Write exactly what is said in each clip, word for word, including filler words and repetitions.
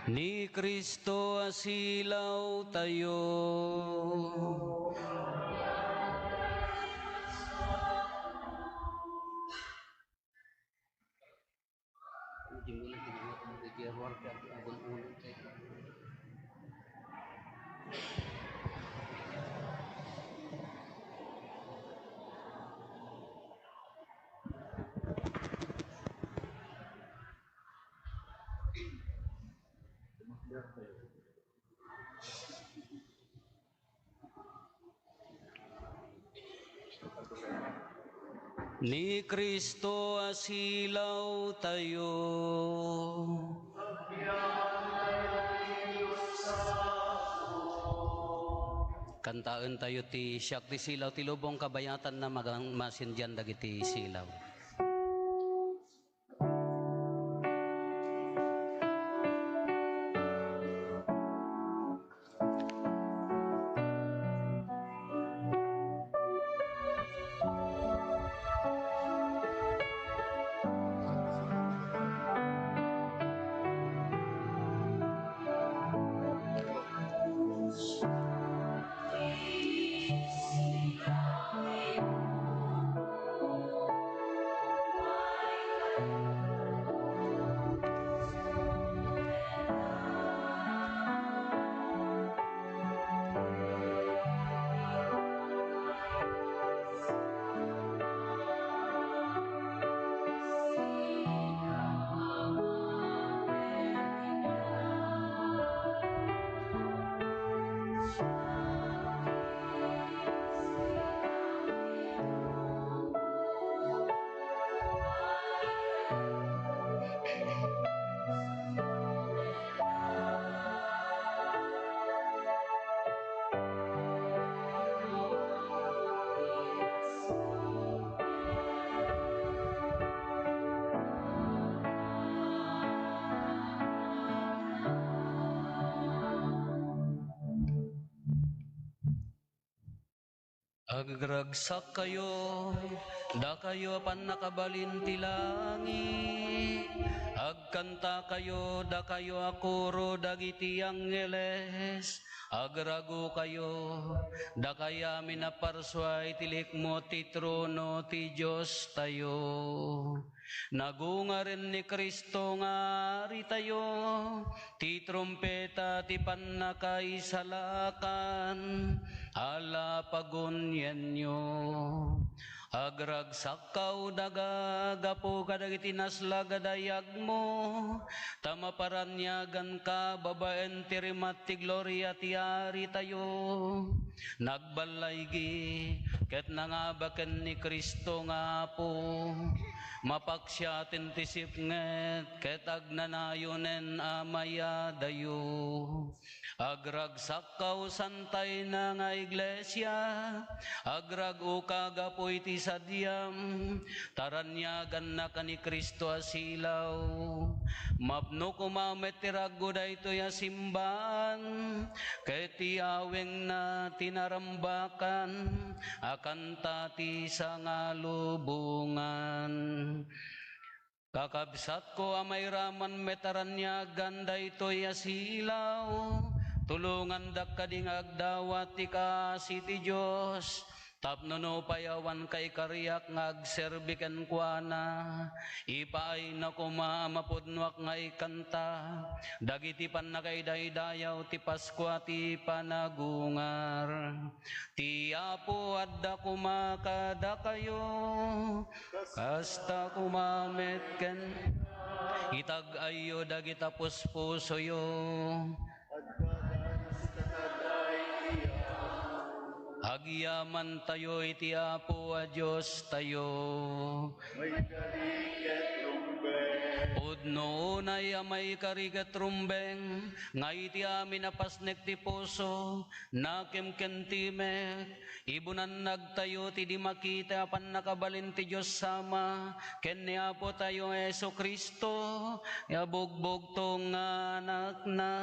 Ni Cristo a silawtayo. Ni Cristo a silawtayo. Kantaentayo ti Siak ti Silaw ti Lubong, kabayatanna magan-, masindian dagiti silaw. Agragsakkayo, dakayo a pannakabalin ti langit. Agkantakayo, dakayo a koro dagiti angheles. Agragokayo, dakay amin a parsua iti likmo ti trono ti Diostayo. Nagungaren ni Cristo nga Aritayo, ti trumpeta ti pannakaisalakan, ala, pagunienyo. Agragsakkaw, daga, gapu kadagiti naslag a dayagmo, ta maparanyaganka babaen ti rimat ti gloria ti Aritayo. Nagballaygi ket nangaba ken ni Cristo nga Apo. Mapaksiaten ti sipnget ket agnanayonen a mayadayo. Agragsakkaw, santayna nga iglesia, agrag-oka gapu iti sadiam, ta raniagannaka ni Cristo a silaw. Mapno koma met ti raggo daytoy a simbaan, ket ti awengna ti narambakan a kanta ti sangalubongan. Kakabsatko a mairaman met a raniagan daytoy a silaw, tulongandak kadi nga agdawat ti kaasi ti Dios, tapno nupay awan kaikariak nga agserbi kenkuana, ipaayna koma a mapudnoak nga ikanta dagiti pannakaidaydayaw ti Paskua ti panagungar. Ti Apo adda koma kadakayo. Kasta koma met ken itag-ayyo dagita puspusoyo. Agyamantayo iti Apo a Diostayo. Maikari ket rumbeng. Pudno unay a maikari ket rumbeng, nga iti amin a pasnek ti puso, nakemkemtimek, ibunannagtayo ti di makita a pannakabalin ti Dios Ama ken ni Apotayo Jesu-Cristo, a bugbugtong nga Anakna.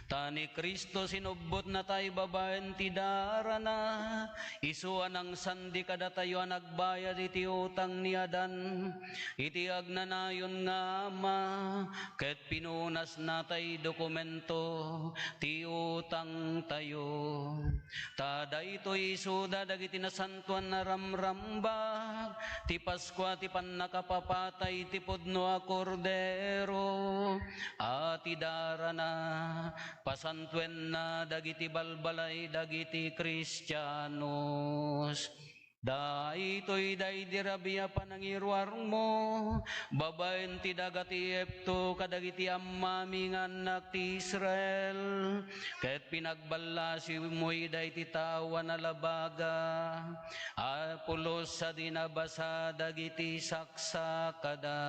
Ta ni Cristo sinubbotna tay babaen ti darana, isu a nangsandi kadatayo a nagbayad iti utang ni Adan, iti agnanayon nga Ama, ket pinunasna tay dokumento ti utangtayo. Ta daytoy isuda dagiti nasantoan a ramrambag ti Paskua ti pannakapapatay ti pudno a Kordero a ti darana pasantuenna dagiti balbalay dagiti Kristianos. Daytoy daydi rabii a panangiruarmo babaen ti daga ti Egipto kadagiti ammami nga annak ti Israel, ket pinagballasiwmo ida iti tao a nalabaga a pulos sadi nabasa dagiti saksakada.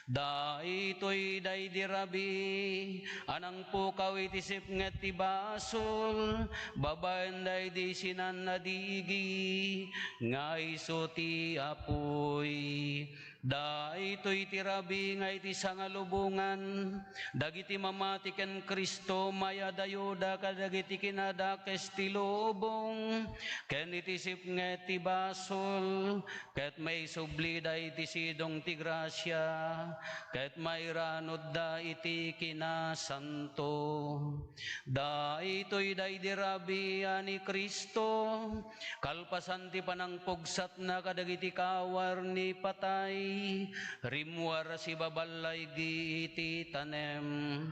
Daytoy daydi rabii a nangpukaw iti sipnget ti basol babaen daydi sinan a digi nga isu ti apuy. Daytoy ti rabii nga iti sangalubongan dagiti mamati ken Cristo mayadayoda kadagiti kinadakes ti lubong ken iti sipnget ti basol, ket maisublida iti sidong ti grasia, ket mairanudda iti kinasanto. Daytoy daydi rabii a ni Cristo, kalpasan ti panangpugsatna kadagiti kawar ni patay, rimmuar a sibaballay iti tanem.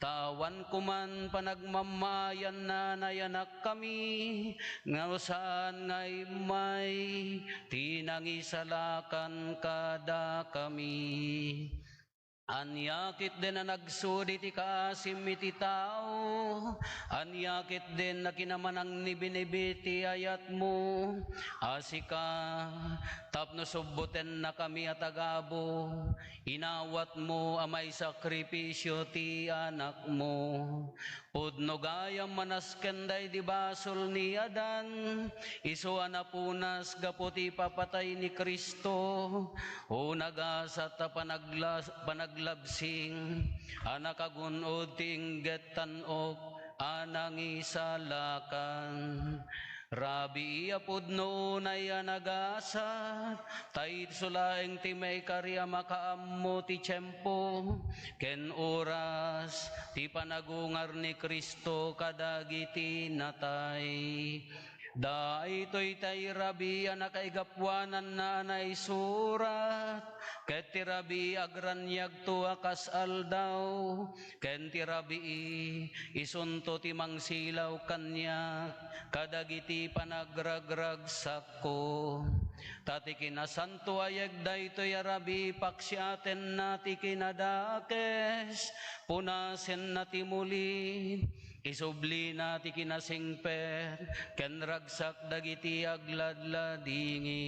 Ta awan koman panagmamaayanna a nayanakkami, nga saan nga immay ti nangisalakan kadakami. Ania ketdin a nagsudi ti kaasim iti tao? Ania ketdin a kinamanangnibinibi ti ayatmo a sika, tapno subbotennakami a tagabu? Inawatmo a maisakripisio ti Anakmo. Pudno gayam a nasken daydi basol ni Adan, isu a napunas gapu ti ipapatay ni Cristo, o nagasat a panagla-, panaglabsing a nakagun-od ti ingget tan-ok a nangisalakan. Rabii a pudno unay a nagasat, ta isu laeng ti maikari a makaammo ti tiempo ken oras ti panagungar ni Cristo kadagiti natay. Daytoy tay rabii a nakaigapuananna a naisurat, ket ti rabii agraniagto a kas aldaw, ken ti rabii, isunto ti mangsilaw kaniak kadagiti panagragragsakko. Ta ti kinasanto a yeg daytoy a rabii paksiatenna ti kinadakes, punasenna ti mulid, isublina ti kinasingpet, ken ragsak dagiti agladladingi.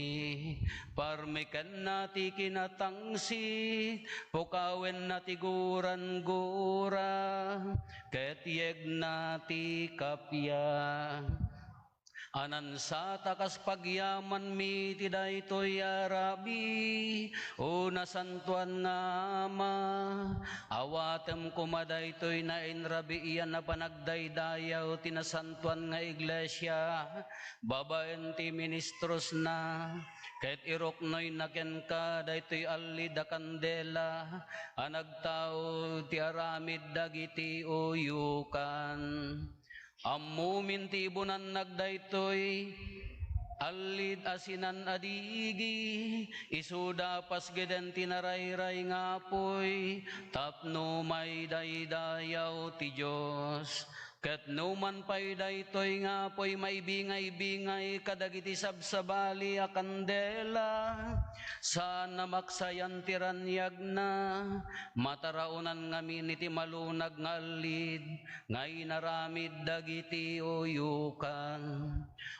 Parmekenna ti kinatangsit, pukawenna ti gurangura, ket yegna ti kappia. Anansata kas pagyamanmi ti daytoy a rabii, o nasantoan nga Ama. Awatem koma daytoy nainrabiian a panagdaydayaw ti nasantoan nga iglesia, babaen ti ministrosna, ket iruknoyna kenka daytoy allid a kandela a nagtaud ti aramid dagiti uyokan. Ammomin ti ibunannak daytoy allid a sinan a digi, isuda a pasgiden ti narayray nga apuy tapno maidaydayaw ti Dios. Ket no man pay daytoy nga apuy maibingaybingay kadagiti sabsabali a kandela, saan a maksayan ti raniagna, mataraonan ngamin iti malunag nga allid nga inaramid dagiti uyokan.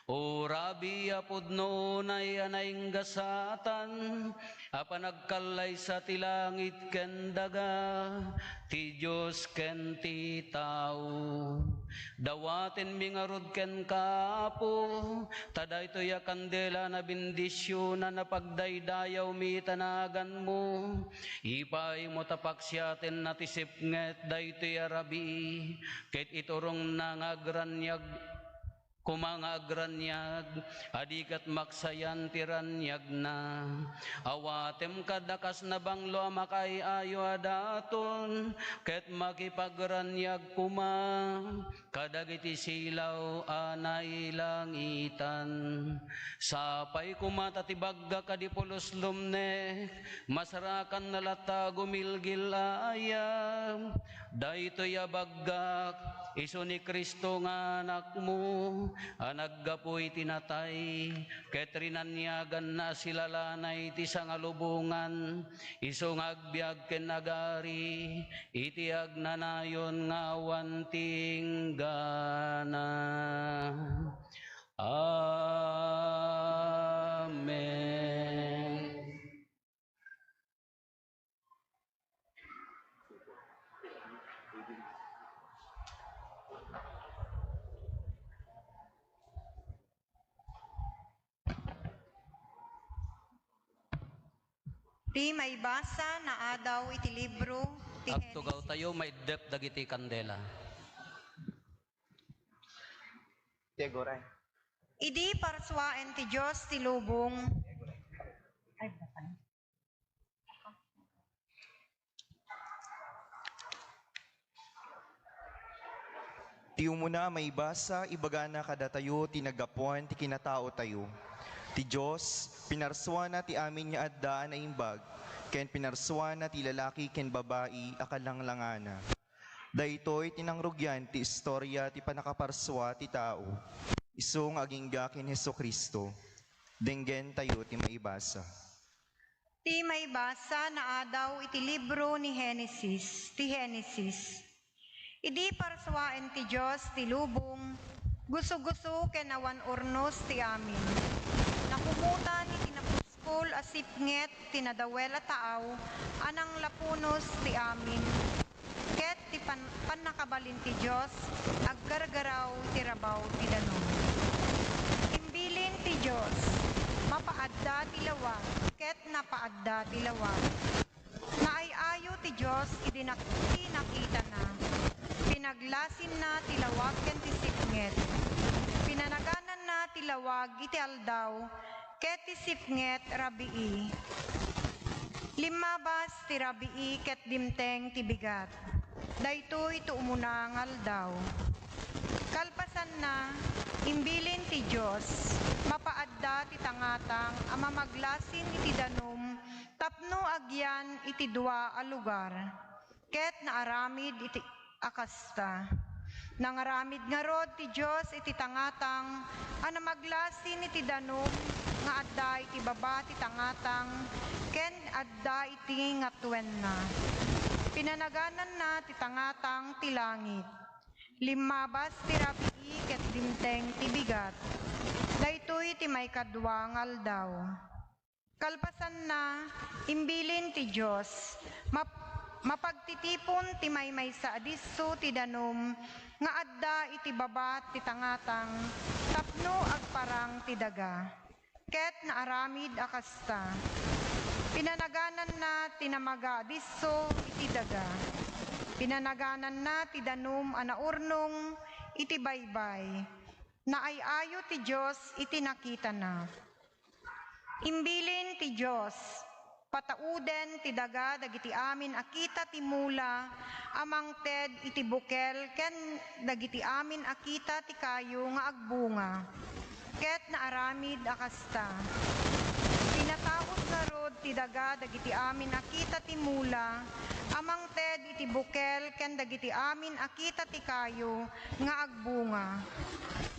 O rabii a pudno unay a nainggasatan, a panagkallaysa ti langit ken daga, ti Dios ken ti tao. Dawatenmi ngarud kenka, Apo, ta daytoy a kandela a nabendisionan a pagdaydayawmi ita naganmo. Ipaaymo ta paksiatenna ti sipnget daytoy a rabii, ket iturongna nga agraniag koma nga agraniag, a di ket maksayan ti raniagna. Awatem kad a kas nabanglo a makaay-ayo a daton, ket makipagraniag koma kadagiti silaw a nailangitan. Sapay koma ta ti bagga kadi pulos lumnek, masarakanna latta a gumilgil a ayab. Daytoy a baggak, isu ni Cristo nga Anakmo, a naggapu iti natay, ket rinaniaganna a silalanay ti sangalubongan, isu nga agbiag ken agari iti agnanayon nga awan ti inggana. Amen. Ti maibasa naadaw iti libro ti Agtugawtayo, Genesis. Maiddep dagiti kandela. Idi parsuaen ti Dios ti lubong. Ti umuna a maibasa, ibagana kadatayo ti naggapuan ti kinataotayo. Ti Dios, pinarsuana ti amin nga adda a naimbag, ken pinarsuana ti lalaki ken babai a kalanglangana. Daytoy ti nangrugian ti istoria ti pannakaparsua ti tao, isu nga agingga ken Jesu-Cristo. Denggentayo ti maibasa. Ti maibasa naadaw iti libro ni Genesis, ti Genesis. Idi parsuaen ti Dios ti lubong, gusugusu ken awan urnos ti amin. Nakumutan iti napuskol a sipnget ti nadawel a taaw a nanglapunos ti amin. Ket ti pan-, pannakabalin ti Dios, aggargaraw ti rabaw ti danum. Imbilin ti Dios, mapaadda ti lawag, ket napaadda ti lawag. Naay-ayo ti Dios idi nak-, ti nakitana. Pinaglasinna ti lawag ken ti sipnget. Pinanagananna ti lawag iti aldaw, ket ti sipnget rabii. Limmabas ti rabii ket dimteng ti bigat. Daytoy ti umuna nga aldaw. Kalpasanna, imbilin ti Dios, mapaadda ti tangatang a mamaglasin iti danum tapno agyan iti dua a lugar. Ket naaramid iti a kasta. Nangaramid ngarud ti Dios iti tangatang a namaglasin iti danum nga adda iti baba ti tangatang ken adda iti ngatuenna. Pinanagananna ti tangatang ti langit. Limmabas ti rabii ket dimteng ti bigat. Daytoy ti maikadua nga aldaw. Kalpasanna, imbilin ti Dios, map-, mapagtitipon ti maymaysa a disso ti danum nga adda iti baba ti tangatang tapno agparang ti daga. Ket naaramid a kasta. Pinanagananna ti namaga a disso iti daga. Pinanagananna ti danum a naurnong iti baybay. Naay-ayo ti Dios iti nakitana. Imbilin ti Dios, patauden ti daga dagiti amin a kita ti mula a mangted iti bukel ken dagiti amin a kita ti kayo nga agbunga. Ket naaramid a kasta. Pinataud ngarud ti daga dagiti amin a kita ti mula a mangted iti bukel ken dagiti amin a kita ti kayo nga agbunga.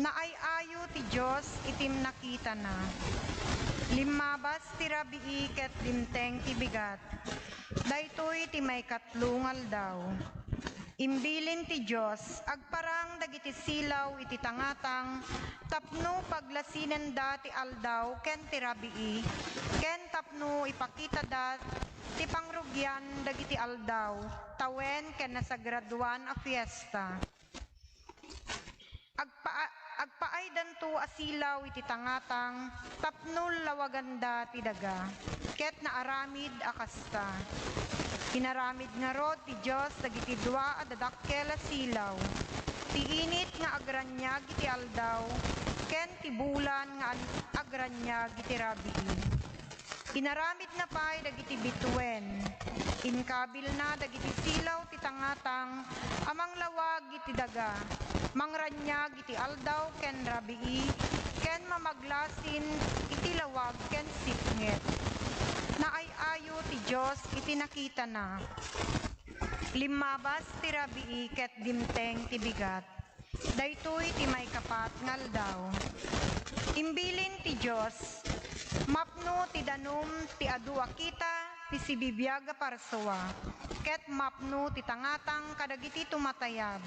Naay-ayo ti Dios iti nakitana. Limmabas ti rabii ket dimteng ti bigat. Daytoy ti maikatlo nga aldaw. Imbilin ti Dios, agparang dagiti silaw iti tangatang tapno paglasinenda ti aldaw ken ti rabii, ken tapno ipakitada ti pangrugian dagiti aldaw, tawen ken nasagradoan a fiesta. Agpa-, agpaaydanto a silaw iti tangatang tapno lawaganda ti daga, ket naaramid a kasta. Inaramid ngarud ti Dios dagiti dua a dadakkel a silaw. ti init nga agraniag iti aldaw, ken ti bulan nga an-, agraniag iti rabii. Inaramidna pay dagiti bituen. Inkabilna dagiti silaw ti tangatang a manglawag iti daga, mangraniag iti aldaw ken rabii, ken mamaglasin iti lawag ken sipnget. Naay-ayo ti Dios iti nakitana. Limmabas ti rabii ket dimteng ti bigat. Daytoy ti maikapat nga aldaw. Imbilin ti Dios, mapno ti danum ti adu a kita ti sibibiag a parsua, ket mapno ti tangatang kadagiti tumatayab.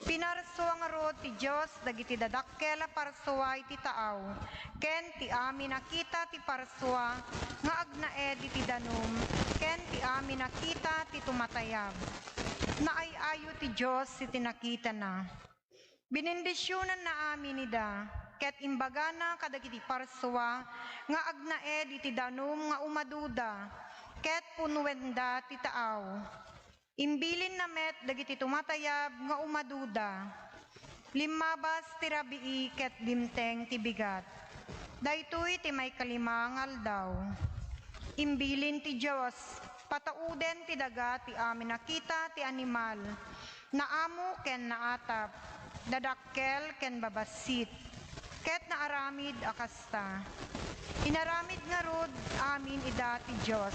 Pinarsua ngarud ti Dios dagiti dadakkel a parsua iti taaw, ken ti amin a kita ti parsua nga agnaed iti danum, ken ti amin a kita ti tumatayab. Naay-ayo ti Dios iti nakitana. Binindisionanna amin ida, ket imbagana kadagiti parsua nga agnaed iti danum nga umaduda, ket punnuenda ti taaw. Imbilinna met dagiti tumatayab nga umaduda. Limmabas ti rabii ket dimteng ti bigat. Daytoy ti maikalima nga aldaw. Imbilin ti Dios, patauden ti daga ti amin a kita ti animal, naamo ken naatap, dadakkel ken babassit, ket naaramid a kasta. Inaramid ngarud amin ida ti Dios.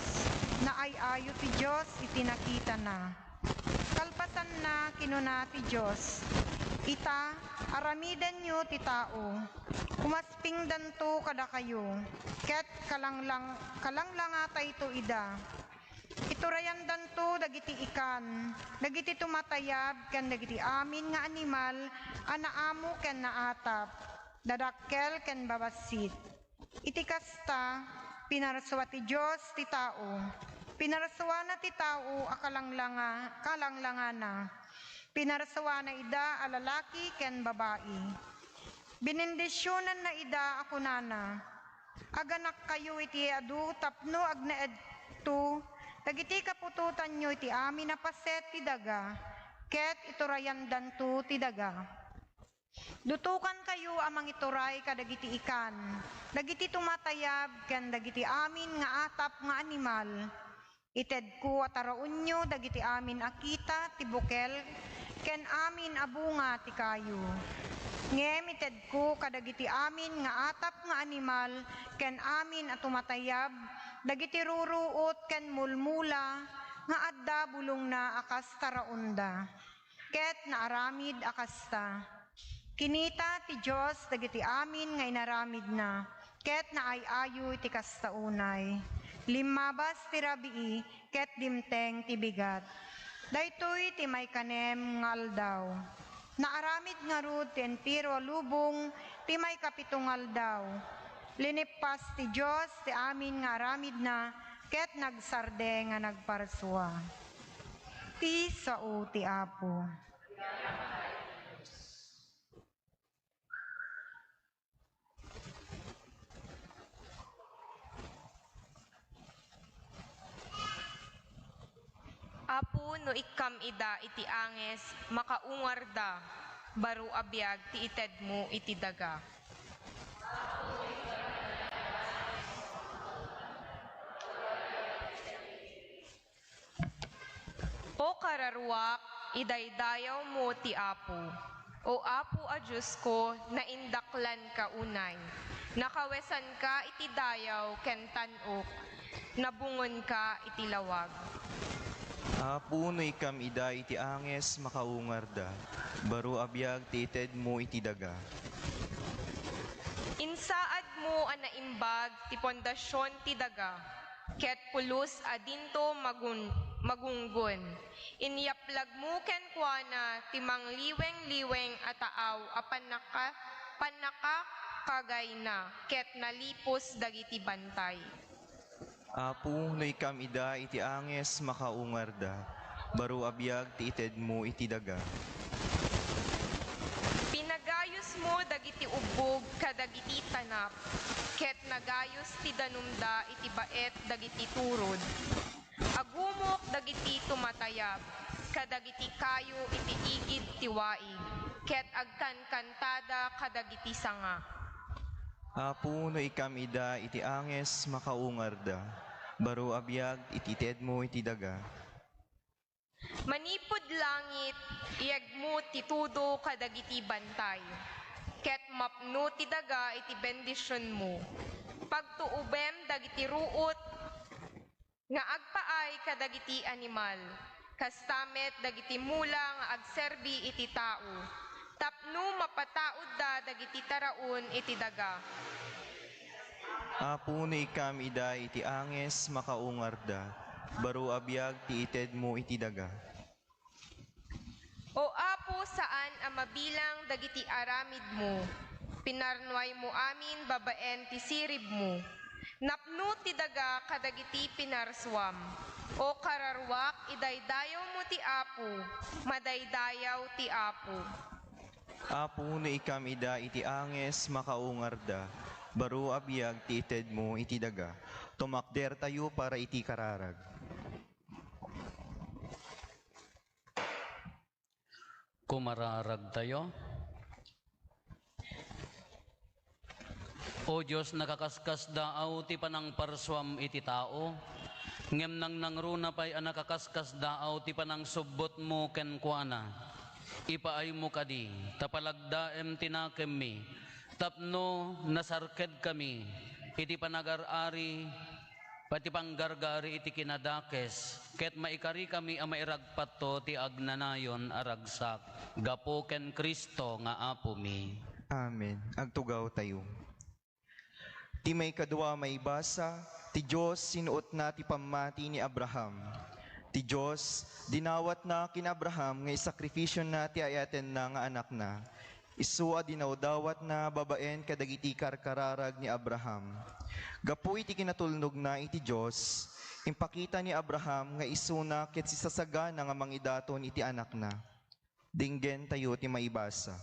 Naay-ayo ti Dios iti nakitana. Kalpasanna, kinuna ti Dios, "Ita, aramidenyo ti tao. Umaspingdanto kadakayo, ket kalanglang-, kalanglangatayto ida. Iturayandanto dagiti ikan, dagiti tumatayab, ken dagiti amin nga animal a naamo ken naatap, dadakkel ken babassit." Iti kasta, pinarsua ti Dios ti tao. Pinarsuana ti tao a kalanglanga-, kalanglangana. Pinarsuana ida a lalaki ken babai. Binindisionanna ida a kunana, "Aganakkayo iti adu tapno agnaedto dagiti kaputotanyo iti amin a paset ti daga, ket iturayandanto ti daga." Dutokankayo a mangituray kadagiti ikan, dagiti tumatayab, ken dagiti amin nga atap nga animal. Itedko a taraonyo dagiti amin a kita ti bukel ken amin a bunga ti kayo. Ngem itedko kadagiti amin nga atap nga animal ken amin a tumatayab dagiti ruruot ken mulmula nga adda bulongna a kas taraonda. Ket naaramid a kasta. Kinita ti Dios dagiti amin nga inaramidna, ket naay-ayo iti kasta unay. Limmabas ti rabii ket dimteng ti bigat. Daytoy ti maikanem nga aldaw. Naaramid ngarud ti entero a lubong ti maikapito nga aldaw. Linippas ti Dios ti amin nga aramidna, ket nagsarde nga nagparsua. Ti sao ti Apo. Apo, no ikkam ida iti anges, makaungarda, baro a biag ti itedmo iti daga. O kararuak, idaydayawmo ti Apo. O Apo a Diosko, naindaklanka unay. Nakawesanka iti dayaw ken tan-ok, nabungonka iti lawag. Apo, no ikkam ida iti anges, makaungarda. Baro a biag ti itedmo iti daga. Insaadmo a naimbag ti pondasion ti daga, ket pulos a dinto magun-, magunggon. Inyaplagmo kenkuana ti mangliweng-liweng a taaw a pannaka-, pannakakagayna ket nalipos dagiti bantay. Apo, no ikkam ida iti anges, makaungarda. Baro a biag ti itedmo iti daga. Pinagayusmo dagiti ubbog kadagiti tanap, ket nagayus ti danumda iti baet dagiti turod. Agumok dagiti tumatayab kadagiti kayo iti igid ti waig. ket agkankantada kadagiti sanga. Apo, no ikam ida iti anges, makaungarda. Baro a biag iti itedmo iti daga. Manipud langit, iyegmo ti tudo kadagiti bantay, ket mapno ti daga iti bendisionmo. Pagtuobem dagiti ruot nga agpaay kadagiti animal, kasta met dagiti mula nga agserbi iti tao, tapno mapataudda dagiti taraon iti daga. Apo, no ikam ida iti anges, makaungarda. Baro a biag ti itedmo iti daga. O Apo, saan a mabilang dagiti aramidmo. Pinarnuaymo amin babaen ti siribmo. Napno ti daga kadagiti pinarsuam. O kararuak, idaydayawmo ti Apo, madaydayaw ti Apo. Apo, no ikam ida iti anges, makaungarda. Baro a biag ti itedmo iti daga. Tumakdertayo para iti kararag. Kumararagtayo. O Dios, nakakaskasdaaw ti panangparsuam iti tao, ngem nangnangruna pay a nakakaskasdaaw ti panangsubbotmo kenkuana. Ipaaymo kadi, ta palagdaem ti nakemmi, tapno nasarkedkami iti panagar-ari, pati panggargari iti kinadakes, ket maikarikami a mairagpatto ti agnanayon a ragsak, gapu ken Cristo nga Apomi. Amen. Agtugawtayo. Ti maikadua a maibasa, ti Dios sinuotna ti pammati ni Abraham. Ti Dios dinawatna ken Abraham nga isakrifisiona ti ayatenna nga anakna. Isu a dinawdawatna babaen kadagiti karkararag ni Abraham. Gapu iti kinatulnogna iti Dios, impakita ni Abraham nga isuna ket sisasagana nga mangidaton iti anakna. Dinggentayo ti maibasa.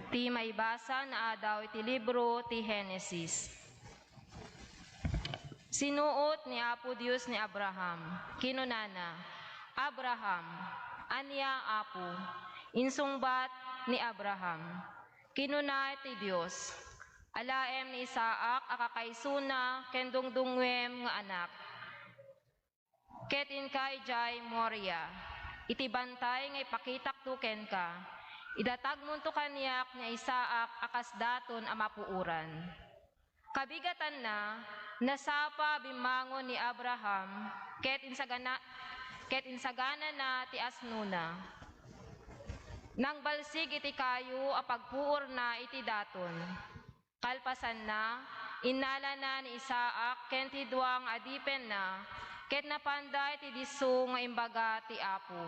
Ti maibasa naadaw iti libro ti Genesis. Sinuot ni Apo Dios ni Abraham. Kinunana, "Abraham." "Ania, Apo?" insungbat ni Abraham. Kinuna ti Dios, "Alaem ni Isaac a kakaisuna ken dungdungngoem nga anak, ket inka idiay Moria, iti bantay nga ipakitakto kenka. Idatagmonto kaniak ni Isaac a kas daton a mapuoran." Kabigatanna, nasapa a bimmangon ni Abraham ket insagana-, ket insaganana ti asnona. Nangbalsig iti kayo a pagpuorna iti daton. Kalpasanna, innalana ni Isaac ken ti dua nga adipenna, ket napanda iti disso nga imbaga ti Apo.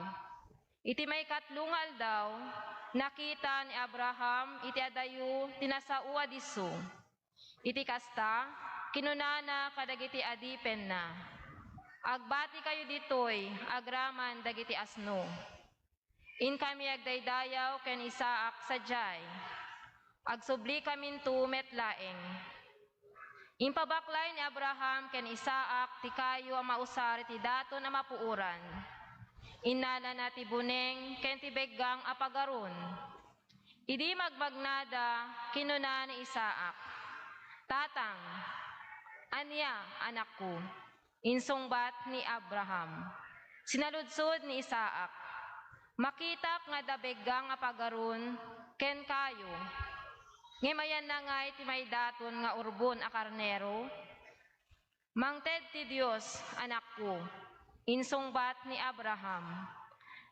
Iti maikatlo nga aldaw, nakita ni Abraham iti adayo ti nasao a disso. Iti kasta, kinunana kadagiti adipenna, "Agbatikayo ditoy agraman dagiti asno. Inkami agdaydayaw ken Isaac sadiay. Agsubli kaminto met laeng." Impabaklay ni Abraham ken Isaac ti kayo a mausar iti daton a mapuoran. Innalana ti buneng ken ti beggang a pagaron. Idi magmagnada, kinuna ni Isaac, "Tatang." "Ania, anakko?" insungbat ni Abraham. Sinaludsod ni Isaac, "Makitak nga adda beggang a pagaron kenkayo, ngem ayanna ngay ti maidaton nga urbon a karnero?" "Mangted ti Dios, anakko," insungbat ni Abraham.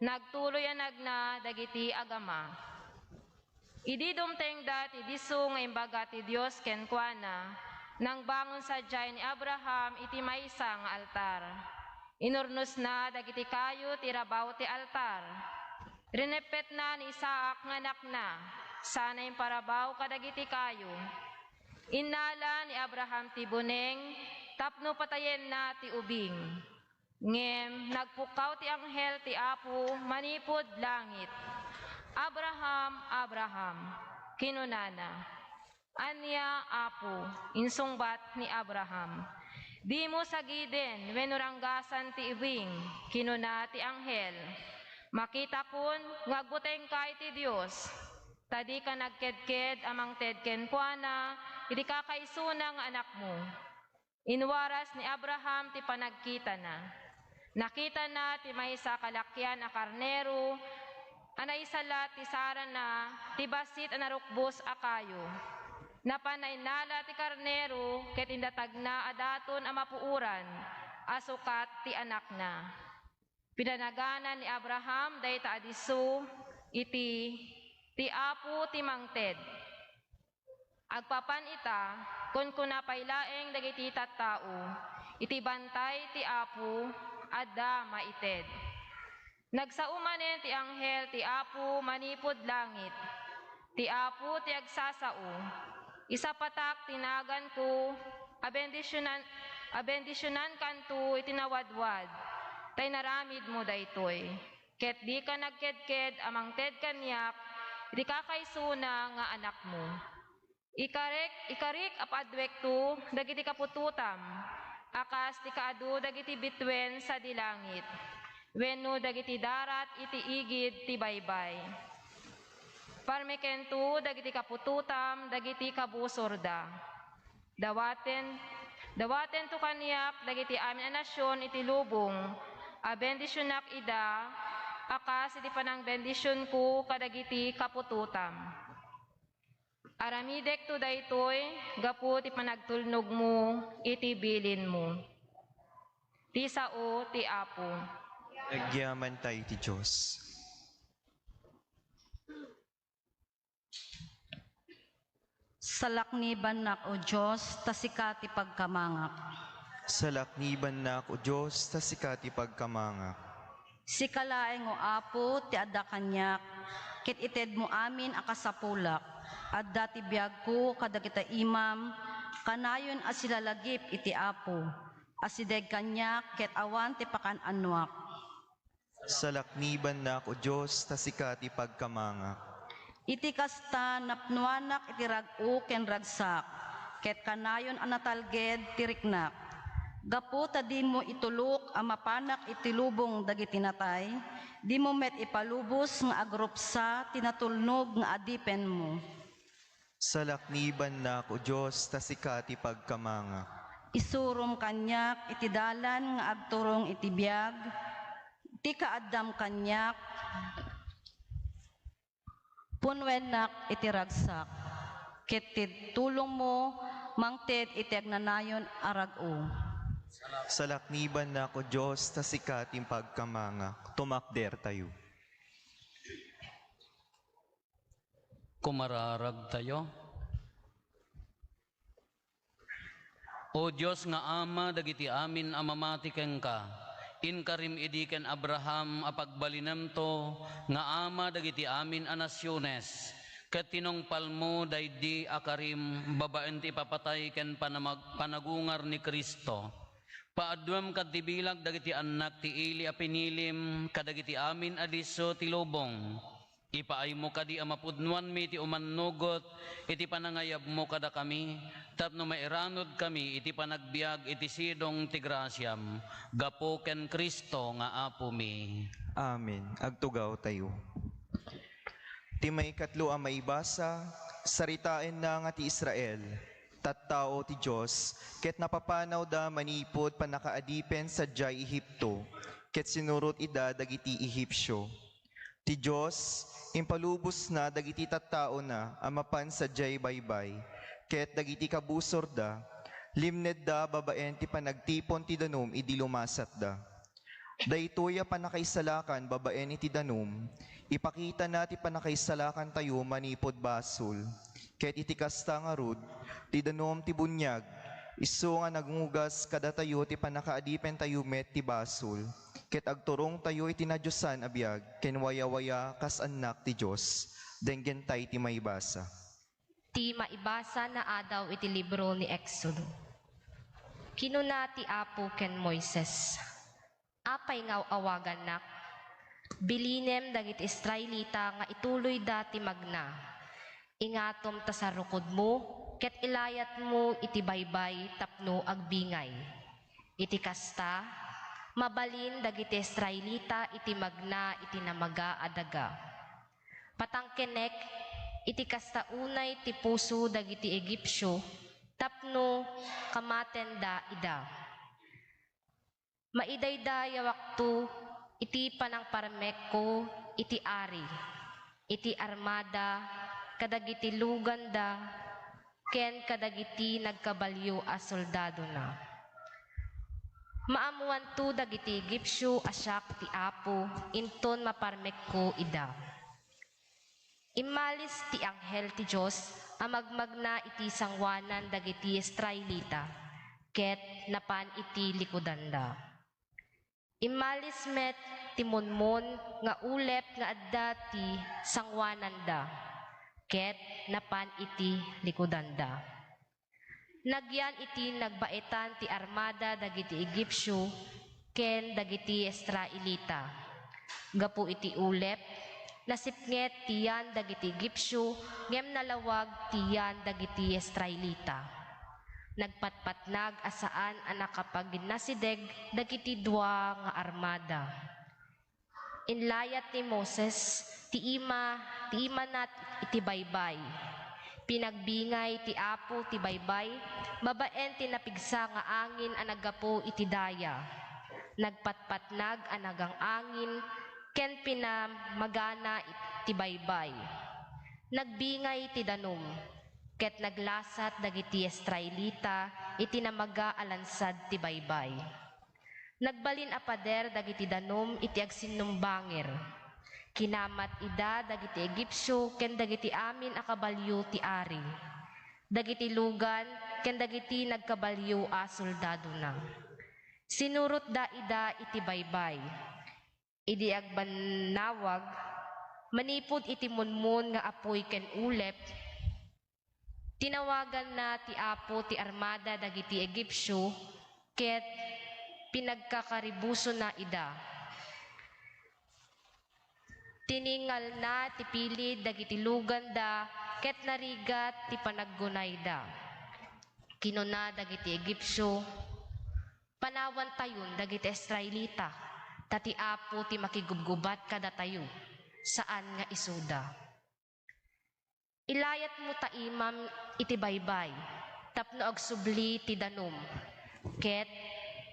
Nagtuloy a nagna dagiti agama. Idi dumtengda ti disso nga imbaga ti Dios kenkuana, nangbangon sadiay ni Abraham iti maysa nga altar. Inurnosna dagiti kayo ti rabaw ti altar. Rineppetna ni Isaac nga anakna, sana imparabaw kadagiti kayo. Innala ni Abraham ti buneng tapno patayenna ti ubing. Ngem nagpukkaw ti anghel ti Apo manipud langit. "Abraham, Abraham," kinunana. "Ania, Apo?" insungbat ni Abraham. "Dimo sagiden wenno ranggasan ti ubing," kinuna ti anghel. Makitakon nga agbutengka iti Dios, ta dika nagkedked a mangted kenkuana iti kakaisuna nga anakmo. Inwaras ni Abraham ti panagkitana. Nakitana ti maysa a kalakian a karnero a naisalat ti sarana ti bassit a narukbos a kayo. Napan nainnala ti karnero ket indatagna a daton a mapuoran a sukat ti anakna. Pinanagana ni Abraham dayta a disso iti, "Ti Apo ti mangted." Agpapan ita, kunkuna pay laeng dagiti tattao, "Iti bantay ti Apo, adda maited." Nagsao manen ti anghel ti Apo manipud langit. Ti Apo ti agsasao. Isapatak ti naganko a bendisionan, a bendisionankanto iti nawadwad, ta inaramidmo daytoy. Ket dika nagkedked a mangted kaniak iti kakaisuna nga anakmo. Ikarek, ikarik a paadwekto dagiti kaputotam, a kas ti kaadu dagiti bituen sadi langit, wenno dagiti darat iti igid ti baybay. Parmekento dagiti kaputotam dagiti kabusorda. Dawaten, dawatento kaniak dagiti amin a nasion iti lubong, a bendisionak ida, a kas iti panangbendisionko kadagiti kaputotam. Aramidekto daytoy gapu ti panagtulnogmo iti bilinmo. Ti sao ti Apo. Agyaman tayo ti Dios. Salaknibannak, O Dios, ta sika ti pagkamangak. Salaknibannak, O Dios, ta sika ti pagkamangak. Sika laeng, O Apo, ti adda kaniak, ket itedmo amin a kasapulak. Adda ti biagko kadagita imam, kanayon a silalagip iti Apo. Asideg kaniak ket awan ti pakan-anoak. Salaknibannak, O Dios, ta sika ti pagkamangak. Iti kasta, napnoanak iti rag-o ken ragsak, ket kanayon a natalged ti riknak. Gapu ta dimo itulok a mapanak iti lubong dagiti natay, dimo met ipalubos nga agrupsa ti natulnog nga adipenmo. Salaknibannak, O Dios, ta sika ti pagkamangak. Isurom kaniak iti dalan nga agturong iti biag, ti kaaddam kaniak, punwennak iti ragsak, ket ti tulongmo mangted iti agnanayon a rag-o. Salaknibannak, O Dios, ta sika ti pagkamangak. Tumakdertayo. Kumararagtayo. O Dios nga Ama dagiti amin a mamati kenka, inkarim idi ken Abraham a pagbalinemto nga ama dagiti amin a nasiones, ket tinungpalmo daydi a karim babaen ti ipapatay ken panamag-, panagungar ni Cristo. Paaduem kadti bilag dagiti annak ti ili a pinilim kadagiti amin a disso ti lubong. Ipaaymo kadi a mapudnoanmi ti umannugot iti panangayabmo kadakami, tapno mairanudkami iti panagbiag iti sidong ti grasiam, gapu ken Cristo nga Apomi. Amen. Agtugawtayo. Ti maikatlo a maibasa, saritaenna nga ti Israel, tattao ti Dios, ket napapanawda manipud pannakaadipen sadiay Egipto, ket sinurot ida dagiti Egipcio. Ti Dios, impalubosna dagiti tattaona a mapan sadiay baybay, ket dagiti kabusorda, limnedda babaen ti panagtipon ti danum idi lumasatda. Daytoy a pannakaisalakan babaen iti danum, ipakitana ti pannakaisalakantayo manipud basol, ket iti kasta ngarud, ti danum ti buniag, isu nga nagngugas kadatayo ti pannakaadipentayo met ti basol, ket agturongtayo iti nadiosan a biag ken wayawaya kas annak ti Dios. Denggentay ti maibasa. Ti maibasa naadaw iti libro ni Exodo. Kinuna ti Apo ken Moises, "Apay nga aw-awagannak? Bilinem dagiti Israelita nga ituloyda ti magna. Ingatom ta sarukodmo ket ilayatmo iti baybay tapno agbingay. Iti kasta, Mabalin dagiti Israelita iti magna iti namaga a daga. Patangkenek, iti kasta unay ti puso dagiti Egipsio tapno kamatenda ida. Maidaydayawakto iti panangparmekko iti ari, iti armada, kadagiti luganda, ken kadagiti nagkabalio a soldadona. Maammoanto dagiti Egipsio a siak ti Apo inton maparmekko ida. Immalis ti anghel ti Dios a magmagna iti sangoanan dagiti Israelita, ket napan iti likudanda. Immalis met ti munmon nga ulep nga adda ti sangoananda, ket napan iti likudanda. Nagyan iti nagbaetan ti armada dagiti Egipsio ken dagiti Israelita. Gapu iti ulep, nasipnget ti yan dagiti Egipsio, ngem nalawag ti yan dagiti Israelita. Nagpatpatnag a saan a nakapaginnasideg dagiti dua nga armada. Inlayat ni Moses ti ima, ti imana iti baybay. Pinagbingay ti Apo ti baybay babaen ti napigsa nga angin a naggapu iti daya. Nagpatpatnag a nagang-angin ken pinamagana ti baybay. Nagbingay ti danum, ket naglasat dagiti Israelita iti namaga a lansad ti baybay. Nagbalin a pader dagiti danum iti agsinnumbangir. Kinamat ida dagiti Egipsio ken dagiti amin a kabalio ti ari, dagiti lugan ken dagiti nagkabalio a soldadona. Sinurotda ida iti baybay. Idi agbannawag, manipud iti munmon nga apuy ken ulep, tinawaganna ti Apo ti armada dagiti Egipsio ket pinagkakaribusona ida. Tiningalna ti pilid dagiti luganda ket narigat ti panaggunayda. Kinuna dagiti Egipsio, "Panawantayon dagiti Israelita, ta ti Apo ti makigubgubat kadatayo, saan nga isuda." Ilayatmo ta imam iti baybay, tapno agsubli ti danum. Ket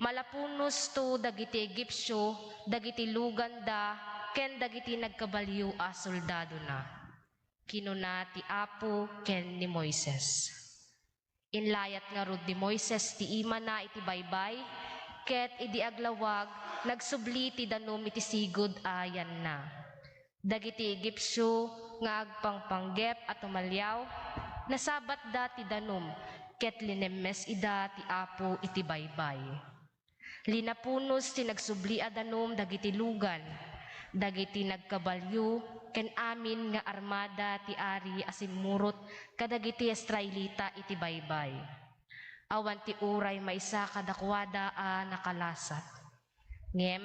malapunosto dagiti Egipsio, dagiti luganda, ken dagiti nagkabalio a soldadona, kinuna ti Apo ken ni Moises. Inlayat ngarud ni Moises ti imana iti baybay, ket idi aglawag, nagsubli ti danum iti sigud a yanna. Dagiti Egipsio nga agpangpanggep a tumaliaw, nasabatda ti danum, ket linemmes ida ti Apo iti baybay. Linapunos ti nagsubli a danum dagiti lugan, dagiti nagkabalio, ken amin nga armada ti ari a simmurot kadagiti Israelita iti baybay. Awan ti uray maysa kadakuada a nakalasat. Ngem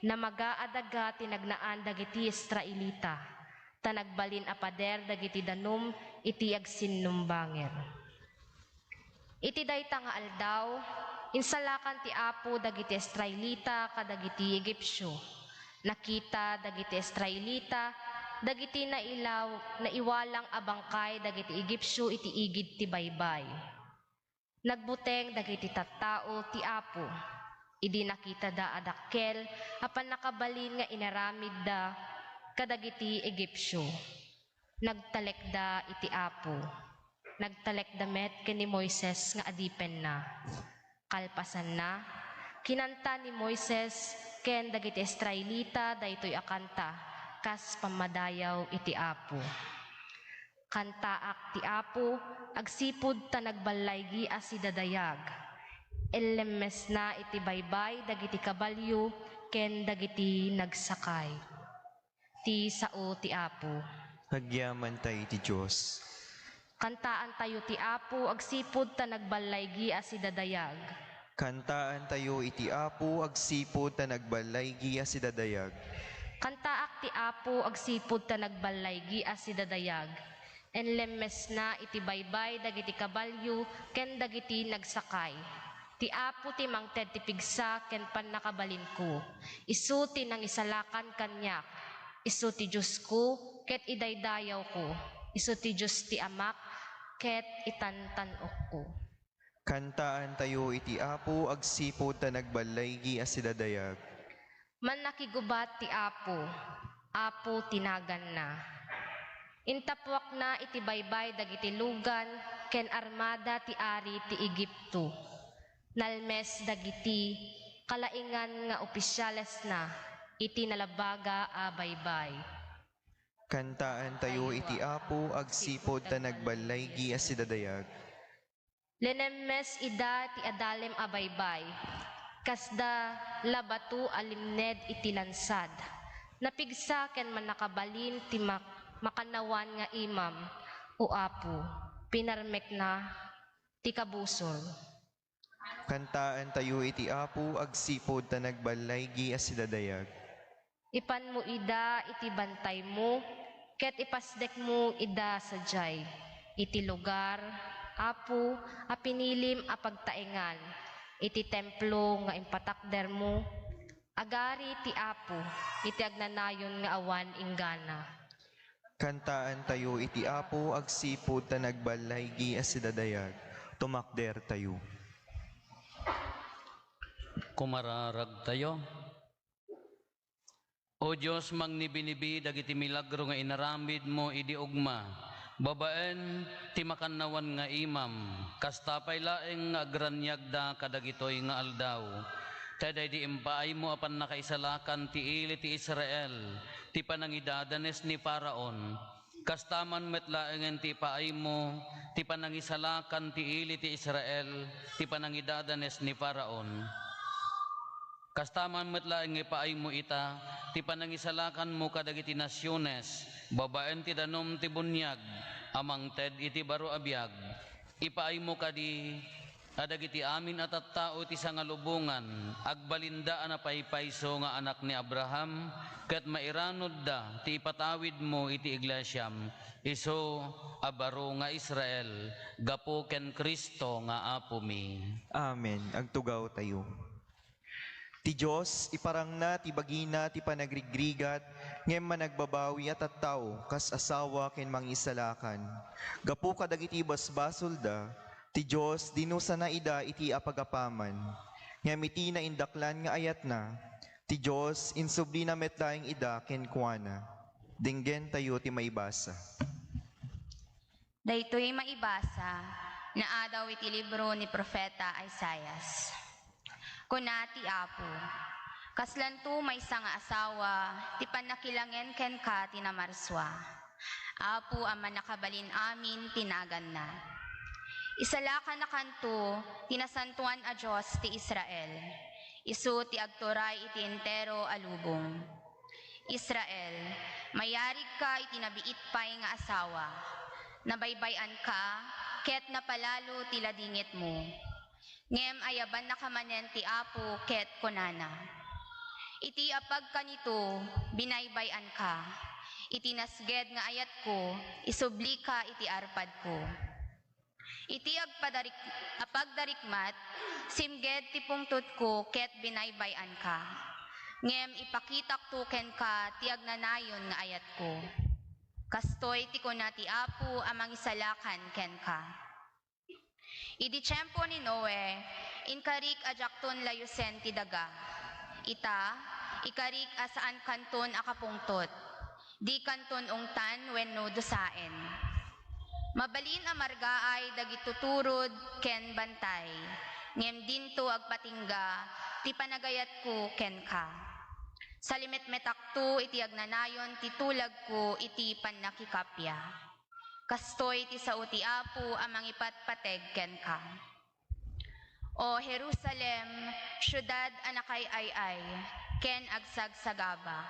namaga a daga ti nagnaan dagiti Israelita, ta nagbalin a pader dagiti danum iti agsinnumbangir. Iti dayta nga aldaw, insalakan ti Apo dagiti Israelita kadagiti Egipsio. Nakita dagiti Israelita dagiti nailaw-, naiwalang a bangkay dagiti Egipsio iti igid ti baybay. Nagbuteng dagiti tattao ti Apo idi nakitada a dakkel a pannakabalin nga inaramidda kadagiti Egipsio. Nagtalekda iti Apo. Nagtalekda met ken ni Moises nga adipenna. Kalpasanna, kinanta ni Moises ken dagiti Israelita daytoy a kanta kas pammadayaw iti Apo. Kantaak ti Apo agsipud ta nagballaygi a sidadayag. Inlemmesna iti baybay dagiti kabalio ken dagiti nagsakay. Ti sao ti Apo. Agyamanta iti Dios. Kantaantayo ti Apo agsipud ta nagballaygi a sidadayag. Kantaantayo iti Apo agsipud ta nagballaygi a sidadayag. Kantaak ti Apo agsipud ta nagballaygi a sidadayag. Inlemmesna iti baybay dagiti kabalio ken dagiti nagsakay. Ti Apo ti mangted ti pigsa ken pannakabalinko. Isu ti nangisalakan kaniak. Isu ti Diosko ket idaydayawko. Isu ti Dios ti Amak ket itantan-okko. Kantaantayo iti Apo agsipud ta nagballaygi a sidadayag. Mannakigubat ti Apo, Apo ti naganna. Intapuakna iti baybay dagiti lugan ken armada ti ari ti Egipto. Nalmes dagiti kalaingan nga opisyalesna iti nalabaga a baybay. Kantaantayo iti Apo agsipud ta nagballaygi a sidadayag. Linemmes ida ti adalem a baybay, kasda la bato a limned iti lansad. Napigsa ken mannakabalin ti mak-, makannawan nga imam, O Apo, pinarmekna ti kabusor. Kantaantayo iti Apo agsipud ta nagballaygi a sidadayag. Ipanmo ida iti bantaymo, ket ipasdekmo ida sadiay iti lugar, Apo, a pinilim a pagtaengan, iti templo nga impatakdermo. Agari ti Apo iti agnanayon nga awan inggana. Kantaantayo iti Apo agsipud ta nagballaygi a sidadayag. Tumakdertayo. Kumararagtayo. O Dios, mangnibinibi dagiti milagro nga inaramidmo idi ugma, babaen ti makannawan nga imam, kasta pay laeng nga agraniagda kadagitoy nga aldaw. Ta daydi impaaymo a pannakaisalakan ti ili ti Israel, ti panangidadanes ni Faraon, kasta man met laengen ti ipaaymo ti panangisalakan ti ili ti Israel, ti panangidadanes ni Faraon. Kasta man met laeng nga ipaaymo ita ti panangisalakanmo kadagiti nasiones babaen ti danum ti buniag a mangted iti baro a biag. Ipaaymo kadi a dagiti amin a tattao iti sangalubongan agbalinda a napaypayso nga anak ni Abraham, ket mairanudda ti ipatawidmo iti iglesiam, isu a baro nga Israel, gapu ken Cristo nga Apomi. Amen. Agtugawtayo. Ti Dios, iparangna ti bagina ti panagrigrigat, ngem managbabawi a tattao kas asawa ken mangisalakan. Gapu kadagiti basbasolda, ti Dios dinusana ida iti apagapaman. Ngem iti naindaklan nga ayatna, ti Dios insublina met laeng ida kenkuana. Denggentayo ti maibasa. Daytoy maibasa, naadaw iti libro ni Profeta Isaias. Kuna ti Apo, "Kaslanto maysa nga asawa ti pannakilangen kenka ti namarsua, Apo a Mannakabalin-amin ti naganna. Isalakanakanto ti Nasantoan a Dios ti Israel, isu ti agturay iti entero a lubong. Israel, mayarigka iti nabiit pay nga asawa. Nabaybay-anka, ket napalalo ti ladingitmo. Ngem ayabannaka manen ti Apo ket kunana, 'Iti apagkanito, binaybay-anka. Iti nasged nga ayatko, isublika iti arpadko. Iti agpadarik-, apagdarikmat, simged ti pungtotko ket binaybay-anka. Ngem ipakitakto kenka ti agnanayon nga ayatko.' Kastoy ti kuna ti Apo a Mangisalakan kenka. Idi tiempo ni Noe, inkarik a diakton layusen ti daga. Ita, ikarik a saankanton a kapungtot. Dikanton ungtan wenno dusaen. Mabalin a margaay dagiti tuturod ken bantay, ngem dinto agpatingga ti panagayatko kenka. Salimetmetakto iti agnanayon ti tulagko iti pannakikappia. Kastoy ti sao ti Apo a mangipatpateg kenka. O Jerusalem, siudad a nakaay-ay ken agsagsagaba,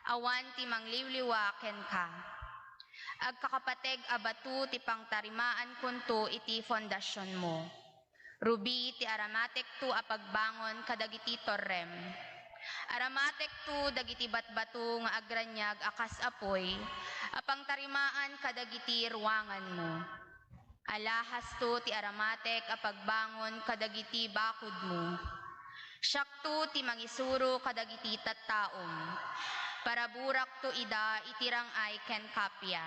awan ti mangliwliwa kenka. Agkakapateg a bato ti pangtarimaankonto iti fondasionmo. Rubi ti aramatekto a pagbangon kadagiti torrem. Aramatekto dagiti batbato nga agraniag a kas apuy a pangtarimaan kadagiti ruanganmo. Alahasto ti aramatek a pagbangon kadagiti bakodmo. Siakto ti mangisuro kadagiti tattaom. Paraburakto ida iti rang-ay ken kappia.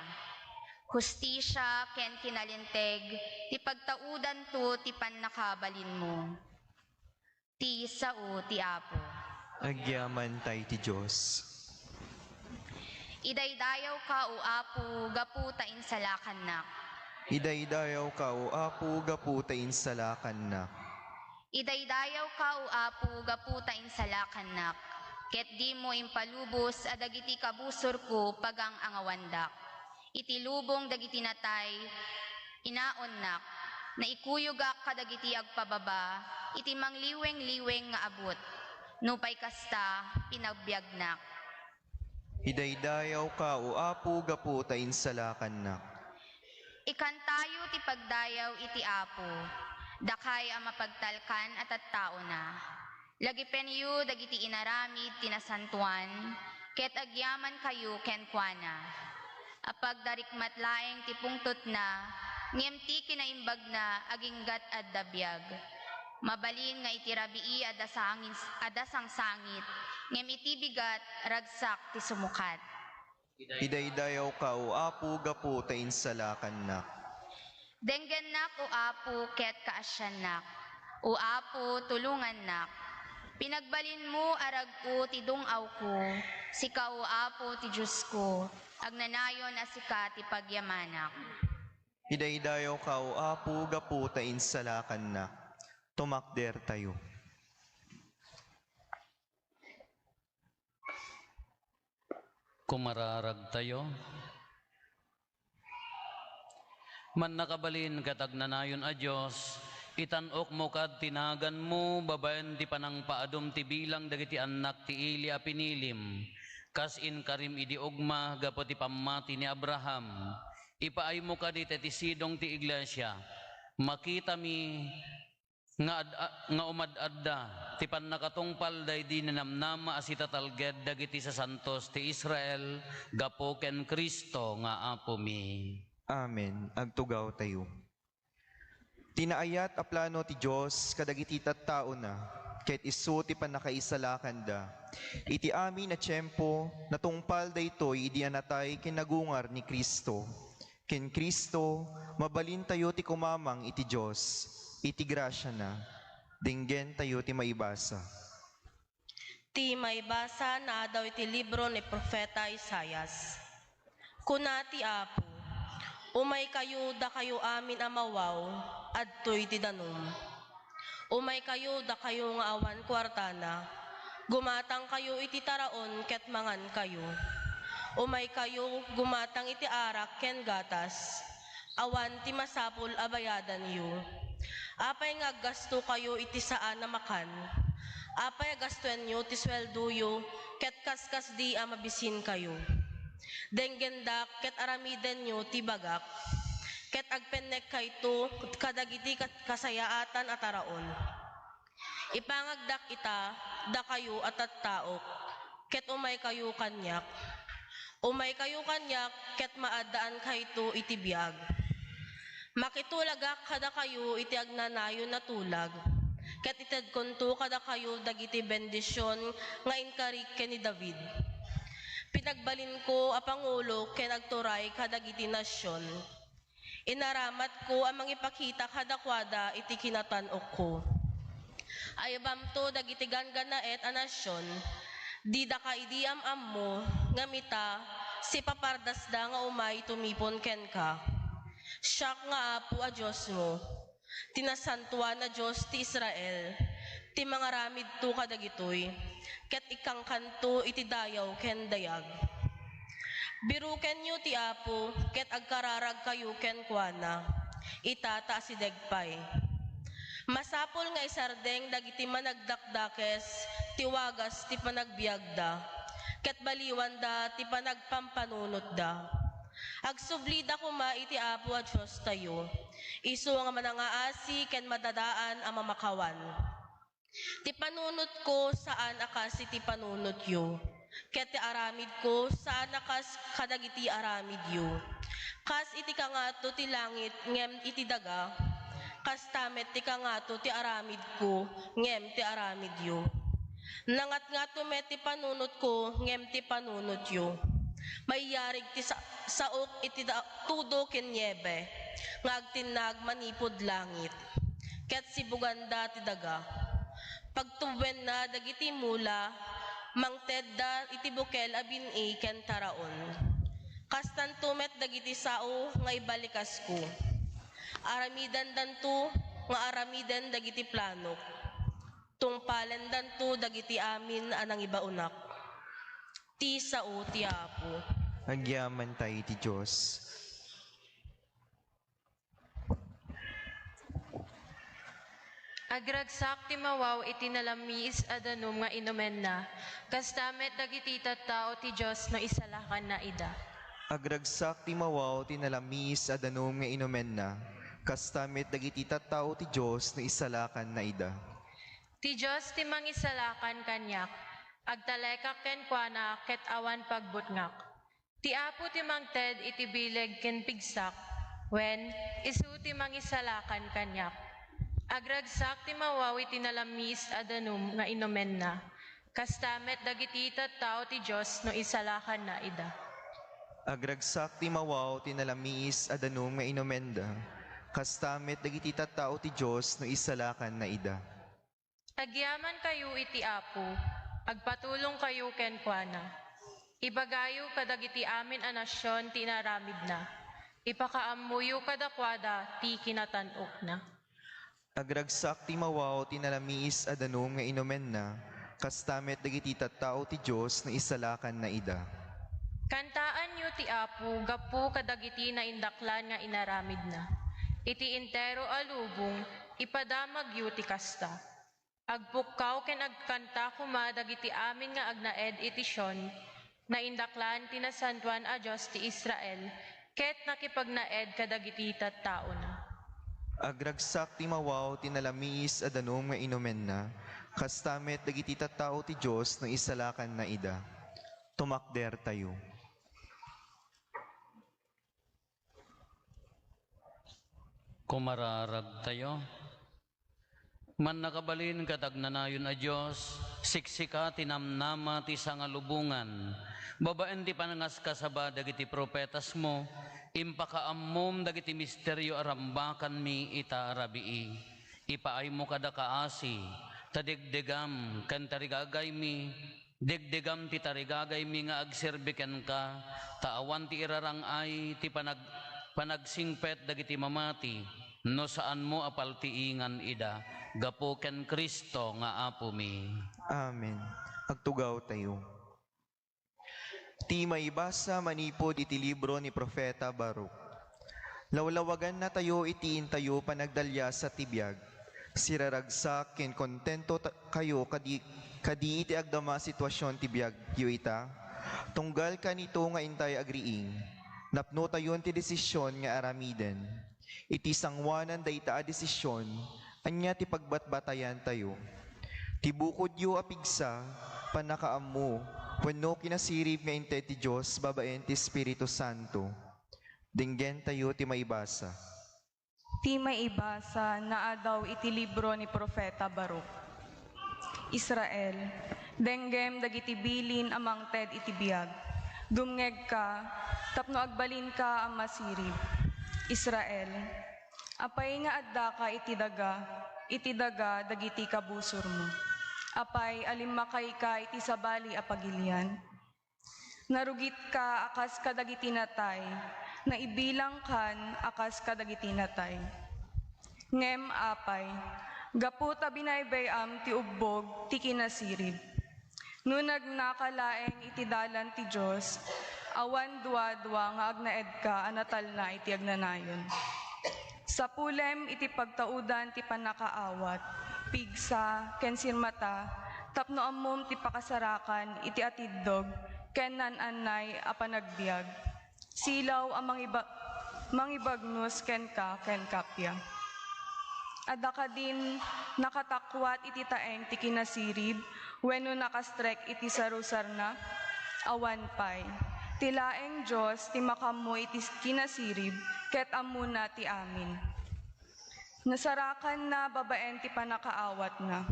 Hustisia ken kinalinteg ti pagtaudanto ti pannakabalinmo. Ti sao ti Apo. Agyaman tay ti Dios. Idaydayawka, O Apo, gapu ta insalakannak. Idaydayawka, O Apo, gapu ta insalakannak. Idaydayawka, O Apo, gapu ta insalakannak. Ket dimo impalubos a dagiti kabusorko pagang-angawandak. Iti lubong dagiti natay, inaonnak, naikuyogak kadagiti agpababa, iti mangliweng-liweng nga abut. Nupay kasta, pinagbiagnak. Idaydayawka, O Apo, gapu ta insalakannak. Ikantayo ti pagdayaw iti Apo, dakay a mapagtalkan a tattaona. Lagipenyo dagiti inaramid ti nasantoan, ket agyamankayo kenkuana. Apagdarikmat laeng ti pungtotna, ngem ti kinaimbagna aginggat adda biag. Mabalin nga iti rabii adda sangis-, adda sangsangit, ngem iti bigat, ragsak ti sumukat. Idaydayawka, O Apo, gapu ta insalakannak. Denggennak, O Apo, ket kaasiannak. O Apo, tulongannak. Pinagbalinmo a rag-o ti dung-awko, sika, O Apo, ti Diosko, agnanayon a sika ti pagyamanak. Idaydayawka, O Apo, gapu ta insalakannak. Tumakdertayo. Kumararagtayo. Mannakabalin ket agnanayon a Dios, itan-okmo kad ti naganmo babaen ti panangpaadum ti bilang dagiti annak ti ili a pinilim, kas inkarim idi ugma gapu ti pammati ni Abraham. Ipaaymo kadi ti, ti sidong ti iglesia. Makitami nga ad-, a-, nga umad-adda ti pannakatungpal daydi ninamnama a sitatalged dagiti sasantos ti Israel gapu ken Cristo nga Apomi. Amen. Agtugawtayo. Ti naayat a plano ti Dios kadagiti tattaona, ket isu ti pannakaisalakanda. Iti amin a tiempo, natungpal daytoy idi a natay ken nagungar ni Cristo. Ken Cristo, mabalintayo ti kumamang iti Dios, iti grasiana. Denggentayo ti maibasa. Ti maibasa naadaw iti libro ni Profeta Isaias. Kuna ti Apo, "Umaykayo, dakayo amin a mawaw, adtoy ti danum. Umaykayo, dakayo nga awan kuartana, gumatangkayo iti taraon ket mangankayo. Umaykayo, gumatang iti arak ken gatas. Awan ti masapul a bayadanyo. Apay nga aggastokayo iti saan a makan? Apay a gastoenyo ti sueldoyo ket kaskasdi a mabisinkayo? Denggendak ket aramidenyo ti bagak, ket agpennekkayto kadagiti ka-, kasayaatan a taraon." Ipangagdak ita, dakayo a tattaok, ket umaykayo kaniak. Umaykayo kaniak, ket maaddaankayto iti biag. Makitulagak kadakayo iti agnanayon a tulag, ket itedkonto kadakayo dagiti bendision nga inkarik ken ni David. Pinagbalinko a pangulo ken agturay kadagiti nasion. Inaramatko a mangipakita kadakuada iti kinatan-okko. Ayabamto dagiti ganggannaet a nasion, didaka idi am-ammo, ngem ita, sipapardasda nga umay tumipon kenka. Siak nga Apo a Diosmo, ti Nasantoan a Dios ti Israel, ti mangaramidto kadagitoy, ket ikkankanto iti dayaw ken dayag. Birukenyo ti Apo ket agkararagkayo kenkuana, ita ta asideg pay. Masapul nga isardeng dagiti managdakdakes ti wagas ti panagbiagda, ket baliwanda ti panagpampanunotda. Agsublida koma iti Apo a Diostayo, isu nga manangaasi ken madadaan a mamakawan. Ti panunotko saan a kas iti panunotyo. Ket ti aramidko, saan a kas kadagiti aramidyo. Kas iti kangato ti langit ngem iti daga, kasta met ti kangato ti aramidko ngem ti aramidyo. Nangatngato met ti panunotko ngem ti panunotyo. Maiyarig ti sa-, saok iti da-, tudo ken niebe nga agtinnag manipud langit, ket sibuganda ti daga. Pagtubbenna dagiti mula, mangtedda iti bukel a bin-i ken taraon. Kastanto met dagiti sao nga ibalikasko. Aramidendanto nga aramiden dagiti planok. Tungpalendanto dagiti amin a nangibaonak. Ti sao ti Apo. Agyaman tayo ti Diyos. Agragsak ti mawaw iti nalamiis a danum nga inumenna, kasta met dagiti tattao ti Dios no isalakanna ida. Agragsak ti mawaw ti nalamiis a danum nga inumenna, kasta met dagiti tattao ti Dios no isalakanna ida. Ti Dios ti mangisalakan kaniak, agtalekak kenkuana ket awan pagbutngak. Ti Apo ti mangted iti bileg ken pigsak, wen, isu ti mangisalakan kaniak. Agragsak ti mawaw iti nalamiis a danum nga inumenna, kasta met dagiti tattao ti Dios no isalakanna ida. Agragsak ti mawaw ti nalamiis a danum nga inumenda, kasta met dagiti tattao ti Dios no isalakanna ida. Agyamankayo iti Apo, agpatulongkayo kenkuana. Ibagayo kadagiti amin a nasion ti inaramidna. Ipakaammoyo kadakuada ti kinatan-okna. Agragsak ti mawaw ti nalamiis a danum nga inumenna, kasta met dagiti tattao ti Dios no isalakanna ida. Kantaanyo ti Apo gapu kadagiti naindaklan nga inaramidna. Iti entero a lubong, ipadamagyo ti kasta. Agpukkaw ken agkanta koma dagiti amin nga agnaed iti Sion, naindaklan ti Nasantoan a Dios ti Israel, ket nakipagnaed kadagiti tattaona. Agragsak ti mawaw ti nalamiis a danum nga inumenna, kasta met dagiti tattao ti Dios no isalakanna ida. Tumakdertayo. Kumararagtayo. Mannakabalin ket agnanayon a Dios, siksika ti namnama ti sangalubongan. Babaen ti panangaskasaba dagiti profetasmo, impakaammom dagiti misterio a rambakanmi ita a rabii. Ipaaymo kada kaasi, ta degdegam ken tarigagaymi, degdegam ti tarigagaymi nga agserbi kenka, ta awan ti irarang-ay ti panag-, panagsingpet dagiti mamati, no saanmo a paltiingan ida gapu ken Cristo nga Apomi. Amen. Agtugawtayo. Ti maibasa manipud iti libro ni Profeta Baruch. Lawlawagannatayo iti intayo panagdaliasa ti biag. Siraragsak ken kontento ta-, kayo kadi, kadi iti agdama a sitwasion ti biagyo ita. Tunggal kanito nga intay agriing, napnotayon ti desision nga aramiden. Iti sangoanan dayta a desision, ania ti pagbatbatayantayo? Ti bukodyo a pigsa, pannakaammo, wenno kinasirib nga inted ti Dios babaen ti Espiritu Santo? Denggentayo ti maibasa. Ti maibasa naadaw iti libro ni Profeta Baruch. Israel, denggem dagiti bilin a mangted iti biag. Dumngegka tapno agbalinka a masirib. Israel, apay nga addaka iti daga, iti daga dagiti kabusormo? Apay a limmakayka iti sabali a pagilian? Narugitka a kas kadagiti natay, naibilangkan a kas kadagiti natay. Ngem apay, gapu ta binaybay-am ti ubbog ti kinasirib. No nagnaka laeng iti dalan ti Dios, awan duadua nga agnaedka a natalna iti agnanayon. Sapulem iti pagtaudan ti pannakaawat, pigsa, ken sirmata, tapno ammom ti pakasarakan iti atiddog ken naan-annay a panagbiag. Silaw a mangiba-, mangibagnos kenka ken kappia. Adda kadin nakatakuat iti taeng ti kinasirib wenno nakastrek iti sarusarna? Awan pay. Ti laeng Dios ti makaammo iti kinasirib ket ammona ti amin. Nasarakanna babaen ti pannakaawatna.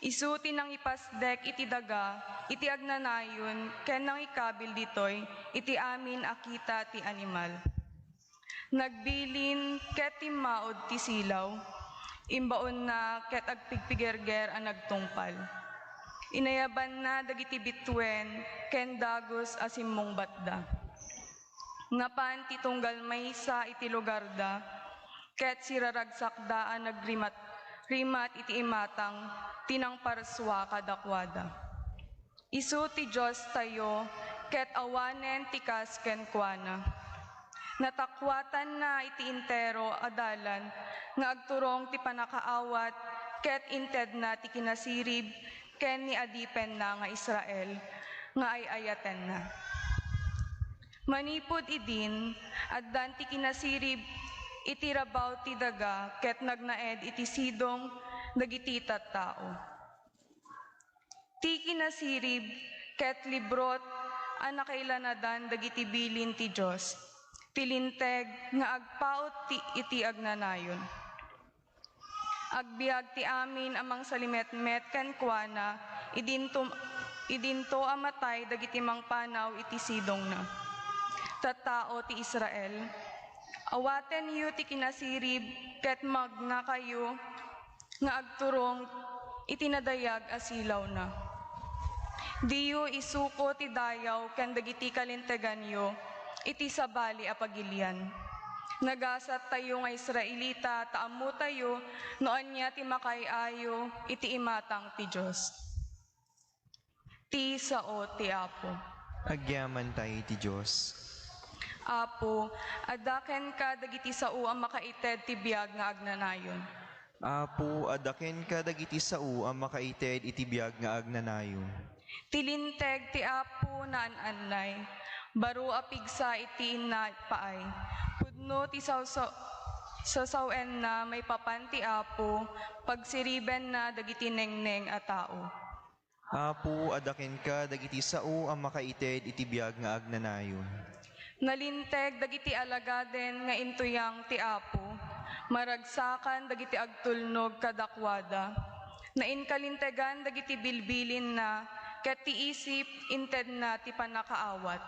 Isu ti nangipasdek iti daga iti agnanayon ken nangikabil ditoy iti amin a kita ti animal. Nagbilin ket timmaud ti silaw. Imbaonna ket agpigpigerger a nagtungpal. Inayabanna dagiti bituen ken dagus a simmungbatda. Napan ti tunggal maysa iti lugarda, ket siraragsakda a nagrimat-rimat iti imatang ti nangparsua kadakuada. Isu ti Diostayo, ket awanen ti kas kenkuana. Natakuatanna iti entero a dalan nga agturong ti pannakaawat, ket intedna ti kinasirib ken ni adipenna nga Israel nga ay-ayatenna. Manipud idin, addan ti kinasirib iti rabaw ti daga ket nagnaed iti sidong dagiti tattao. Ti kinasirib ket librot a nakailanadan dagiti bilin ti Dios, ti linteg nga agpaut ti, iti agnanayon. Agbiag ti amin a mangsalimetmet kenkuana idinto, idinto a matay dagiti mangpanaw iti sidongna. Tattao ti Israel, awatenyo ti kinasirib ket magnakayo nga agturong iti nadayag a silawna. Diyo isuko ti dayaw ken dagiti kalinteganyo iti sabali a pagilian. Nagasattayo nga Israelita ta ammotayo no ania ti makaay-ayo iti imatang ti Dios. Ti sao ti Apo. Agyaman tayo iti Dios. Apo, adda kenka dagiti sao a makaited ti biag nga agnanayon. Apo, adda kenka dagiti sao a makaited iti biag nga agnanayon. Ti linteg ti Apo naan-annay, baro a pigsa iti innapaay. Pudno ti sawsaw-, sasawenna maipapan ti Apo, pagsiribenna dagiti nengneng a tao. Apo, adda kenka dagiti sao a makaited iti biag nga agnanayon. Nalinteg dagiti alagaden nga intuyang ti Apo, maragsakan dagiti agtulnog kadakuada. Nainkalintegan dagiti bilbilinna, ket ti isip intedna ti pannakaawat.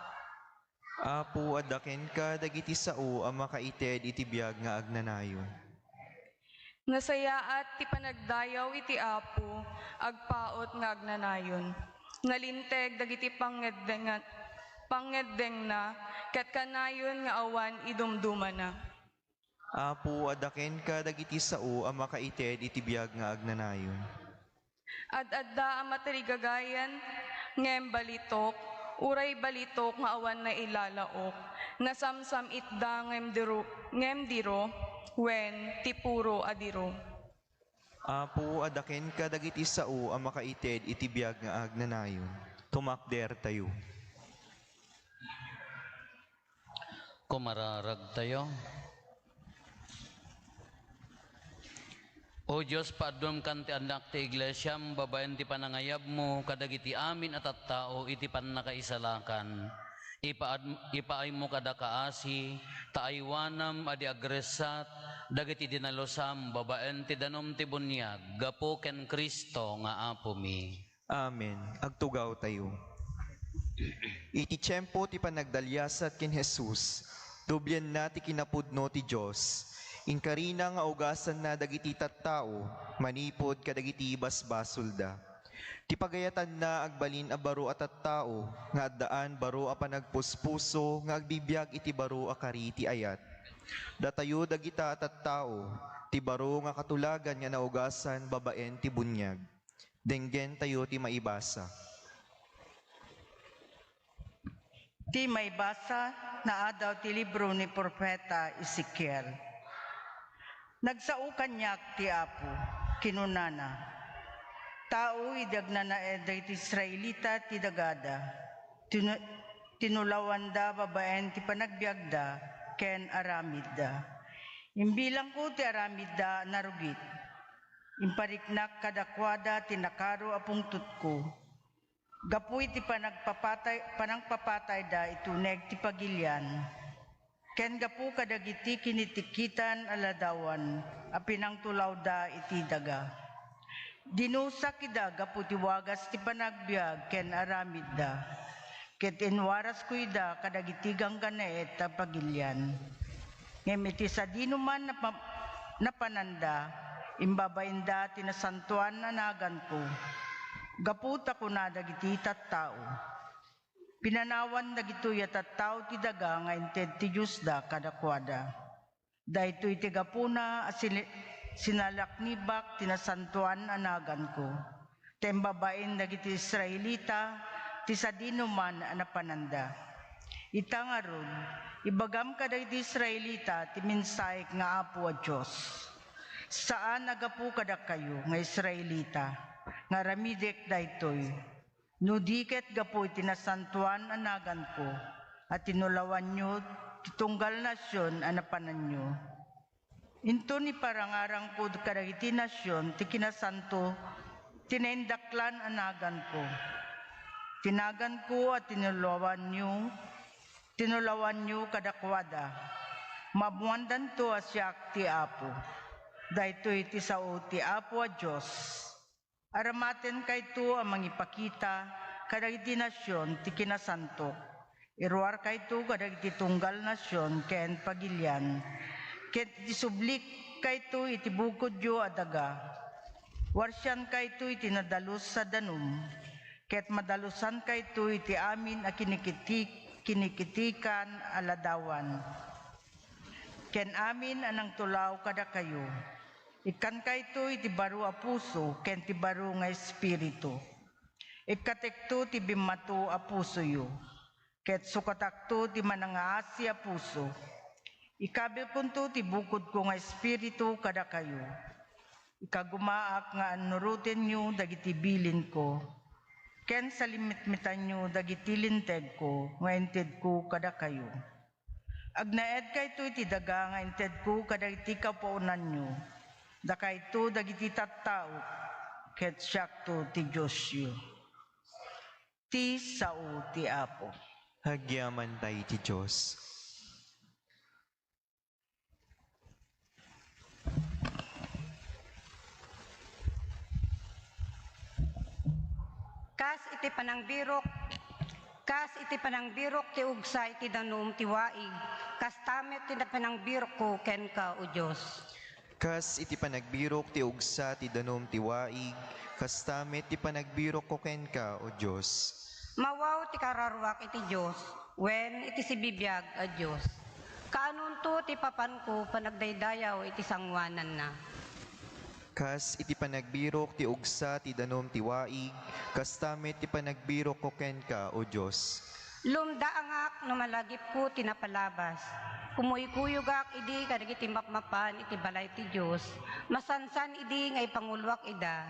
Apo, adda kenka dagiti sao a makaited iti biag nga agnanayon. Nasayaat ti panagdayaw iti Apo, agpaut nga agnanayon. Nalinteg dagiti pangngeddenga-, pangngedengna, ket kanayon nga awan idumdumana. Apo, adda kenka dagiti sao a makaited iti biag nga agnanayon. Ad-adda a matirigagayan, ngem balitok, uray balitok nga awan nailalaok, nasamsam-itda ngem diro, ngem diro, wen ti puro a diro. Apo, adda kenka dagiti sao a makaited iti biag nga agnanayon. Tumakdertayo. Kumararagtayo. O Dios, paadduam kan ti annak ti iglesiam babaen ti panangayabmo kadagiti amin a tattao iti pannakaisalakan. Ipaad-, ipaaymo kada kaasi, ta aywanam a di agressat dagiti dinalosam babaen ti danum ti buniag gapu ken Cristo nga Apomi. Amen. Agtugawtayo. Iti tiempo ti panagdaliasat ken Jesus, dublianna ti kinapudno ti Dios. Inkarina nga ugasanna dagiti tattao manipud kadagiti basbasolda. Ti pagayatanna agbalin a baro a tattao nga addaan baro a panagpuspuso nga agbibiag iti baro a kari ti ayat. Datayo dagita a tattao ti baro nga katulagan nga naugasan babaen ti buniag. Denggentayo ti maibasa. Ti maibasa, naadaw ti libro ni Profeta Ezekiel. Nagsao kaniak ti Apo, kinunana, "Tao idi agnanaed dagiti Israelita ti dagada, tinu-, tinulawanda babaen ti panagbiagda ken aramidda. Imbilangko ti aramidda a narugit. Impariknak kadakuada ti nakaro a pungtotko. Gapu iti panagpapatay, panangpapatayda iti uneg ti pagilian, ken gapu kadagiti kinitikitan a ladawan a pinangtulawda iti daga. Dinusak ida gapu ti wagas ti panagbiag ken aramidda, ket inwarasko ida kadagiti ganggannaet a pagilian. Ngem iti sadinoman napa-, napananda, imbabainda ti nasantoan a naganko. Gapu ta kuna dagiti tattao, "Pinanawan dagitoy a tattao ti daga nga inted ti Diosda kadakuada." Daytoy ti gapuna a sini-, sinalaknibak ti nasantoan a naganko, ta imbabain dagiti Israelita ti sadinoman a napananda. Ita ngarud, ibagam kadagiti Israelita ti mensahek nga Apo a Dios. Saan a gapu kadakayo nga Israelita nga aramidek daytoy, no di ket gapu iti nasantoan a naganko a tinulawanyo ti tunggal nasion a napananyo. Inton iparangarangko kadagiti nasion ti kinasanto ti naindaklan a naganko, ti naganko a tinulawanyo, tinulawanyo kadakuada, maammoandanto a siak ti Apo. Daytoy ti sao ti Apo a Dios. Aramatenkayto a mangipakita kadagiti nasion ti kinasanto. Iruarkayto kadagiti tunggal nasion ken pagilian, ket isublikkayto iti bukodyo a daga. Warsiankayto iti nadalus a danum, ket madalusankayto iti amin a kinikitik-, kinikitikan a ladawan, ken amin a nangtulaw kadakayo. Ikkankayto iti baro a puso ken ti baro nga espiritu. Ikkatekto ti bimmato a pusoyo, ket sukatakto ti manangngaasi a puso. Ikabilkonto ti bukodko nga espiritu kadakayo. Ikagumaak nga annurotenyo dagiti bilinko, ken salimitmitanyo dagiti lintegko nga intedko kadakayo. Agnaedkayto iti daga nga intedko kadagiti kapuonanyo. Dakayto dagiti tattaok, ket siakto ti Diosyo. Ti sao ti Apo. Agyamantay ti Dios. Kas iti panangbirok, kas iti panangbirok ti ugsa iti danum ti waig, kasta met ti panangbirokko kenka, O Dios. Kas iti panagbirok ti ugsa ti danum ti waig, kasta met ti panagbirokko kenka, O Dios. Mawaw ti kararuak iti Dios, wen iti sibibiag a Dios. Kaanonto ti papanko panagdaydayaw iti sangoananna. Kas iti panagbirok ti ugsa ti danum ti waig, kasta met ti panagbirokko kenka, O Dios. Lumdaangak no malagipko ti napalabas. Kumuykuyogak idi kadagiti mapmapan iti balay ti Dios. Masansan idi nga ipanguloak ida.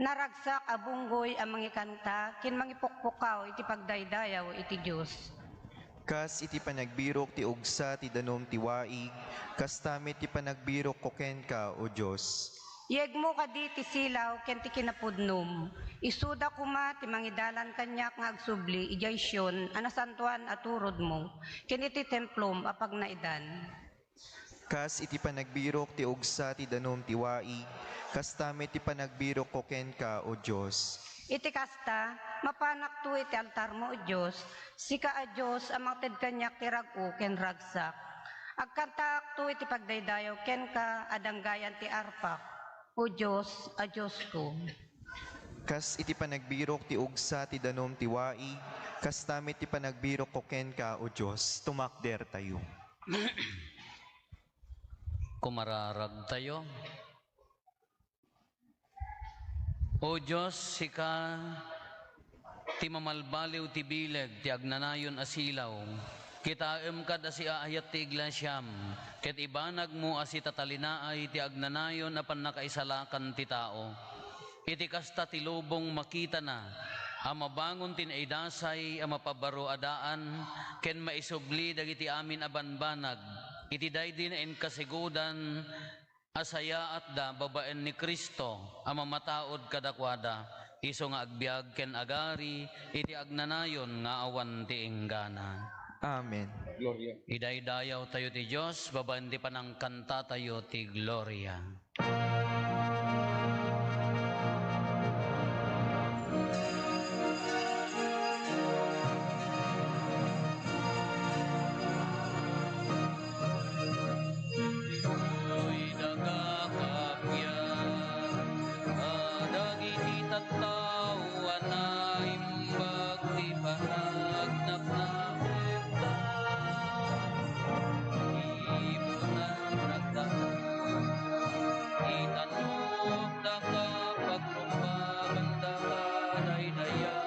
Naragsak a bunggoy a mangikanta ken mangipukpukaw iti pagdaydayaw iti Dios. Kas iti panagbirok ti ugsa ti danum ti waig, kasta met ti panagbirokko kenka, O Dios. Yegmo kadi ti silaw ken ti kinapudnom. Isuda koma ti mangidalan kaniak nga agsubli idiay Sion a nasantoan a turodmo, ken iti templom a pagnaedan. Kas iti panagbirok ti ugsa ti danum ti waig, kasta met ti panagbirokko kenka, O Dios. Iti kasta, mapanakto iti altarmo, O Dios, sika a Dios a mangted kaniak ti rag-o ken ragsak. Agkantaakto iti pagdaydayaw kenka a danggayan ti arpak, O Dios a Diosko. Kas iti panagbirok ti ugsa ti danum ti waig, kasta met ti panagbirokko kenka, O Dios. Tumakdertayo. Kumararagtayo. O Dios, sika ti mamalbaliw ti bileg ti agnanayon a silaw. Kitaem kad a siaayat ti iglesiam, ket ibanagmo a sitatalinaay ti agnanayon a pannakaisalakan ti tao. Iti kasta ti lubong makitana a mabangon ti naidasay a mapabaro a daan ken maisubli dagiti amin a banbanag. iti daydi nainkasigudan a sayaatda babaen ni Cristo a mamataud kadakuada, isu nga agbiag ken agari iti agnanayon nga awan ti inggana. Amen. Gloria. Idaydayawtayo ti Dios babaen ti panangkantatayo ti Gloria. Dagiti tattao a naimbag ti panagnapnapetda, ibunan nagtaud, itanokda ka pagrumbagan da ka daydayawen.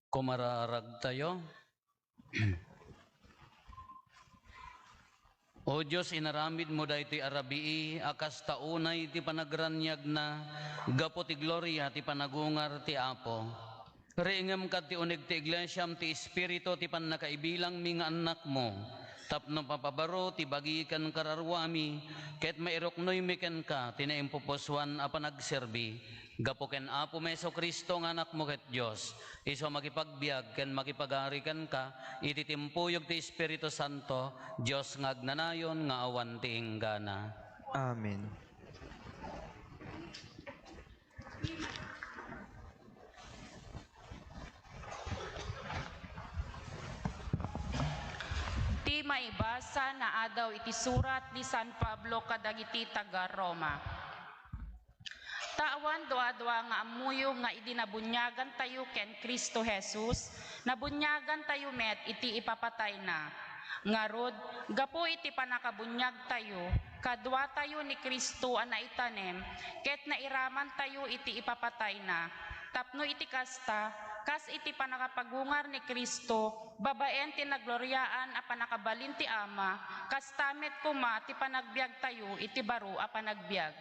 Kumaraaragtayo. O Dios, inaramidmo daytoy a rabii a kasta unay ti panagraniagna gapu ti gloria ti panagungar ti Apo. Riingem kad ti uneg ti Iglesiam ti Espiritu ti pannakaibilangmi nga annakmo, tapno mapabaro ti bagi ken kararuami, ket mairuknoymi kenka ti naimpupusuan a panagserbi. Gapu ken Apomi Jesu-Cristo nga Anakmo ket Dios, isu a makipagbiag ken makipagari kenka iti timpuyog ti Espiritu Santo, Dios nga agnanayon nga awan ti inggana. Amen. Ti maibasa naadaw iti surat ni San Pablo kadagiti taga-Roma. Ta awan dua-dua nga ammoyo nga idi nabuniagantayo ken Cristo Jesus, nabuniagantayo met iti ipapatayna. Ngarud, gapu iti pannakabuniagtayo, kaduatayo ni Cristo a naitanem, ket nairamantayo iti ipapatayna. Tapno iti kasta, kas iti pannakapagungar ni Cristo, babaen ti nagloriaan a pannakabalin ti Ama, kasta met koma ti panagbiagtayo iti baro a panagbiag.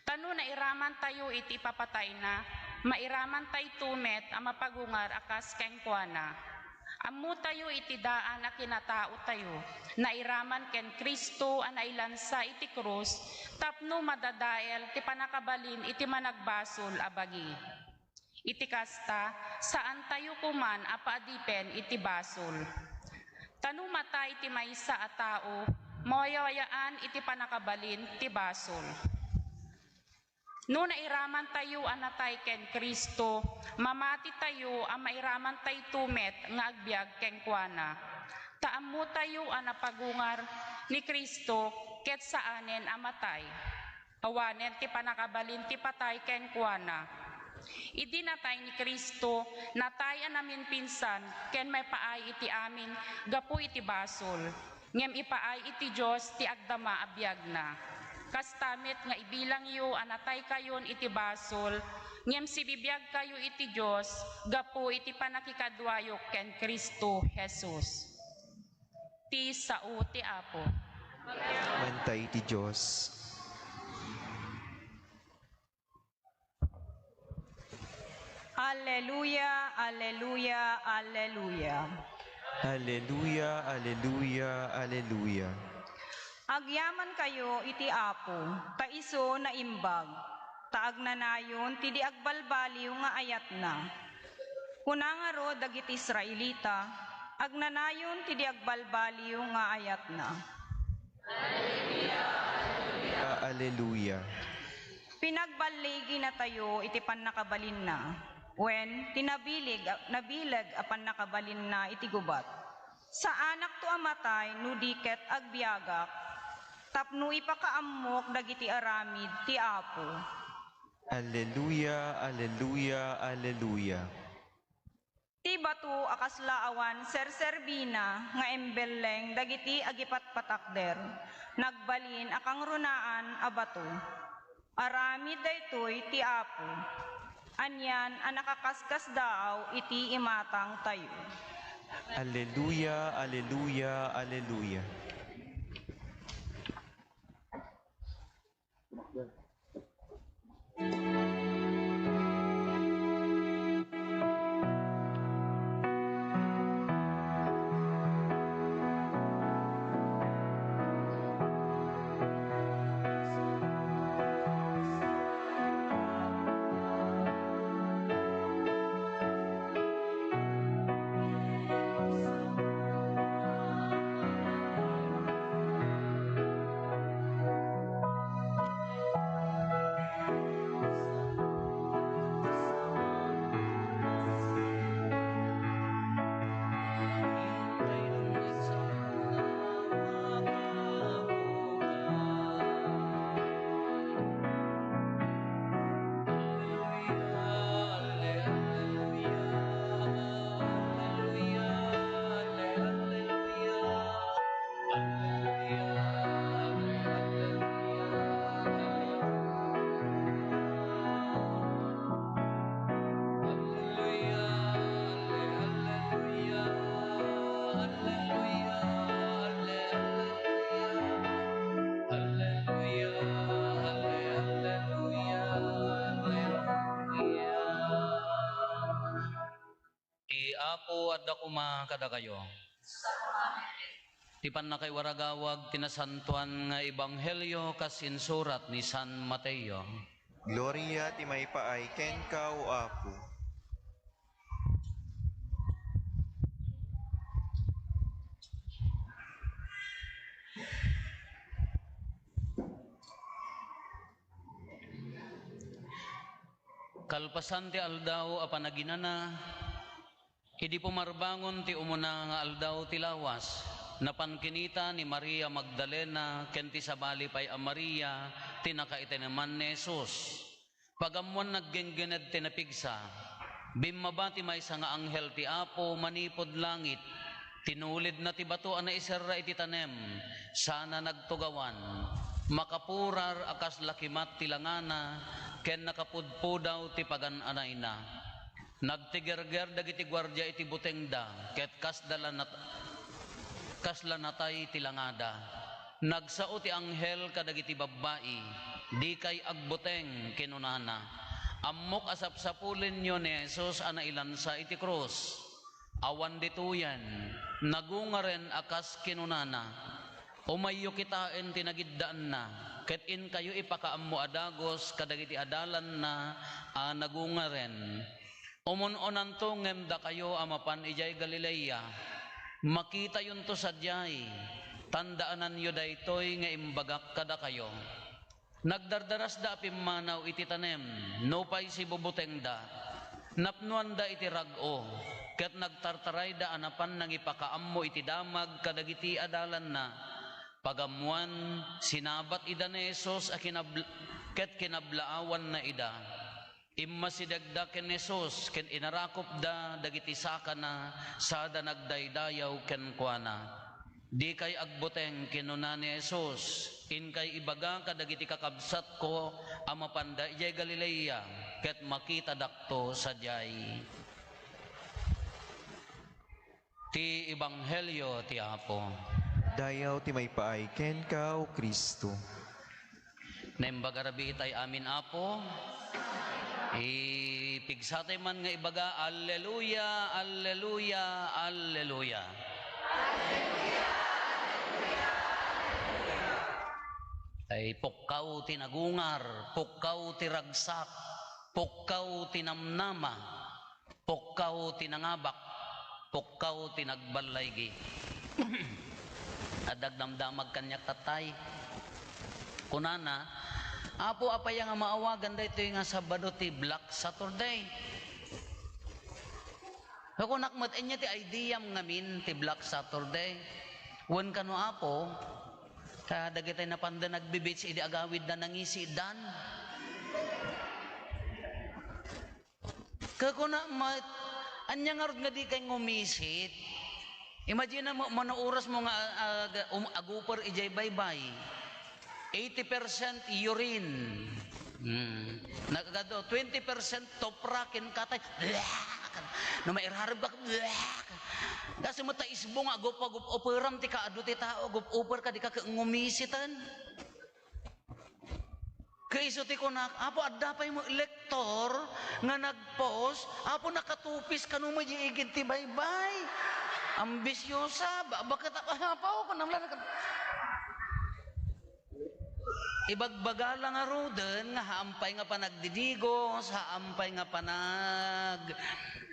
Ta no nairamantayo iti ipapatayna, mairamantayto met a mapagungar a kas kenkuana. Ammotayo iti daan a kinataotayo, nairaman ken Cristo a nailansa iti krus tapno madadael ti pannakabalin iti managbasol a bagi. Iti kasta, saantayo koman a paadipen iti basol. Ta no matay ti maysa a tao, mawayawayaan iti pannakabalin ti basol. No nairamantayo a natay ken Cristo, mamatitayo a mairamantayto met nga agbiag kenkuana. Ta ammotayo a napagungar ni Cristo ket saanen a matay. Awanen ti pannakabalin ti patay kenkuana. Idi natay ni Cristo, natay a naminpinsan ken maipaay iti amin gapu iti basol, ngem ipaay iti Dios ti agdama a biagna. Kasta met nga ibilangyo a nataykayon iti basol, ngem sibibiagkayo iti Dios gapu iti pannakikaduayo ken Cristo Jesus. Ti sao ti Apo. Mantay ti Dios. Alleluia, alleluia, alleluia. Alleluia, alleluia, alleluia. Agyamankayo iti Apo, ta isu naimbag, ta agnanayon ti di agbalbaliw nga ayatna. Kuna ngarud dagiti Israelita, agnanayon ti di agbalbaliw nga ayatna. Alleluia. Pinagballiginatayo iti pannakabalinna, wen ti nabileg, nabileg a pannakabalinna iti gubat. Saanakto a matay no di ket agbiagak, tapno ipakaammok dagiti aramid ti Apo. Alleluia, alleluia, alleluia. Ti bato a kasla awan serserbina nga imbelleng dagiti agipatpatakder, nagbalin a kangrunaan a bato. Aramid daytoy ti Apo. Anian a nakakaskasdaaw iti imatangtayo. Alleluia, alleluia, alleluia. Ti Apo adda koma kadakayo. Ti pannakaiwaragawag ti nasantoan nga ebanghelio kas insurat ni San Mateo. Gloria ti maipaay kenka, O Apo. Kalpasan ti aldaw a panaginana, idi pumarbangon ti umuna nga aldaw ti lawas, napan kinita ni Maria Magdalena ken ti sabali pay a Maria ti nakaiteneman ni Jesus. Pagammoan, nagginggined ti napigsa. Bimmaba ti maysa nga anghel ti Apo manipud langit. Tinulidna ti bato a naiserra iti tanem, sana nagtugawan. Makapurar a kasla kimat ti langana, ken nakapudpudaw ti pagan-anayna. Nagtigerger dagiti guardia iti butengda, ket kasda la nat-, kasla natay ti langada. Nagsao ti anghel kadagiti babbai, "Dikay agbuteng," kinunana. "Ammok a sapsapulenyo ni Jesus a nailansa iti krus. Awan ditoyen, nagungaren a kas kinunana. Umayyo kitaen ti nagiddaanna, ket inkayo ipakaammo a dagus kadagiti adalanna a nagungaren." Umun-unanto ngem dakayo a mapan idiay Galilea, makitayonto sadiay, tandaananyo daytoy nga imbagak kadakayo. Nagdardarasda a pimmanaw iti tanem, nupay sibubutengda. Napnoanda iti rag-o, ket nagtartarayda a napan nangipakaammo iti damag kadagiti adalanna. Pagammoan, sinabat ida ni Jesus a kinabl-, ket kinablaawanna ida. Immasidegda ken Jesus ken inarakupda dagiti sakana sada nagdaydayaw kenkuana. "Dikay agbuteng," kinuna ni Jesus, "inkay ibaga kadagiti kakabsatko a mapanda idiay Galilea, ket makitadakto sadiay." Ti Ebanghelio ti Apo. Dayaw ti maipaay kenka, O Cristo. Naimbag a rabii tay amin, Apo. Ipigsatay man nga ibaga, "Alleluia, alleluia, alleluia." Ay, pukkaw ti nagungar, pukkaw ti ragsak, pukkaw ti namnama. Pukkaw ti nangabak, pukkaw ti nagballaygi. Adda agdamdamag kaniak, tatay. Kunana, "Apo, apay nga maawagan daytoy nga Sabado ti Black Saturday?" Kunak met, "Ania ti ideam ngamin ti Black Saturday?" Wen kano, Apo, ta dagitay napanda nagbe-beach idi agawidda nangisiddan. Kakuna met, "Ania ngarud nga dikay ngumisit?" Imagine mo, mano oras mo nga, ah, ah, um, aguper idiay baybay. Eighty percent urine. Hmm. Nagkado, twenty percent topra ken katay. No mairarib ka, kasi mo ta isbo nga agup-, agup-, uperam ti kaadu ti tao, agup-, uper ka, di ka ka-, ngumisiten. Ket isu ti kunak, "Apo, adda pay met lektor nga nag-post, Apo, nakatupis kano met idiay igid ti baybay. Ambisiosa, ba-, baket a-, Apo," kunam la, "Ibagbaga la ngaruden nga haan pay nga panagdidigos, haan pay nga panag-,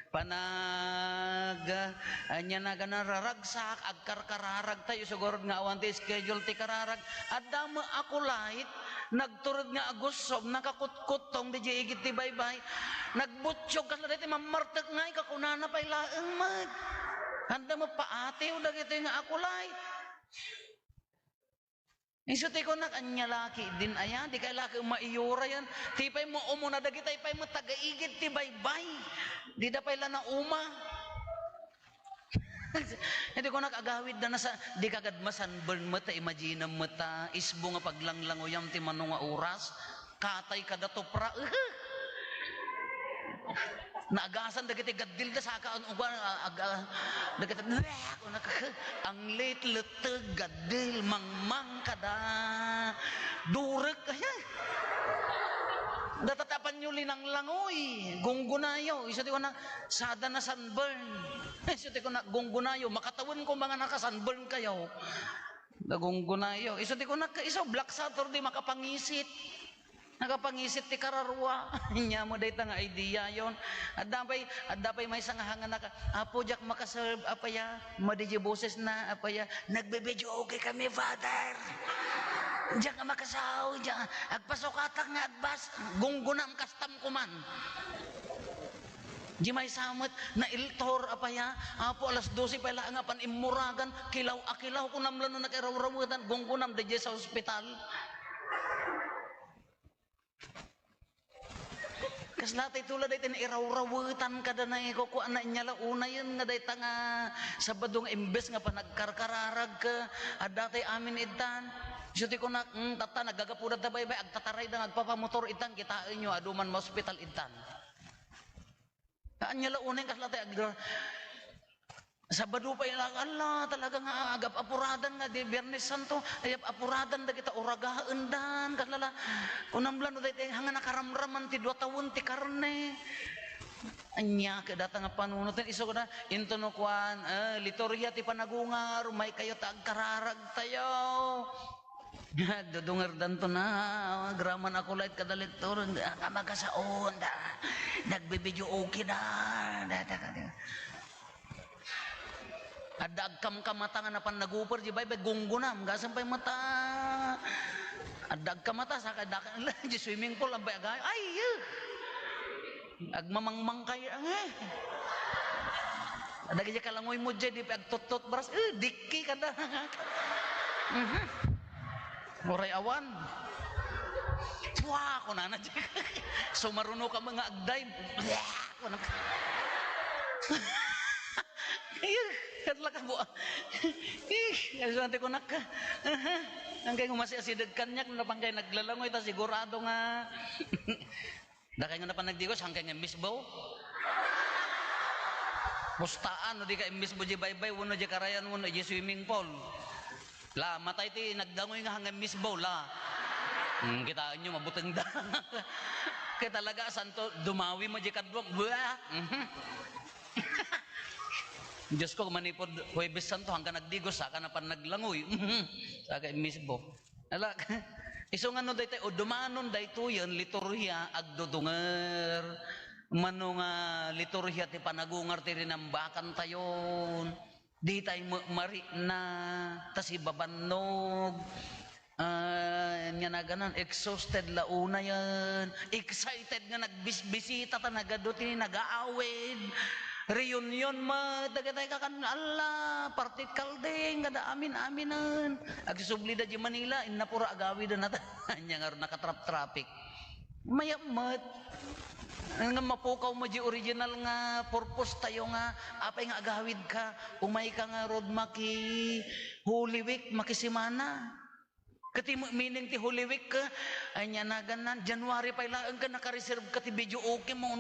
panag-, ania na, nga nararagsak, agkarkararag tayo, siguro nga awan ti schedule ti kararag. Adda met a kulay, nagtured nga agusob, nakakutkuttong idiay igid ti baybay. Nagbutchog kasla daytoy mammartek nga ikakunana pay laeng met. Adda met paatiw dagitoy nga a kulay." Isu ti kunak, "Ania la ketdin aya? Dikay la ket maiyurayan. Ti pay mo umuna, dagitay pay met taga igid ti baybay. Dida pay la nauma." Iti kunak, "Agawidda na sa, dika gad masunburn met, ta imaginem met ta isbo nga paglanglangoyam ti mano nga oras. Katay kada topra." Naagasan dagiti gaddil da saka an uga, ag-, dagiti, ang litletteg, gaddil, mangmang, kada durek, ay, ay. Data ti apanyo linanglangoy, gunggunayo, isu ti kuna, sada na sunburn. Isu ti kuna, gunggunayo, makatawen ko mga naka-sunburn kayo. Nagunggunayo. Isu ti kuna, isu, Black Saturday, makapangisit. Nakapangisit ti kararua. Ania mo dayta nga idea yon. Adda pay, adda pay maysa nga hangan naka, "Apo, diak makaserve, apaya? Madi diay bosesna, apaya?" "Nagbe-videoke kami, Father. Diak nga makasao, diak. Agpasukatak nga agbas." Gunggunam kastam kuman. Di maysa met, nailtor, apaya? "Apo, alas dose pay la nga pan immuragan, kilaw a kilaw, kunam la no nakirawrawetan, gunggunam, daydiay sa ospital." Kasla tay tula dayta nga irawrawetan kada na ikukuana, anya la unayen nga dayta nga Sabado nga imbes nga panagkarkararag ka, adda tay amin ittan. Isu ti kunak, "Hmm, tatta, naggagapuda ta baybay, agtatarayda nga agpapamotor ittan, kitaenyo, adu man maospital ittan." Anya la unayen kasla tay agdra-, Sabado pay la, ala, talaga nga agap-apuradan nga di Biyernes Santo, ay ap-apuradan dagita uragaendan, kalala. Kunam la no daytoy, hanga nakaramraman ti dua tawen ti karne. Anya, kadata nga panunoten, isu kada, into no kuan, eh, liturgia ti panagungar, maykayo ta agkararagtayo. Dudungerdanto na, agraman ako laet kada lektor, ah, kamakasaon, da, nagbibidio okay da, da, da, da. Adda agkamkamata nga napan naguper, di baybay, gunggunam, gasam pay mata. Adda agkamata, saka da, di swimming pool, ampay agayo, ay, eh. Agmamangmangkay, eh. Adda gaydi kalangoy mo, di pay agtututbras, eh, dikki kada. Mhm. Uray awan. Pua, kunana, sumaruno ka mga agdive. Kunana. Ih, kadlak ka buang. Ih, kasuan ti kunak ka. Aha. Ang kay ngumasi-asideg kanyak, napang kay naglalangoy, ta sigurado nga. Dakay nga napan nagdigos, hangkay nga misbo. Pustaan, no di ka misbo di baybay, wenno di karayan, wenno di swimming pool. La, matay ti nagdangoy nga hanggang misbo, la. Hmm, kitaenyo, mabuteng da. Kaya talaga, santo, dumawi mo di kadwang. Buah! Mhm. Diyos ko, manipod Huwebes Santo, hanggang nagdigos, saka napan naglangoy. Mhm. Saka misbo. Ala, isu nga no daytoy, o dumanon daytoyen, liturgia, agdudunger. Mano nga liturgia ti panagungar ti rinambakan tayon. Ditay met marikna, ta sibabannog. Ah, ania naganan, exhausted la unayen. Excited nga nagbisbisita ta nagadu ti nagaawid. Reunion met, dagitay kakan-, ala, party calding, kada amin-aminen. Agsubli da di Manila, inna pura agawid na ta. Ania nga nakatrap-traffic. Mayat met. Nga mapukaw mo di original nga purpose tayo nga, apay nga agawid ka, umay ka nga road maki Holy Week, maki Semana. Kati mo meaning ti Holy Week ka, ania naganan, January pay laeng ka naka-reserve ka ti video okay mo.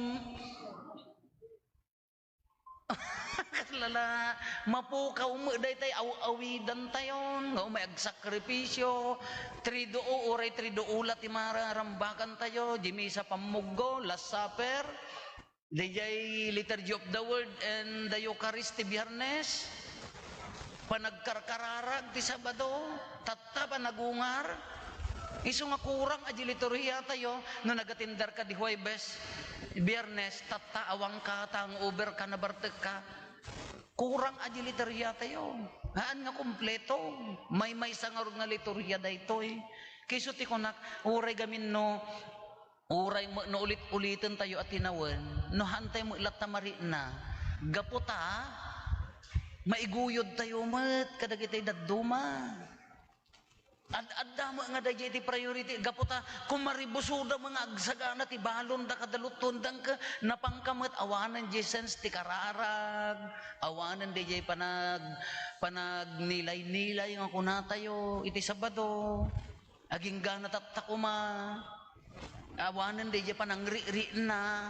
Lala, mapukaw met daytay aw-awidan tayon, nga umay agsakripisyo, triduo, uray triduo la ti mararambakan tayo, di misa pammuggo, Last Supper, dijay Liturgy of the Word and the Eucharist ti Biyernes, panagkarkararag ti Sabado, tatta panagungar, isu nga kurang a di liturgia tayo, no nagatindar ka di Huwebes, Biyernes, tatta awangka, ta hangover ka, nabartek ka. Kurang a di liturgia tayo. Haan nga kompleto. Maymaysa ngarud nga liturgia daytoy. Kayso ti kunak, uray gamin no, uray mo, no ulit-uliten tayo a tinawen, no haan tayo mo ilatta marikna. Gapu ta, maiguyod tayo met kadagitay dadduma. Ad-adda met nga dayjay ti priority, gapu ta kumaribusoda met nga agsagana ti balonda kada luttuenda, ket napangka met awanen jay sense ti kararag, awanen dayjay panag-, panagnilay-nilay nga kunatayo iti Sabado. Agingga na tatta koma. Awanen dayjay panangrikrikna.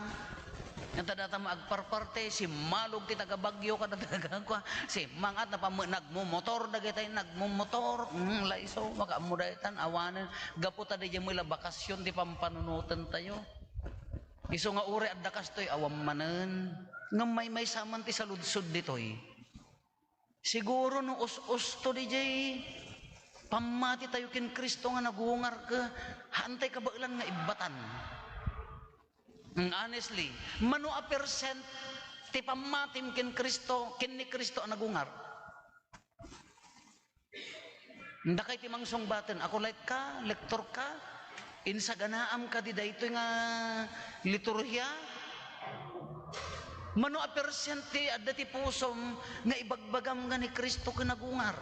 Anta data mo agparparte, simmalog ti taga Baguio kada taga kua, simmangat na pammo-, nagmumotor, dagitay nagmumotor. Hmm, la isu, makaammo daytan, awanen. Gapu ta dayjay mo ila bakasyon ti pampanunoten tayo. Isu nga uray adda kastoy, awan manen. Ngem maymaysa man ti saludsod ditoy. Siguro no us-usto dijay pammati tayo ken Cristo nga nagungar ket haantay kabaelan nga ibbatan. Mm, honestly, mano a percent ti pammatim ken Cristo, ken ni Cristo a nagungar? Dakay ti mangsungbaten, ako laet ka, lektor ka, insaganaam ka di daytoy nga liturgia? Mano a percent ti adda ti pusom nga ibagbagam nga ni Cristo ken nagungar?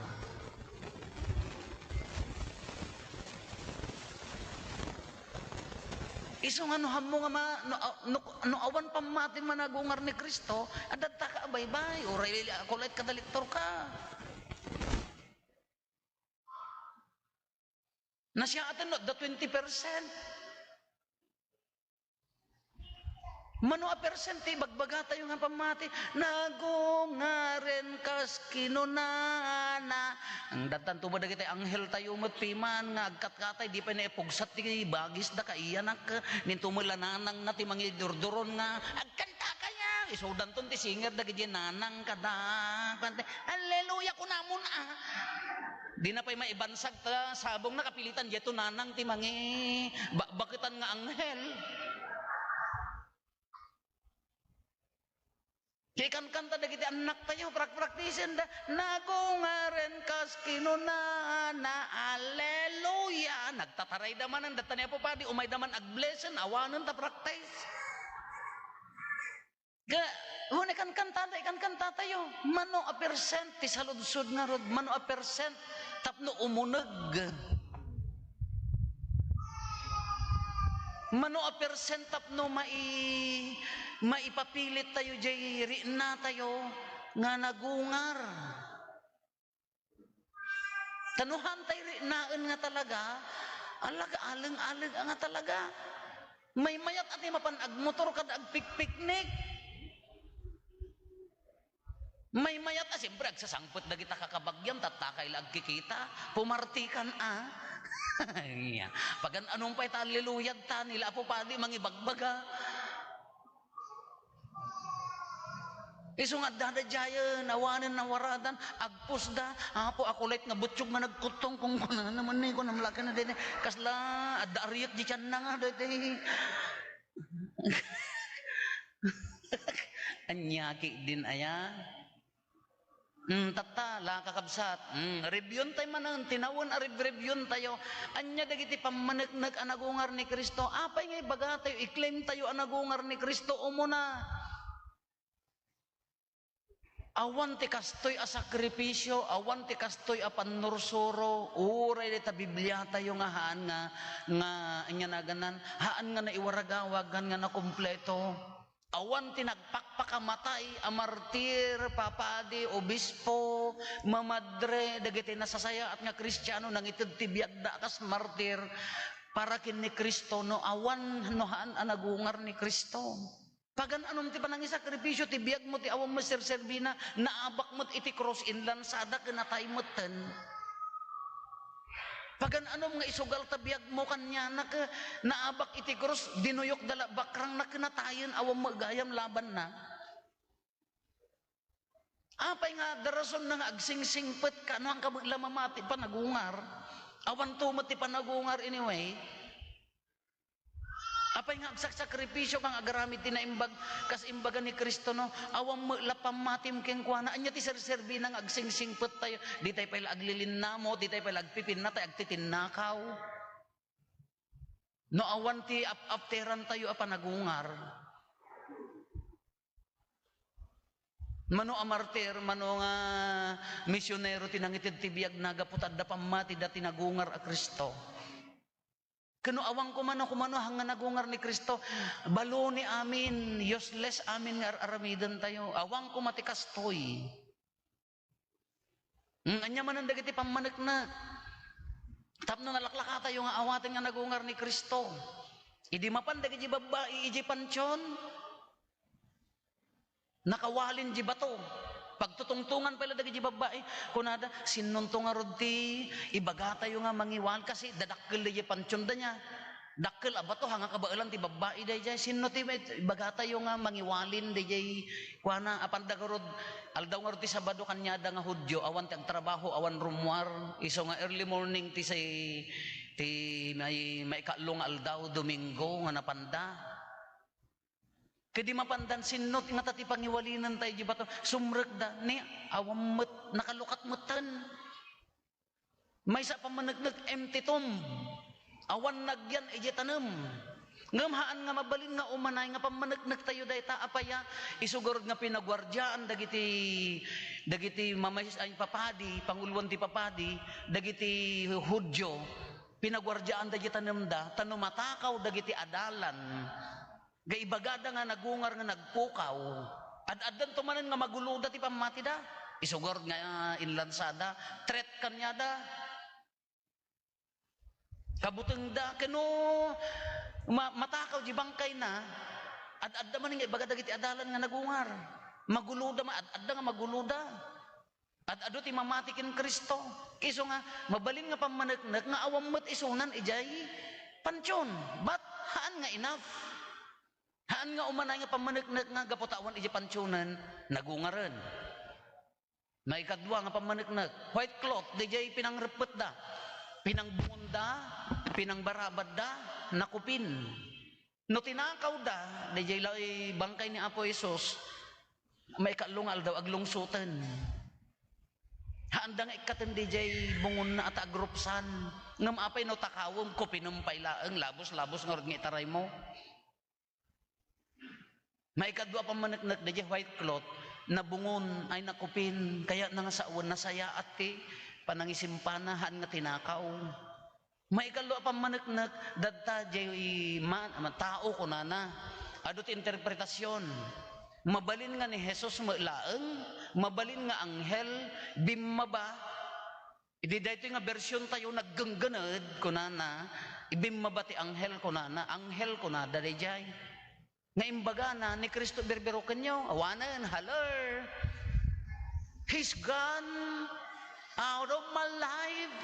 Isu nga no hammo nga ma-, no, no, no awan pammati managungar ni Cristo, adda ka a baybay, uray ako laeng kadalektorka. Nasiaten no adda twenty percent. Mano a percent ti ibagbagatayo nga pammati? Nagungaren kas kinunana. Ang dantan tubo dagiti anghel tayo met piman nga agkatkatay, di pay naipugsat ti bagisda, kaiyanak. Ninto met la nanangna ti mangidurduron nga, "Agkanta kaya?" Isudanton ti singer dagiti nanang kada. Kanta, "Alleluia," kunamon, ah. Di na pay maibansag ta sabong na kapilitan, diay to nanang ti mangi-, ba-, baketan nga anghel. Kay kankanta dagiti annaktayo, prak-, praktisenda, "Nagungaren kas kinunana, alleluia." Nagtatarayda manen, data ni Apo Padi, umayda man ag-bless-en, awanen ta practice. Ga, huni kankanta, ikankantatayo. Mano a percent ti saludsod ngarud? Mano a percent tapno umuneg? Mano a percent tapno mai-, maipapilit tayo jay riknatayo nga nagungar? Ta no haantay riknaen nga talaga, alaga, aleng-aleg nga talaga. Maymayat a ti mapan agmotor kada agpikpiknik. Maymayat a, siyempre, agsasangpet dagita kakabagian, tattakay la agkikita. Pumartikan a. Nya. Pagan-anom pay ta, alleluia, ta, nila Apo Padi, mangibagbaga. Isu nga adda daydiayen, awanen nawaradan, agpusda, "Apo, ako laeng nga butchog nga nagkuttong," kunkunana manen, kunam la ken daydi, kasla adda ariek di tianna nga daydi. Ania ketdin aya? Hmm, tatta, la, kakabsat. Hmm, review-en tayo manen, tinawen a rev-, review-en tayo. Ania dagiti pammaneknek a nagungar ni Cristo? Apay nga ibagatayo, i-claim tayo a nagungar ni Cristo? Umuna, awan ti kastoy a sakripisio, awan ti kastoy a pannursuro, uray dayta Bibliatayo nga haan nga, nga, ania naganna, haan nga naiwaragawag, haan nga nakumpleto. Awan ti nagpakpakamatay a martir, papadi, obispo, mamadre, dagiti nasasayaat nga Kristiano, nangited ti biagda a kas martir para ken ni Cristo, no awan, no haan a nagungar ni Cristo. Pagan-anom ti panangisakripisio ti biagmo ti awan met serserbina, naabak met iti krus, inlansada ken natay metten. Pagan-anom nga isugal ta biagmo kaniana ket naabak iti krus, dinuyokda la bakrangna ken natayen, awan met gayam labanna. Apay nga adda rasonna nga agsingsingpet ka, no, haanka met la mamati panagungar? Awanto met ti panagungar anyway. Apay nga agsaksakripisio kang agaramid ti naimbag kas imbaga ni Cristo, no? Awan met la pammatim kenkuana. Ania ti serserbina nga agsingsingpet tayo? Ditay pay la aglilinnamo, ditay pay la agpipinna tay agtitinnakaw. No awan ti ap-apteran tayo a panagungar. Mano a martir, mano nga misionero ti nangited ti biagna gapu ta adda pammatida ti nagungar a Cristo. Ken no awan koma no kumano haan nga nagungar ni Cristo, baloni amin, useless amin nga ar-aramidentayo. Awan koma ti kastoy. Hmm, ania manen dagiti pammaneknek tapno nalaklakatayo nga awaten nga nagungar ni Cristo? Idi mapan dagiti babbai idiay pantion, nakawalin di bato. Pagtutungtongan pay la dagiti babbai, kunada, "Sinnonto ngarud ti ibagatayo nga mangiwal?" Kasi dadakkel daydiay pantionda nia. Dakkel a bato, haan nga kabaelan ti babbai daydiay. "Sinno ti ibagatayo nga mangiwalin daydiay?" Kuana, apanda ngarud, aldaw ngarud ti Sabado kaniada nga Judio, awan ti agtrabaho, awan rummuar. Isu nga early morning ti say, ti may, maikatlo nga aldaw, Domingo, nga napanda. Ket idi mapandan, "Sinno ti ngata ti pangiwalinentayo diay bato?" Sumrekda, ni awan met, nakalukat metten. Maysa a pammaneknek, empty tomb. Awan nagyan idiay tanem. Ngem haan nga mabalin nga umanay nga pammaneknektayo dayta, apay a? Isu garud nga pinaguardiaan dagiti, dagiti mamaysa-, ay, papadi, panguloan ti papadi, dagiti Judio. Pinaguardiaanda diay tanemda, ta no matakaw dagiti adalan, nga ibagada nga nagungar nga nagpukaw, ad-addanto manen nga maguloda ti pammatida. Isu ngarud nga inlansada, threat kaniada. Kabutengda, ken no ma-, matakaw diay bangkayna, ad-adda manen nga ibaga dagiti adalan nga nagungar. Maguloda, ma-, ad-adda nga maguloda. Ad-adu ti mamati ken Cristo. Isu nga, mabalin nga pammaneknek nga awan met isunan idiay pantion. But, haan nga enough. Haan nga umanay nga pammaneknek nga gapu ta awan idiay pantionen, nagungaren. Maikadua nga pammaneknek, white cloth, daydiay pinangreppetda, pinangbungonda, pinangbarabadda, nakupin. No tinakawda, daydiay la-, bangkay ni Apo Jesus, maikallo nga aldaw, aglungsoten. Haanda nga ikkaten daydiay bungonna a ta agrupsan. Ngem apay no takawem, kupinem pay laeng, labus-labus ngarud nga itaraymo. Maikadua a pammaneknek, daydiay white cloth, nabungon, ay nakupin, kayatna nga sawen, nasayaat ti panangisimpana, haan nga tinakaw. Maikallo a pammaneknek, dadta diay ma-, tao, kunana. Adu ti interpretasyon. Mabalin nga ni Jesus met laeng, mabalin nga anghel, bimmaba. Idi daytoy nga bersiontayo, naggenggened, kunana, ibimmaba ti anghel, kunana, anghel, kunada daydiay. Nga imbagana ni Cristo, "Birbirokenyo, awanen, haler. He's gone out of my life.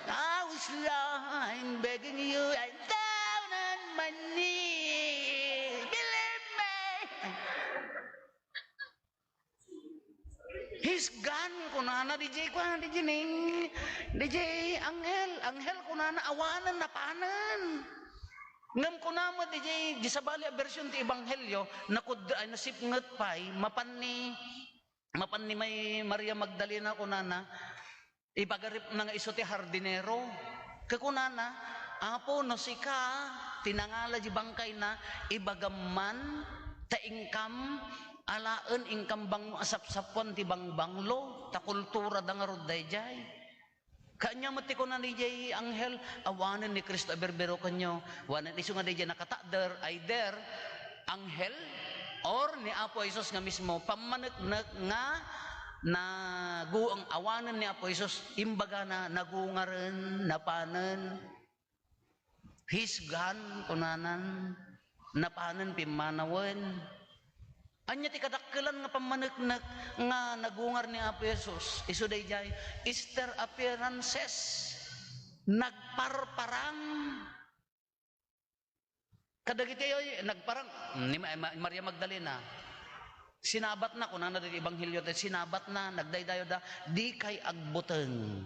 Now it's, I'm begging you, I'm down on my knees. Believe me." "He's gone," kunana, daydiay kuan, daydiay ni, daydiay anghel, anghel kunana, awanen, napanen. Ngem kuna met daydiay, di sabali a bersion ti ebanghelio, nakud-, ay, nasipnget pay, mapan ni, mapan ni May-, Maria Magdalena kunana, ipagaripna nga isu ti hardinero. Ket kunana, "Apo, no sika ti nangala di bangkayna, ibagam man, ta inkam alaen, inkam bangmo a sapsapuan ti bangbanglo, ta kulturada ngarud daydiay." Kaanya met ti kuna daydiay anghel, awanen ni Cristo a birbirokenyo, awanen isu nga daydiay nakatakder, either anghel or ni Apo Jesus nga mismo, pammaneknek nga nagueng awanen ni Apo Jesus, imbagana, nagungaren, napanen. "He's gone," kunanan, napanen, pimmanawen. Ania ti kadakkelan nga pammaneknek nga nagungar ni Apo Jesus? Isu daydiay, Easter appearances. Nagparparang. Kadagiti ay nagparang, ni Ma-, Ma-, Maria Magdalena, sinabatna, kunana dagiti ebanghelio, ti sinabatna, nagdaydayawda, "Dikay agbuteng."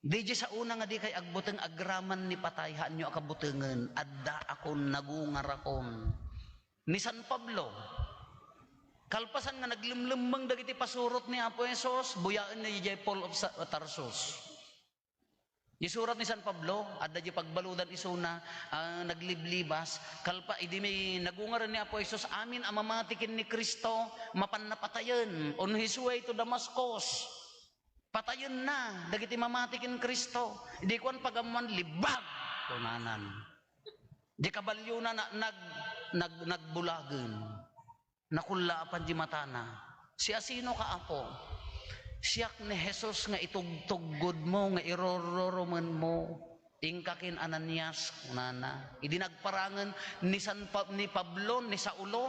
Daydiay saona nga dikay agbuteng agraman ni patay, haanyo a kabutengen, addaakon, nagungarakon. Ni San Pablo, kalpasan nga naglemlemmeng dagiti pasurot ni Apo Jesus, buyaenna idiay Paul of Sa-, Tarsus. Isurat ni San Pablo, adda di pagbaludan isuna, ah, nagliblibas, kalpa-, idi may nagungaren ni Apo Jesus, amin a mamati ken ni Cristo, mapanna patayen, on his way to Damascus. Patayenna dagiti mamati ken Cristo. Idi kuan pagammoan, "Libbag!" kunanan. Di kaballiona na-, nag-, nag-, nagbulagen. Nakullaapan di matana. "Siasinoka, Apo?" "Siak ni Jesus nga itugtuggodmo, nga irururummenmo." "Inka ken Ananias," kunana. Idi nagparangen ni San Pa-, ni Pablo, ni Saulo,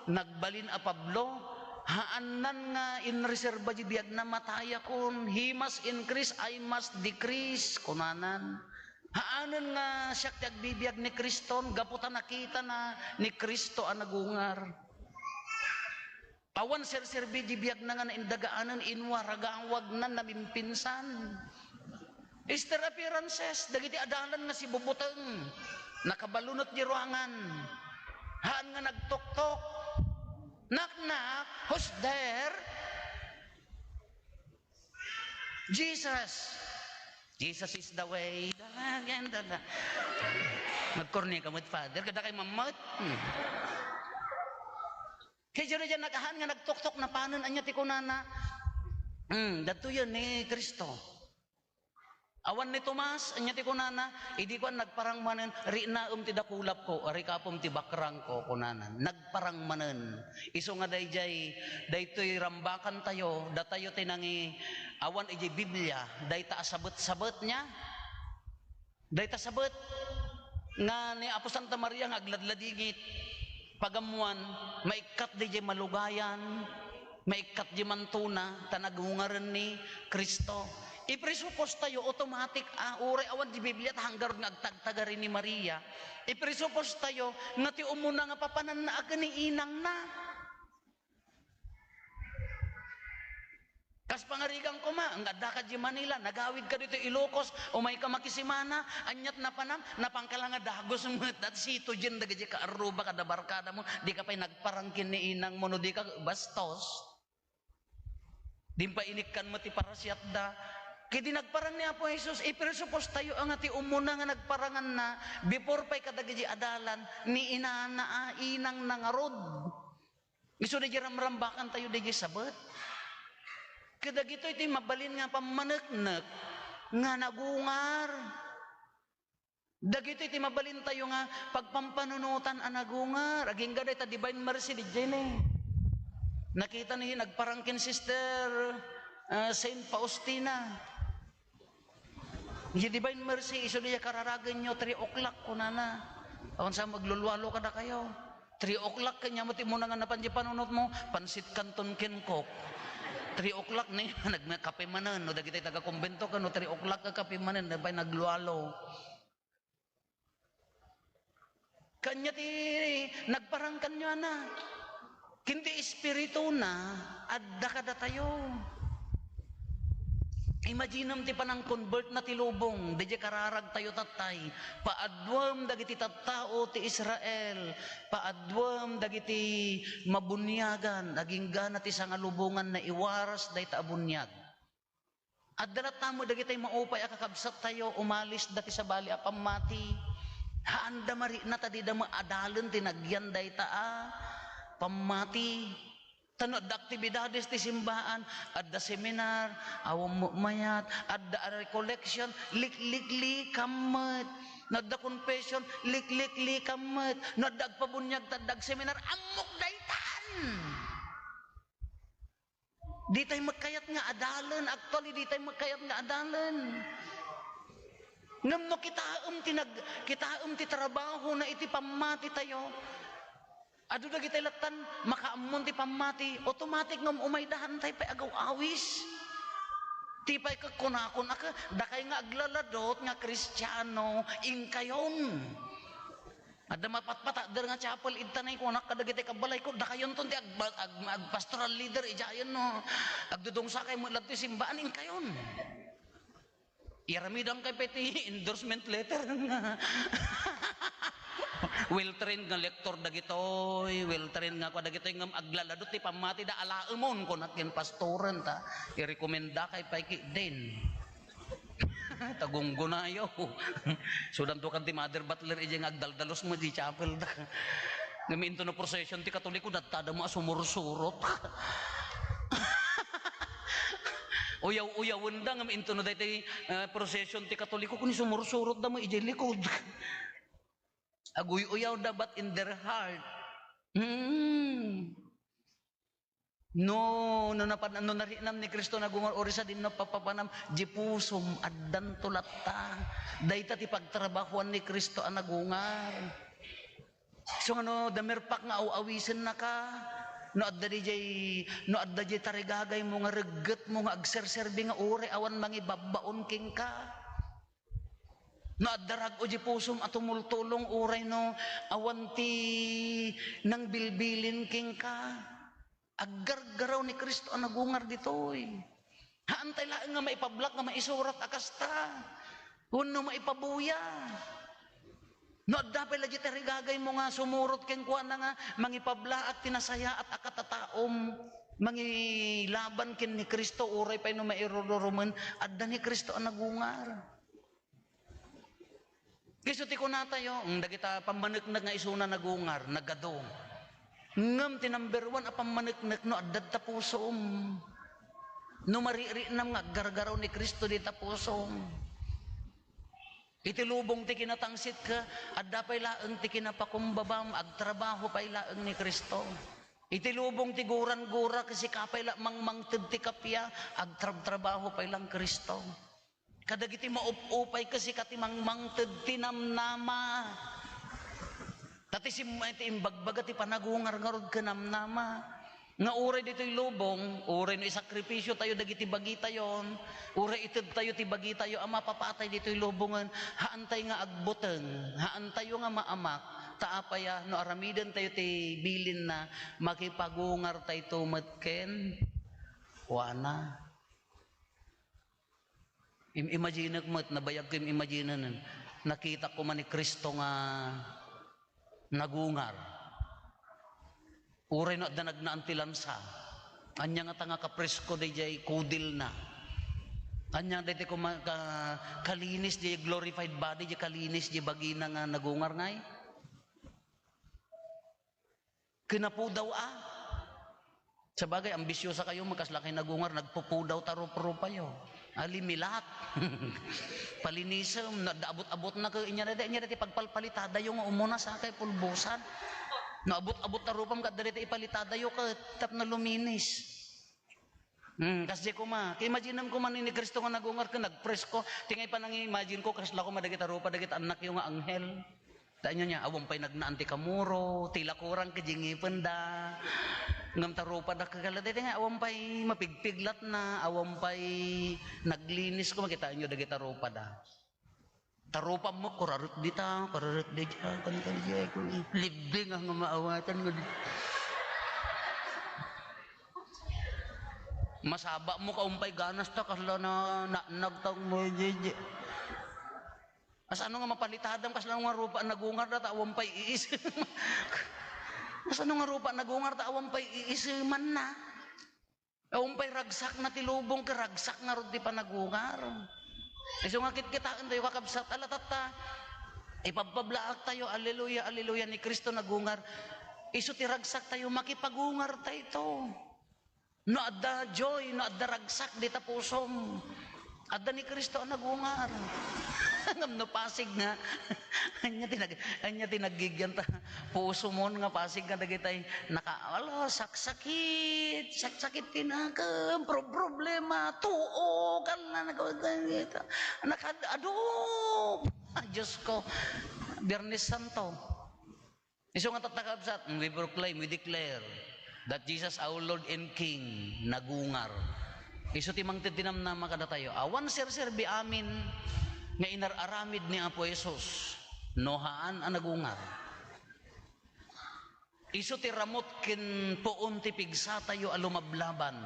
nagbalin a Pablo, haannan nga inreserba di biagna, "Matayakon, he must increase, I must decrease," kunanan. Haanen nga siak ti agbibiag ni Kriston, gapu ta nakitana ni Cristo a nagungar. Awan serserbi di biagna nga naindagaanen, inwaragawagnan, namimpinsan. Easter appearances, dagiti adalan nga sibubuteng, nakabalunot di ruangan. Haan nga nagtoktok. "Knock, knock, who's there?" "Jesus." "Jesus is the way, the life, and the life." Nagkorni ka met, Father. Kada kay mammet. Hmm. Kay diyan, diyan nagahan nga nagtoktok, napanen, anya ti kunana? Hmm, dadtoyen ni Cristo. Awan ni Tomas, ania ti kunana? Idi kuan, nagparang manen, "Riknaem ti dakulapko, arikapem ti bakrangko," kunana. Nagparang manen. Isu nga daydiay, daytoy rambakantayo, datayo ti nangi-, awan idiay Biblia, dayta a sabet-sabet nia. Dayta sabet nga ni Apo Santa Maria nga agladladingit, pagammoan, maikkat daydiay malugayan, maikkat di mantona, ta nagungaren ni Cristo. Ipresupostayo, automatic, ah, uray awan di Biblia, ta hanggarud nga agtagtagari ni Maria. Ipresupostayo nga ti umuna nga papananna a ken ni inangna. Kas pangarigan koma, nga adda ka di Manila, nagawid ka dito Ilocos, umay ka makisimana, anyat napanam, napangkala nga dagus met, dat sito dyan, dagiti kaarruba kada barkada mo, di ka pay nagparang ken ni inang mo, no di ka bastos. Din pa inikkan mo ti parasiatda. Kidi nagparang ni Apo Jesus, ipresupostayo nga ti umuna nga nagparanganna, before pay kadagiti adalan, ni inana, ah, inangna ngarud. Isu daydiay ramrambakantayo daydiay sabet. Kadagitoy ti mabalin nga pammaneknek nga nagungar. Dagitoy ti mabalintayo nga pagpampanunotan a nagungar. Agingga dayta Divine Mercy, daydiay ne. Nakita ni nagparang ken Sister, ah, Saint Faustina. Idiay Divine Mercy, isu daydiay kararagenyo, three o'clock, kunana. Awan sa maglulualo kadakayo. Three o'clock, kanya mo ti umuna nga napan di panunot mo, pansit kanton ken Coke. Three o'clock ni, nagkape manen, no, dagiti taga-kumbento ken no, three o'clock ka kape manen, na pay naglualo. Kanya ti nagparang kaniana. Ken ti Espirituna, adda kadatayo. Imaginem ti panang-convert na ti lubong, daydiay kararagtayo tattay. Paaduem dagiti tattao ti Israel, paaduem dagiti mabuniagan, agingga na ti sangalubongan naiwaras dayta a buniag. Adda latta met dagitoy maupay a kakabsattayo, umalisda ti sabali a pammati. Haanda marikna ta dida met adalen ti nagyan dayta a pammati. Ta no adda aktibidades ti simbaan, adda seminar, awan met mayat, adda a recollection, likliklikam met. No adda confession, likliklikam met. No adda agpabuniag, ta adda agseminar, ammok daytan. Ditay met kayat nga adalen, actually, ditay met kayat nga adalen. Ngem no kitaem ti nag-, kitaem ti trabahona iti pammatitayo, adu dagitay lattan makaammon ti pammati, automatic nga um-umayda, haantay pay agaw-awis. Ti pay ket kunakon a ke-, dakay nga aglaladot nga Kristiano, inkayon. Adda mapatpatadder nga chapel, idta nay kunak kadagiti kabbalayko, dakayonton ti ag-, ag-, agpastoral leader, idiayen no agdudungsakay met ladtoy simbaan, inkayon. Iaramidankay pay ti endorsement letter nga well-trained nga lektor dagitoy, well-trained nga kua dagitoy, ngem aglaladot ti pammatida, alaemon, kunak ken pastoren, ta irekomendakay pay ketdin. Tagunggunayo. Sudanto kan ti Mother Butler, idiay nga agdaldalos mo di chapel da. Ngem intono procession ti Katoliko, dattada mo a sumursurot. Uyaw-uyawen da, ngem intono daytoy, eh, procession ti Katoliko, kuni sumursurot da mo idiay likod. Aguy-uyaw da, but in their heart. Hmm. No, no napan-, no nariknam ni Cristo nagungar, uray sadino papapanam, di pusom, addanto latta. Dayta ti pagtrabahuan ni Cristo a nagungar. So, nga no, the mere fact nga aw-awisennaka, no adda diay, no adda diay tarigagaymo nga reggetmo nga agserserbi nga uray awan mangibabbaon kenka. No adda rag-o di pusom a tumultulong uray no awan ti nangbilbilin kenka. Aggargaraw ni Cristo a nagungar ditoy. Haantay laeng nga maipablak nga maisurat a kasta. Wenno maipabuya. No adda pay la di tarigagaymo nga sumurot kenkuana nga mangipablaak ti nasayaat a katataom, mangilaban ken ni Cristo, uray pay no mairururumen, adda ni Cristo a nagungar. Isu ti kunatayo, mm, dagita pammaneknek nga isuna nagungar, nagadu. Ngem ti number one a pammaneknek no adda ta pusom. No maririknam nga aggargaraw ni Cristo dita pusom. Iti lubong ti kinatangsit ka, adda pay laeng ti kinapakumbabam, agtrabaho pay laeng ni Cristo. Iti lubong ti guran-gura, kasika pay la mangmangted ti kappia, agtrabtrabaho pay lang Cristo. Kadagiti maup-upay, kasika ti mangmangted ti namnama. Ta ti sim-, ti imbagbaga ti panagungar ngarud ken namnama. Nga uray ditoy lubong, uray no isakripisyo tayo dagiti bagitayon, uray ited tayo ti bagitayo a mapapatay ditoy lubongen, haantay nga agbuteng, haantayo nga maamak, ta apaya no aramiden tayo ti bilinna, makipagungar tayto met ken kuana. Im-, imaginek met, nabayag ko im-, imaginen. Nakitak koma ni Cristo nga nagungar. Uray no adda nagnaan ti lansa. Ania ngata nga kapresko daydiay kudilna. Ania daydiay kuma-, ka-, kalinis di glorified body, di kalinis di bagina nga nagungar ngay? Kinapudaw a. Sabagay, ambisyosa kayo, makasla kay nagungar, nagpupudaw ta rup-rupayo. Alimilat. Palinisem, no adda abot-abot na kayo, inya dati, inya dati, pagpalpalitadayo nga umuna sa kay pulbusan. No abot-abot ta rupam, kadda dati ipalitadayo ka, tapno luminis. Hmm, kasdi koma. Imaginem koma ni, ni Cristo nga nagungar ken nagpresko. Ti ngay panang-imagine ko, kasla koma dagiti rupa, dagiti annakyo nga anghel. Ta ania nia, awan pay nagnaan ti kamuro, ti lakurang ket di ngipenda. Ngem ta rupada kakala, daytoy nga awan pay mapigpiglatna, awan pay naglinis. Koma, kitaenyo dagiti rupada. Ta rupam met, kuraret dita, kuraret dita, kan, kan, kan, libing nga maawatan nga di-, masaba mo ka umpay ganas ta, kasla na, na, nagtag mo, di, di. Kasano nga mapalitadam, kasano nga rupa nagungar da, ta awan pay iis-, kasano nga rupa nagungar, ta awan pay iisemanna? Awan pay ragsakna ti lubong, ket ragsak ngarud ti panagungar. Isu nga kitkitaentayo, kakabsat, ala tatta, ipabpablaak tayo, alleluia, alleluia, ni Cristo nagungar. Isu ti ragsak tayo, makipagungar tayo ito. No adda joy, no adda ragsak dita pusom, adda ni Cristo a nagungar. Ngem no pasig nga, ania ti nag-, ania ti naggigyan ta? Pusomon nga pasig nga dagitay naka-, ala, saksakit, saksakit ti nakem, pro-, problema, tuo, kal-, na-, naka-, naka-, adu, ah, Diyos ko, Biyernes Santo. Isu nga tatta, kabsat, we proclaim, we declare that Jesus our Lord and King nagungar. Isu ti mangted ti namnama kadatayo. Awan serserbi amin nga inar-aramid ni Apo Jesus no haan a nagungar. Isu ti ramut ken puon ti pigsatayo a lumablaban.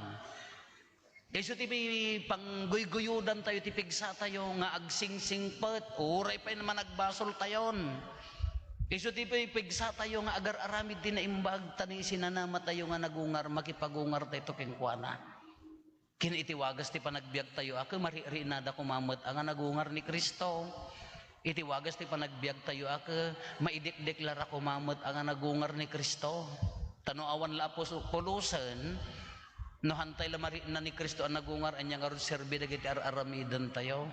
Isu ti pi-, pangguyguyodantayo ti pigsatayo nga agsingsingpet, uray pay managbasoltayon. Isu ti pi-, pigsatayo nga agar-aramid ti naimbag, ta ni sinanamatayo nga nagungar, makipagungartayto kenkuana. Ken iti wagas ti panagbiagtayo a, ke, maririinada koma met a nga nagungar ni Cristo. Iti wagas ti panagbiagtayo a, ke, maidekdeklara koma met a nga nagungar ni Cristo. Ta no awan la a puso-, pulosen, no hantay la mariinna ni Cristo a nagungar, ania ngarud serbi dagiti ar-aramidentayo?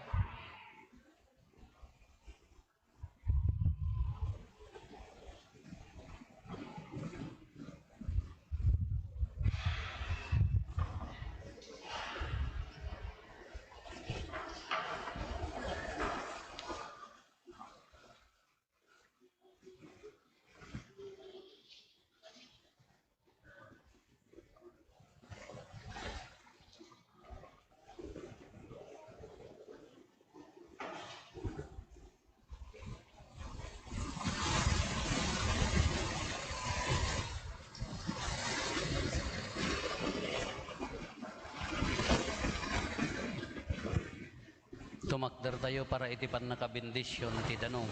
Tumakdertayo para iti pannakabendisyon ti danum.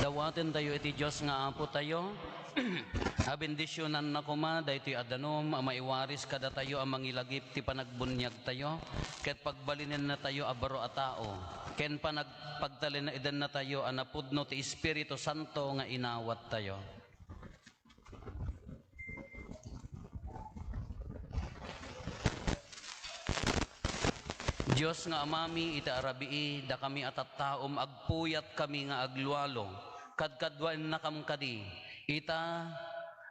Dawatentayo iti Dios nga Apotayo, a bendisionanna koma daytoy a danum a maiwaris kadatayo a mangilagip ti panagbuniagtayo, ket pagbalinennatayo a baro a tao, ken panag-, pagtalinaedennatayo a napudno ti Espiritu Santo nga inawattayo. Dios nga Amami, iti a rabii, dakami a tattaom, agpuyatkami nga aglualo. Kadkaduaennakam kadi. Ita,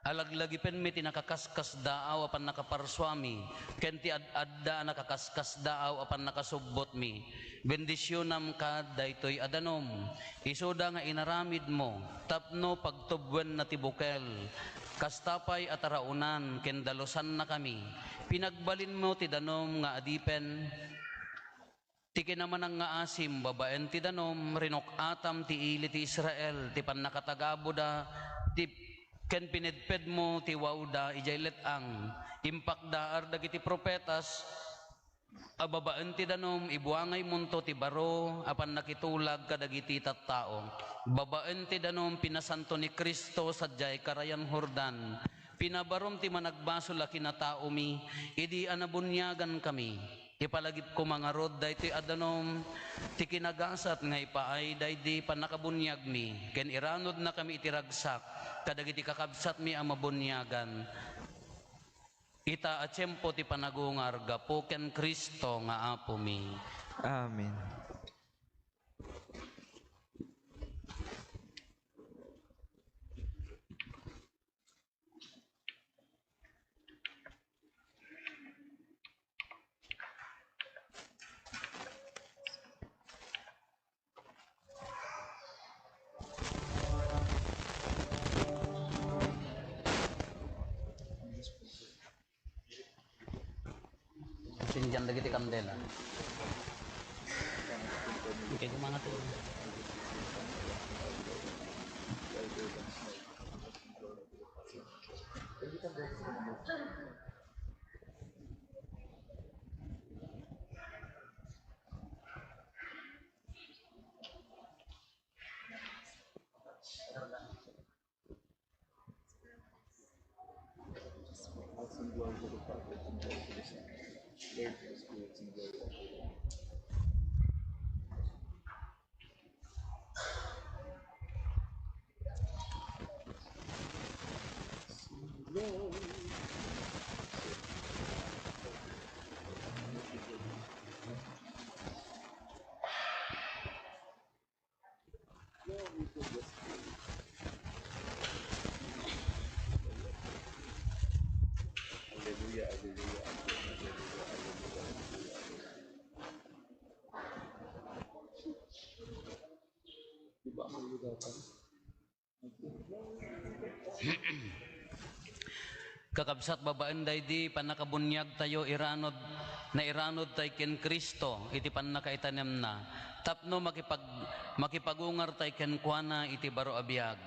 alaglagipenmi ti nakakas- kaskasdaaw a pannakaparsuami, ken ti ad-adda a nakaskasdaaw a pannakasubbotmi. Bendisionam kad daytoy a danum. Isuda nga inaramidmo tapno pagtubwenna ti bukel. Kasta pay a taraonan ken dalusannakami. Pinagbalinmo ti danum nga adipen ti kinamanangngaasim babaen ti danum, rinuk-atam ti ili ti Israel, ti pannakatagaboda, ti, ken pinedpedmo ti waoda idiay let-ang. Impakdaar dagiti profetas a babaen ti danum, ibuangaymonto ti baro a pannakitulag kadagiti tattao. Babaen ti danum, pinasanto ni Cristo sadiay karayan Jordan. Pinabarom ti managbasol a kinataomi idi a nabuniagankami. Ipalagipko ngarud daytoy a danum ti kinagasat nga ipaay daydi pannakabuniagmi, ken iranudnakami iti ragsak kadagiti kakabsatmi a mabuniagan. Ita a tiempo ti panagungar gapu ken Cristo nga Apomi. Amen. Sindian dagiti kandela. Okay, gumana to. Alleluia, alleluia, alleluia, alleluia, alleluia, alleluia. Di ba ang lugatan? Kakabsat, babaen daydi pannakabuniagtayo, iranud, nairanudtay ken Cristo iti pannakaitanemna, tapno makipag-, makipagungartay kenkuana iti baro a biag.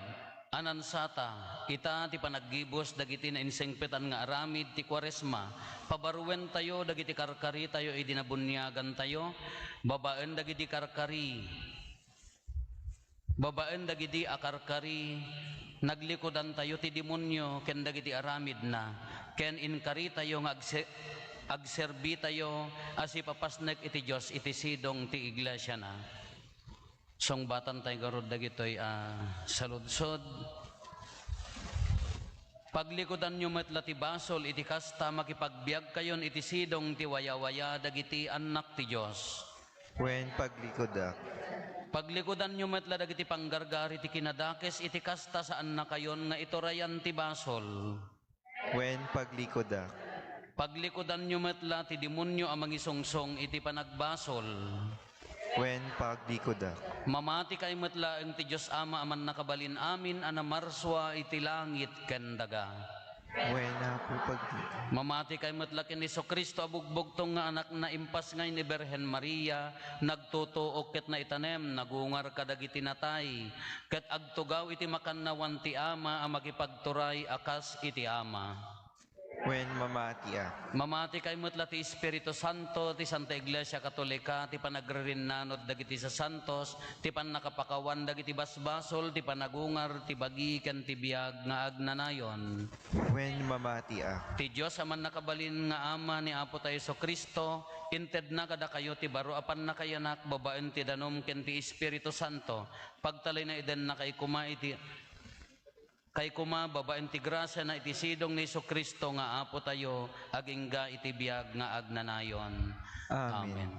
Anansata, ita ti panaggibus dagiti nainsengpetan nga aramid ti Kuaresma. Pabaruentayo dagiti karkaritayo idi nabuniagantayo, babaen dagiti karkari Babaen dagidi a karkari, naglikudantayo ti demonio ken dagiti aramidna, ken inkaritayo nga agse-, agserbitayo a sipapasnek iti Dios iti sidong ti iglesiana. Sungbatantay garud dagitoy a saludsod. Paglikudanyo met la ti basol iti kasta, makipagbiagkayon iti sidong ti wayawaya dagiti annak ti Dios. Wen paglikudak. Paglikudanyo met la dagiti panggargari ti kinadakes iti kasta, saannakayon nga iturayan ti basol. Wen paglikudak. Paglikudanyo met la ti demonio a mangisungsong iti panagbasol. Wen paglikudak. Mamatikay met laeng ti Dios Ama a mannakabalin amin a namarsua iti langit ken daga. Wen, Apo, pagdi. Mamatikay met la ken Jesu-Cristo a bugbugtong nga Anakna, impasngay ni Birhen Maria, nagtutuok ket naitanem, nagungar kadagiti natay, ket agtugaw iti makannawan ti Ama a makipagturay a kas iti Ama. Wen, mamatiak. Mamatikay met la ti Espiritu Santo, ti Santa Iglesia Katolika, ti panagririnnanod dagiti sasantos, ti pannakapakawan dagiti basbasol, ti panagungar, ti bagi, ken ti biag nga agnanayon. Wen, mamatiak. Ti Dios a mannakabalin nga Ama ni Apo tayo Jesu-Cristo, intedna kadakayo ti baro a pannakayanak babaen ti danum ken ti Espiritu Santo. Pagtalinaedennakayo koma iti, kay koma babaen ti grasiana iti sidong ni Jesu-Cristo nga Apo tayo, agingga iti biag nga agnanayon. Amen. Amen.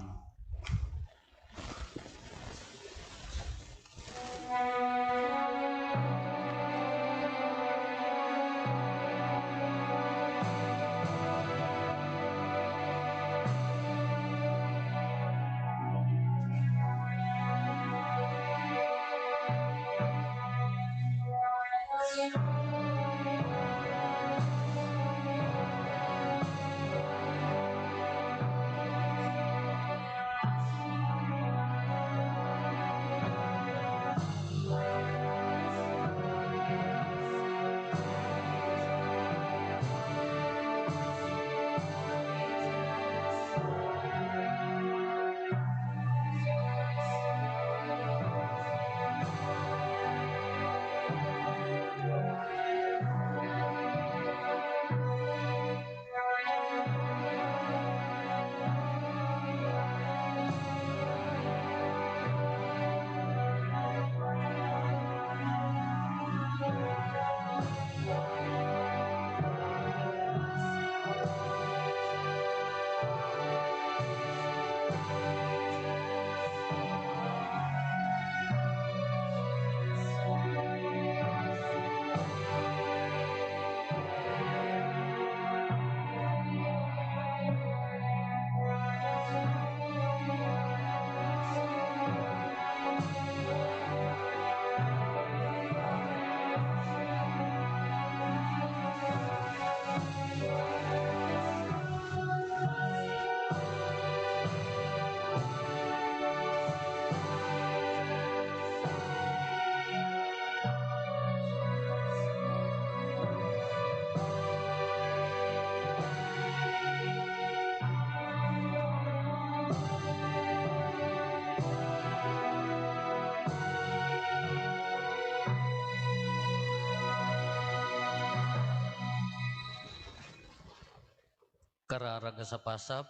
Kararag a sapasap.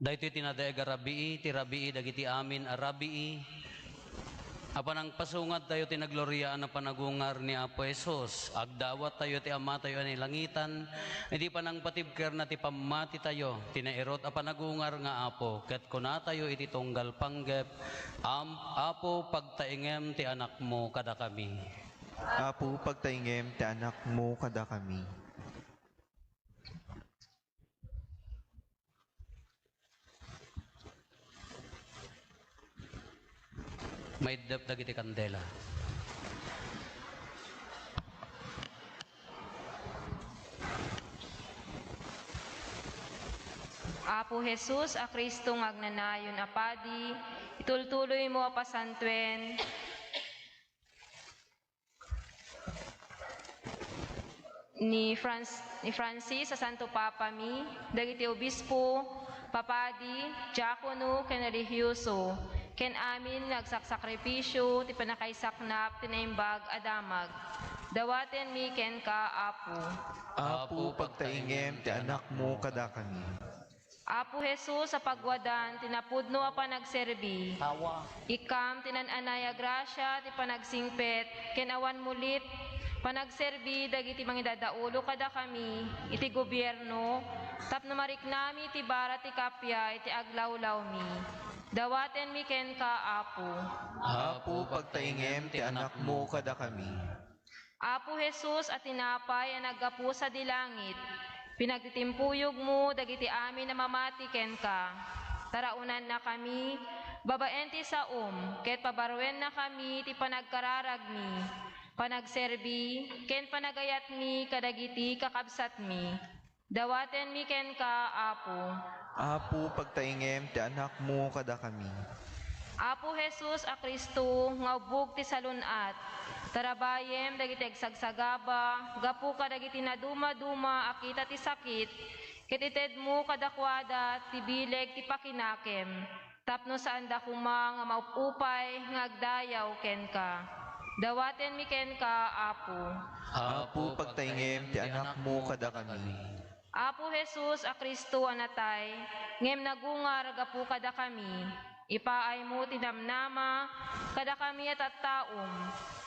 Daytoy ti nadaeg a rabii, ti rabii dagiti amin a rabii. A panangpasungadtayo ti nagloriaan a panagungar ni Apo Jesus. Agdawattayo ti Amatayo a nailangitan, iti panangpatibkerna ti pammatitayo, ti nairut a panagungar nga Apo, ket kunatayo iti tunggal panggep, Am-, Apo, pagtaingem ti Anakmo kadakami. Apo, pagtaingem ti Anakmo kadakami. Maiddep dagiti kandela. Apo Jesus a Cristo nga agnanayon a padi, itultuloymo a pasantoen ni Franc-, ni Francis a Santo Papami, dagiti obispo, papadi, diakono, ken relihioso, ken amin nga agsaksakripisio ti pannakaisaknap ti Naimbag a Damag. Dawatenmi kenka, Apo. Apo, pagtaingem ti Anakmo kadakami. Apo Jesus a pagwadan ti napudno a panagserbi. Awa. Ikkam ti naan-anay a grasia ti panagsingpet ken awan mulit panagserbi dagiti mangidadaulo kadakami iti gobierno tapno mariknami ti bara ti kappia iti aglawlawmi. Dawatenmi kenka, Apo. Apo, pagtaingem ti Anakmo kadakami. Apo Jesus a tinapay a naggapu sadi langit, pinagtitimpuyogmo dagiti amin a mamati kenka. Taraonannakami babaen ti saom ket pabaruennakami ti panagkararagmi, panagserbi, ken panagayatmi kadagiti kakabsatmi. Dawatenmi kenka, Apo. Apo, pagtaingem ti Anakmo kadakami. Apo Jesus a Cristo, nga ubbog ti salun-at, tarabayem dagiti agsagsagaba gapu kadagiti nadumaduma a kita ti sakit, ket itedmo kadakuada ti bileg ti pakinakem. Tapno saanda koma nga maup-upay nga agdayaw kenka. Dawatenmi kenka, Apo. Apo, pagtaingem ti Anakmo kadakami. Apo Jesus a Cristo a natay, ngem nagungar gapu kadakami, ipaaymo ti namnama kadakami a tattaom,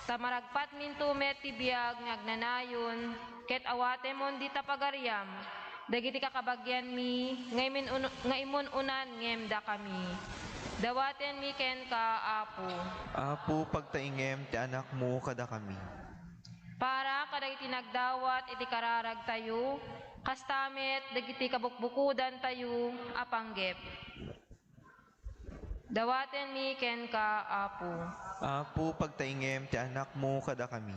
ta maragpatminto met ti biag nga agnanayon, ket awatemon dita Pagariam, dagiti kakabagianmi nga imin-, nga imun-unan ngem dakami. Dawatenmi kenka, Apo. Apo, pagtaingem ti Anakmo kadakami. Para kadagiti nagdawat iti kararagtayo, kasta met dagiti kabukbukodantayo a panggep. Dawatenmi kenka, Apo. Apo, pagtaingem ti Anakmo kadakami.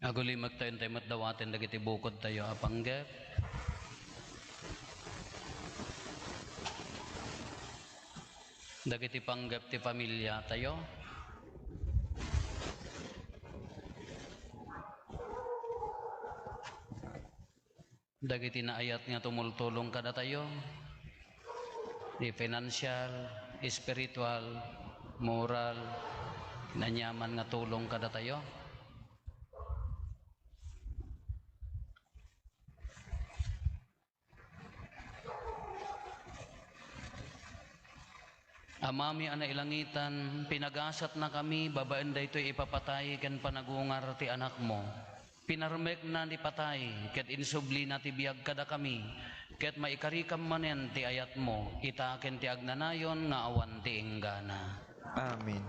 Agulimektayo intay met dawaten dagiti bukodtayo a panggep. Dagiti panggep ti pamiliatayo. Dagiti naayat nga tumultulong kadatayo, ti financial, spiritual, moral, aniaman nga tulong kadatayo. Amami a nailangitan, pinagasatnakami babaen daytoy ipapatay ken panagungar ti Anakmo. Pinarmekna ti patay ket insublina ti biag kadakami, ket maikarikam manen ti ayatmo, ita ken ti agnanayon nga awan ti inggana. Amen.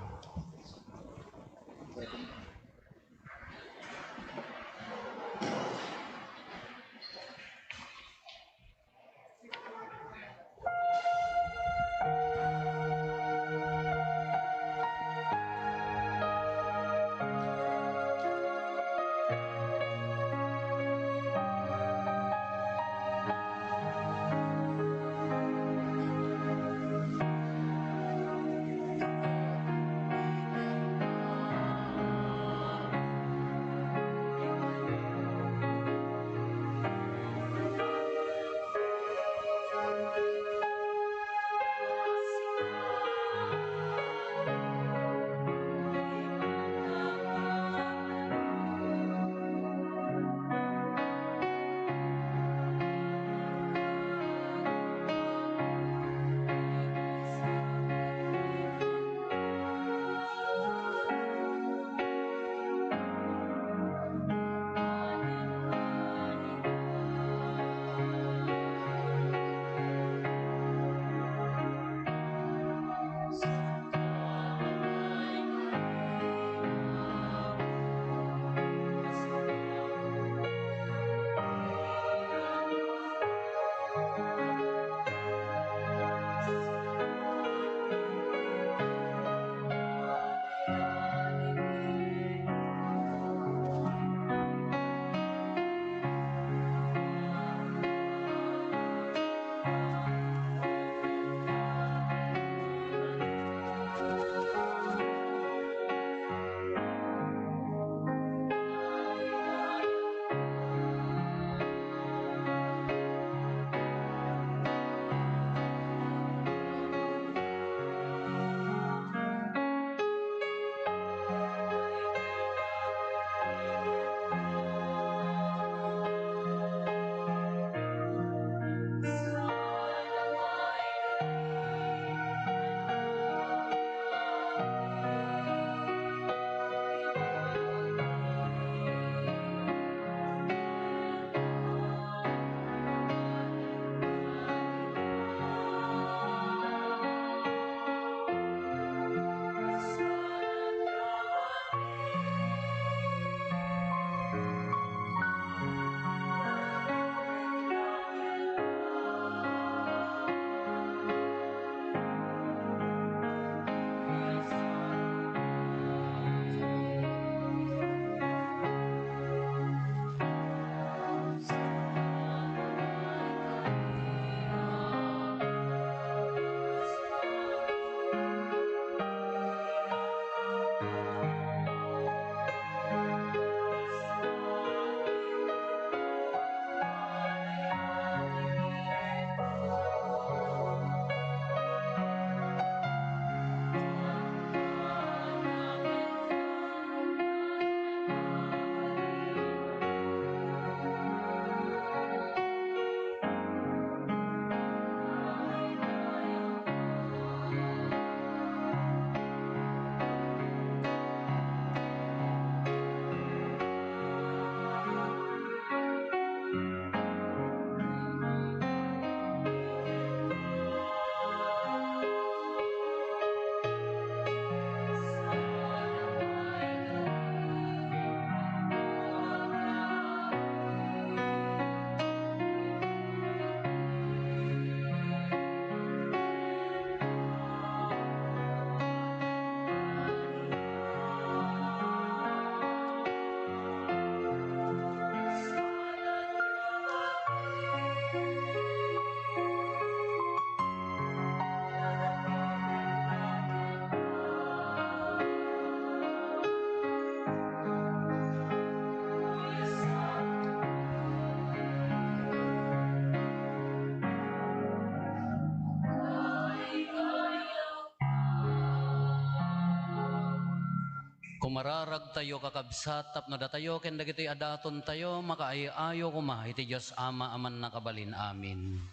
Mararagtayo, kakabsat, tapno datayo ken dagitoy a datontayo makaay-ayo koma iti Dios Ama a Mannakabalin. Amen.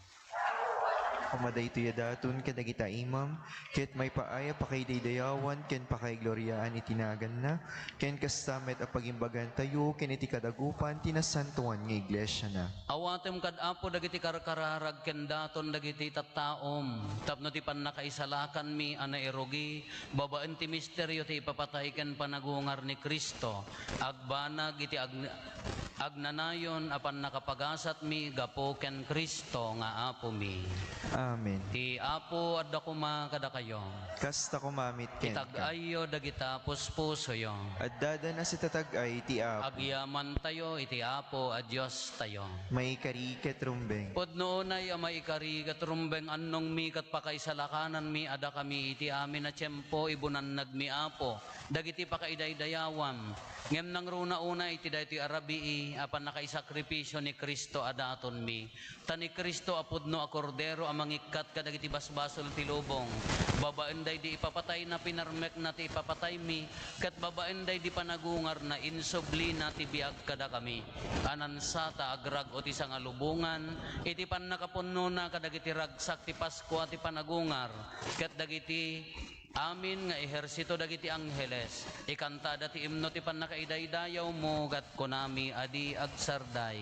Koma daytoy a daton kadagita imam, ket maipaay a pakaidaydayawan ken pakaigloriaan iti naganna, ken kasta met a pagimbagantayo ken iti kadagupan ti nasantoan nga iglesiana. Awatem kad Apo dagiti karkararag ken daton dagiti tattaom, tapno ti pannakaisalakanmi a nairugi babaen ti misterio ti ipapatay ken panagungar ni Cristo, agbanag iti ag-, agnanayon a pannakapagasatmi gapu ken Cristo nga Apomi. Amen. Ti Apo adda koma kadakayo. Kasta koma met kenka. Itag-ayyo dagita puspusoyo. Addadan a sitatag-ay ti Apo. Agyamantayo iti Apo a Diostayo. Maikari ket rumbeng. Pudno unay a maikari ket rumbeng, annongmi ket pakaisalakananmi a dakami iti amin a tiempo ibunannagmi, Apo, dagiti pakaidaydayawam, ngem nangruna unay iti daytoy a rabii a pannakaisakripisio ni Cristo a datonmi. Ta ni Cristo a pudno a Kordero a mangikkat kadagiti basbasol ti lubong, babaen daydi ipapatayna, pinarmekna ti ipapataymi, ket babaen daydi panagungarna, insublina ti biag kadakami. A nansata agrag-o ti sangalubongan iti pannakapunnona kadagiti ragsak ti Paskua ti panagungar, ket dagiti amin nga ehersito dagiti angheles, ikantada ti imno ti pannakaidaydayawmo, ket kunami a di agsarday.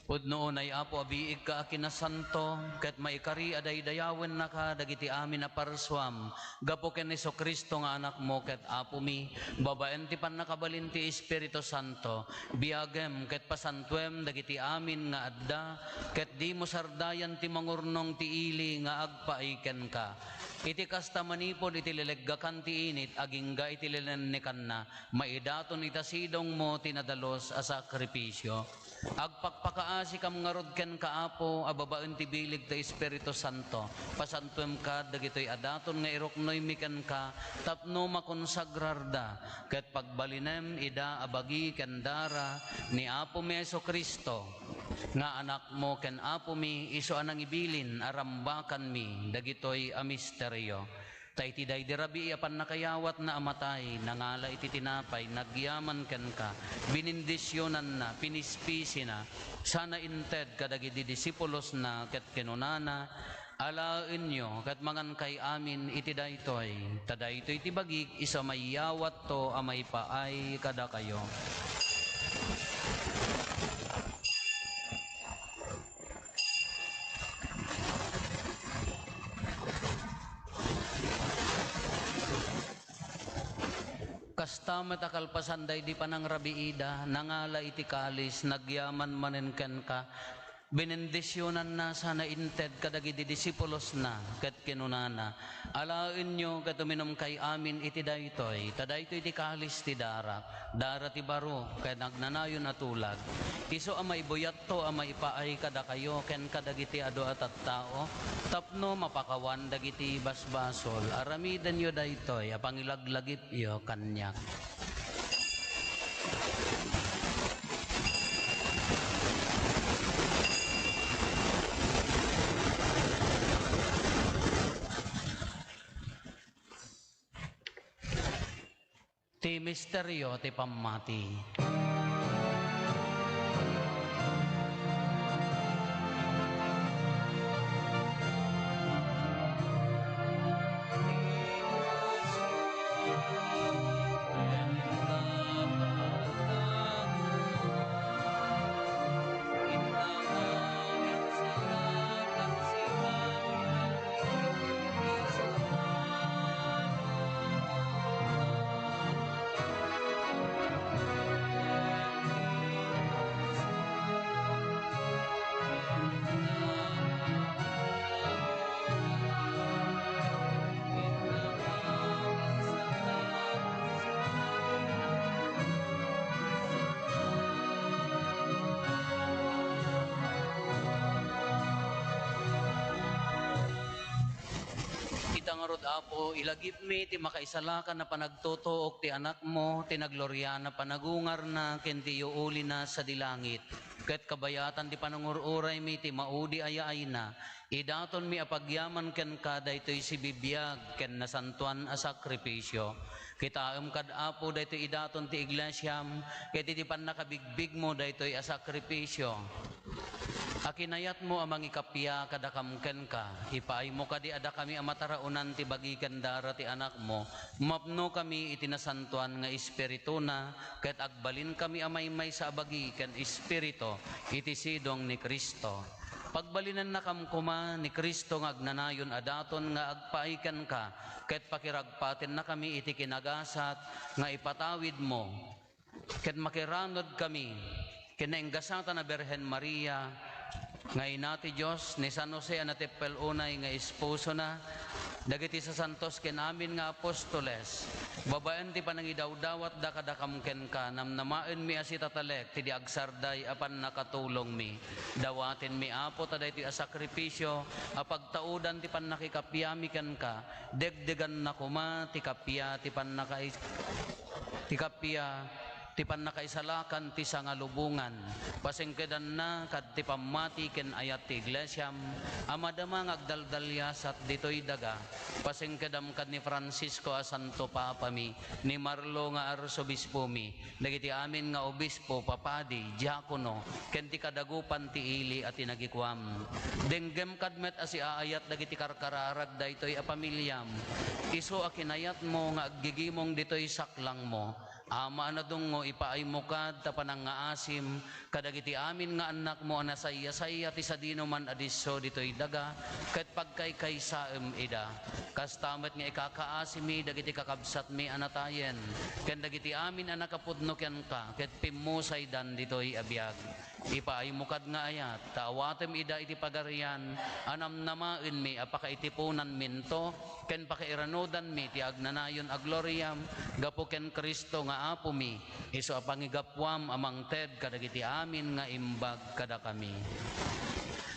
Pudno unay, Apo, a biigka a kinasanto, ket maikari a daydayawennaka dagiti amin a parsuam gapu ken Jesu-Cristo nga Anakmo ket Apomi, babaen ti pannakabalin ti Espiritu Santo, biagem ket pasantuem dagiti amin nga adda, ket dimo sardayan ti mangurnong ti ili nga agpaay kenka. Iti kasta, manipud iti leleggakan ti init agingga iti linennekanna, maidaton ita sidongmo ti nadalus a sakripisio. Agpakpakaasikam ngarud kenka, Apo, a babaen ti bileg ti Espiritu Santo. Pasantuem kad dagitoy a daton nga iruknoymi kenka tapno makonsagrarda, ket pagbalinem ida a bagi ken dara ni Apomi Jesu-Cristo, nga Anakmo ken Apomi, isu a nangibilin a rambakanmi dagitoy a misterio. Ta iti daydi rabii a pannakayawatna a matay, nangala iti tinapay, nagyaman kenka, binindisionanna, pinispisina, sana inted kadagidi disipulosna, ket kinunana, "Alaenyo ket mangankay amin iti daytoy, ta daytoy ti bagik, isu a mayawatto a maipaay kadakayo." Kasta met a kalpasan daydi panangrabiida, nangala iti kalis, nagyaman manen kenka, binindisionanna sana inted kadagidi disipulosna, ket kinunana, "Alaenyo ket uminumkay amin iti daytoy, ta daytoy ti kalis ti darak, dara ti baro ken agnanayon a tulag. Isu a maibuyatto a maipaay kadakayo ken kadagiti adu a tattao, tapno mapakawan dagiti basbasol. Aramidenyo daytoy a pangilaglagipyo kaniak." Ti misterio ti pammati. Apo, ilagipmi ti makaisalakan a panagtutuok ti Anakmo, ti nagloriana panagungarna ken ti iyuulina sadi langit. Ket kabayatan ti panangur-uraymi ti maudi a yaayna, idatonmi a pagyaman kenka daytoy sibibiag ken nasantoan a sakrifisio. Kitaem kad, Apo, daytoy idaton ti iglesiam, ket iti pannakabigbigmo daytoy a sakrifisio a kinayatmo a mangikappia kadakam kenka, ipaaymo kadi a dakami a mataraonan ti bagi ken dara ti Anakmo, mapnokami iti nasantoan nga Espirituna, ket agbalinkami a maymaysa a bagi ken Espiritu iti sidong ni Cristo. Pagbalinennakam koma ni Cristo nga agnanayon a daton nga agpaay kenka, ket pakiragpatennakami iti kinagasat nga ipatawidmo. Ket makiranudkami ken nainggasatan a Birhen Maria nga Ina ti Dios, ni San Jose a nateppel unay nga esposona, dagiti sasantos ken amin nga apostoles, babaen ti panangidawdawatda kadakam kenka, namnamaenmi a sitatalek ti di agsarday a pannakatulongmi. Dawatenmi, Apo, ta daytoy a sakrifisio a pagtaudan ti pannakikappiami kenka, degdeganna koma ti kappia ti pannakais-, ti kappia ti pannakaisalakan ti sangalubongan. Pasengkedanna kad ti pammati ken ayat ti iglesiam a madama nga agdaldaliasat ditoy daga. Pasengkedam kad ni Francisco a Santo Papami, ni Marlo nga Arsobispomi, dagiti amin nga obispo, papadi, diakono, ken ti kadagupan ti ili a tinagikuam. Denggem kad met a siaayat dagiti karkararag daytoy a pamiliam. Isu a kinayatmo nga aggigimong ditoy saklangmo. Ama a nadungngo, ipaaymo kad ta panangngaasim kadagiti amin nga annakmo a nasayasaya ti sadinoman a disso ditoy daga, ket pagkaykaysaem ida. Kasta met nga ikakaasimi dagiti kakabsatmi a natayen, ken dagiti amin a nakapudno kenka, ket pimmusaydan ditoy a biag. Ipaaymo kad nga ayat, ta awatem ida iti pagarian a namnamaenmi a pakaitiponanminto, ken pakairanudanmi ti agnanayon a gloriam gapu ken Cristo nga Apomi, isu a pangigapuam a mangted kadagiti amin nga imbag kadakami.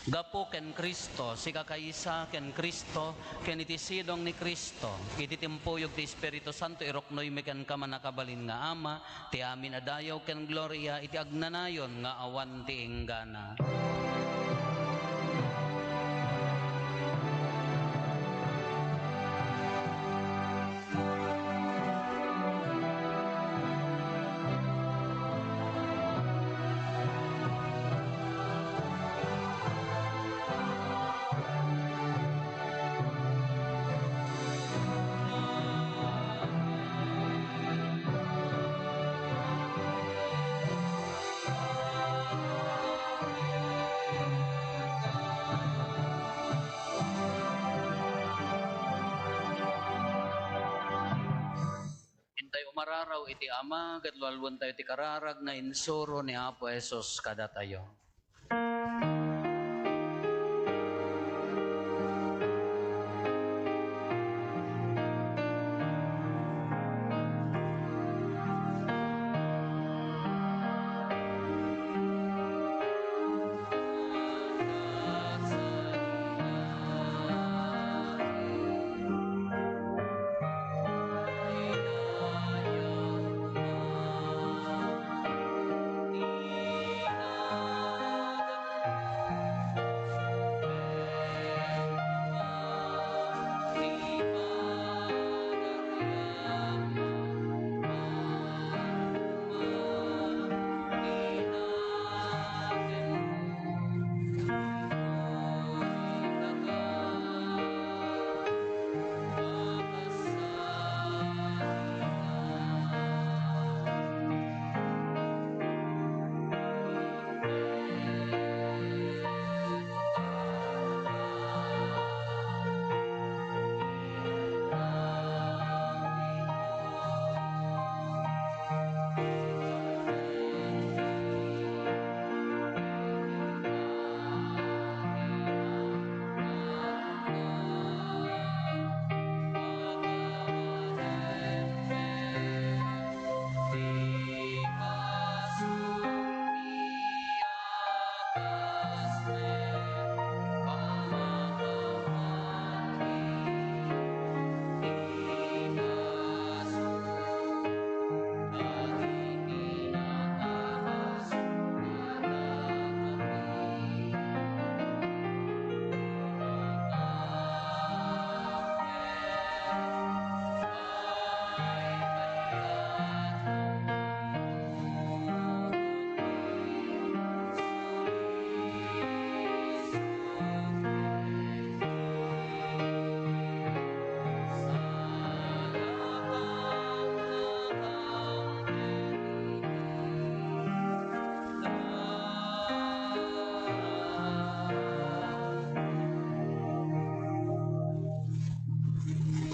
Gapu ken Cristo, sikakaysa ken Cristo, ken iti sidong ni Cristo, iti timpuyog ti Espiritu Santo, iruknoymi kenka, mannakabalin nga Ama, ti amin a dayaw ken gloria iti agnanayon nga awan ti inggana. Intay umararaw iti Ama, ket lualuentayo ti kararag nga insuro ni Apo Jesus kadatayo.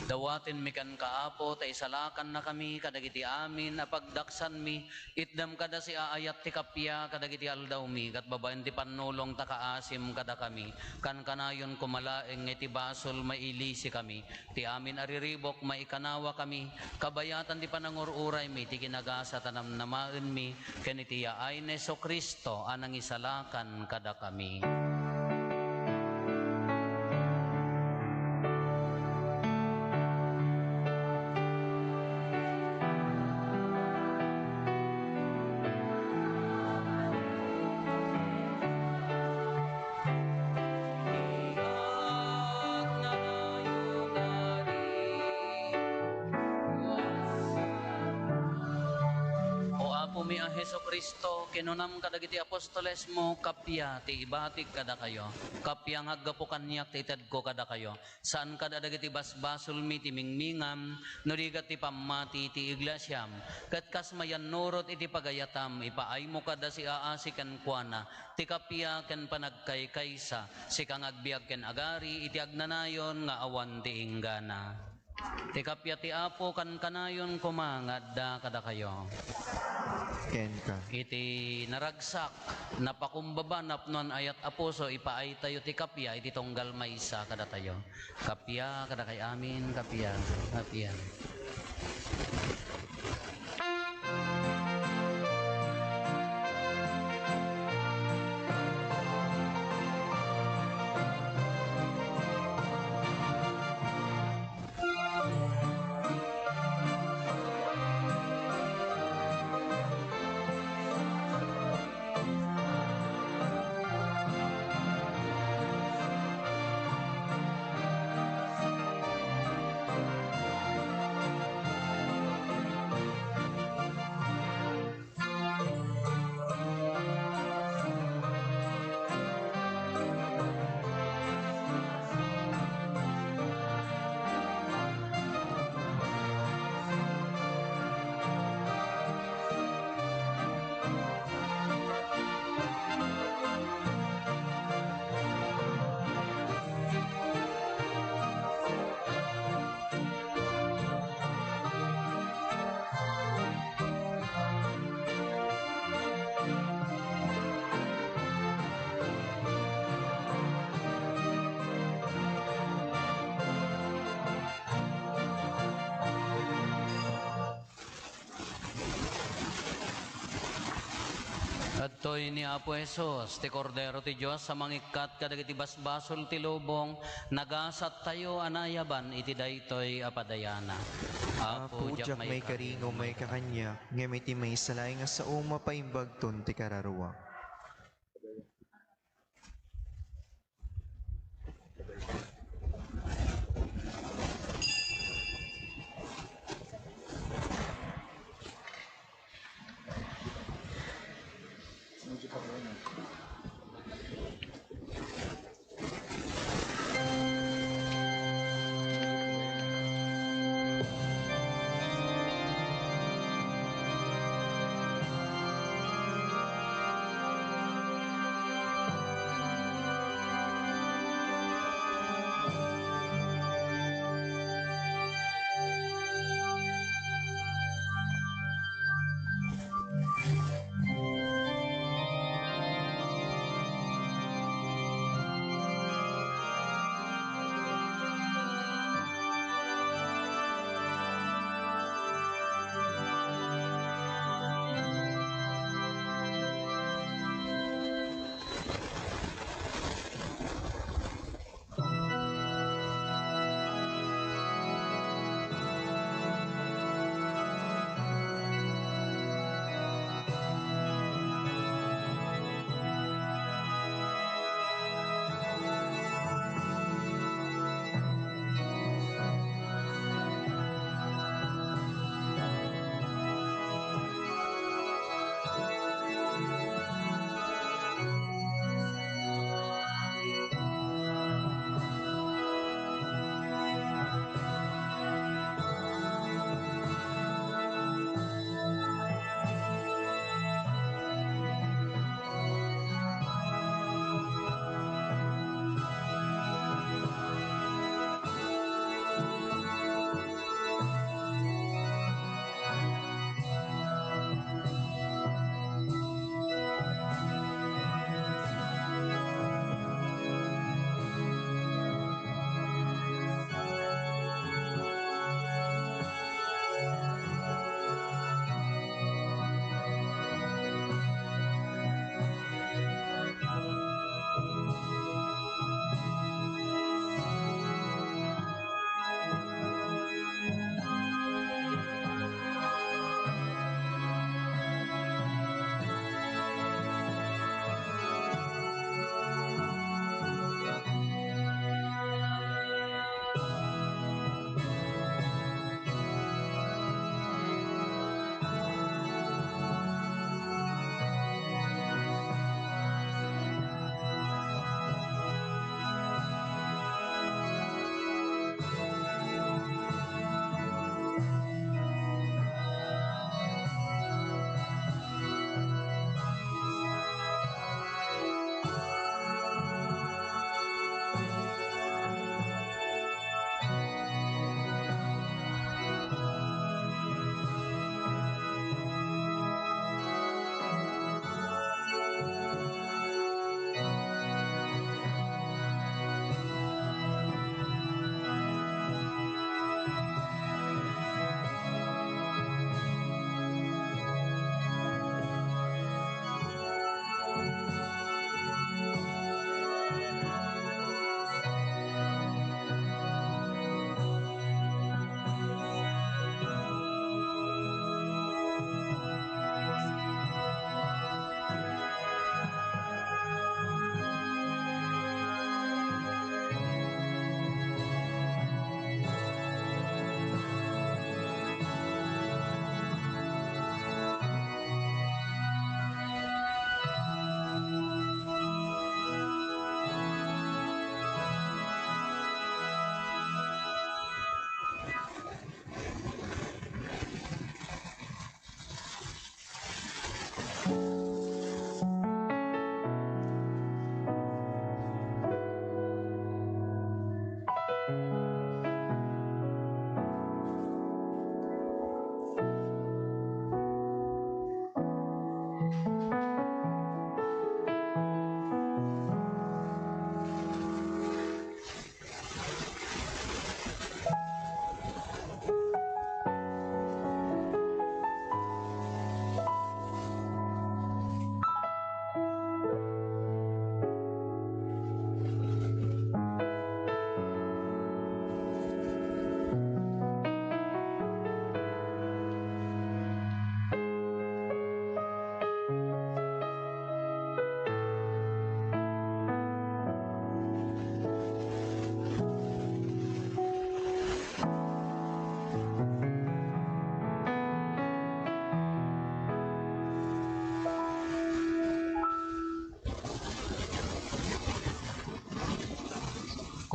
Dawatenmi kenka, Apo, ta isalakannakami kadagiti amin a pagdaksanmi. Itdam kada siaayat ti kappia kadagiti aldawmi, ket babaen ti pannulongta, kaasim kadakami. Kankanayon koma laeng nga iti basol, mailisikami. Ti amin a riribuk, maikanawakami. Kabayatan ti panangur-uraymi, ti kinagasat a namnamaenmi, ken iti yaay ni Jesu-Cristo a nangisalakan kadakami. O Apomi a Jesu-Cristo, kinunam kadagiti apostolesmo, kappia ti ibatik kadakayo. Kappia nga aggapu kaniak ti itedko kadakayo. Saan kada dagiti basbasolmi ti mingmingam, no di ket ti pammati ti iglesiam. Ket kas mayannurot iti pagayatam, ipaaymo kada siaasi kenkuana ti kappia ken panagkaykaysa, sika nga agbiag ken agari iti agnanayon nga awan ti inggana. Ti kappia ti Apo kankanayon koma nga adda kadakayo. Kenka. Iti naragsak, napakumbaba, napnoan ayat a puso, ipaaytayo ti kappia iti tunggal maysa kadatayo. Kappia kadakay amin, kappia, kappia. Adtoy ni Apo Jesus, ti Kordero ti Dios a mangikkat kadagiti basbasol ti lubong, nagasattayo a naayaban iti daytoy a padayana. Apo, diak maikari nga umayka kaniak, ngem iti maysa laeng a sao, mapaimbagton ti kararuak.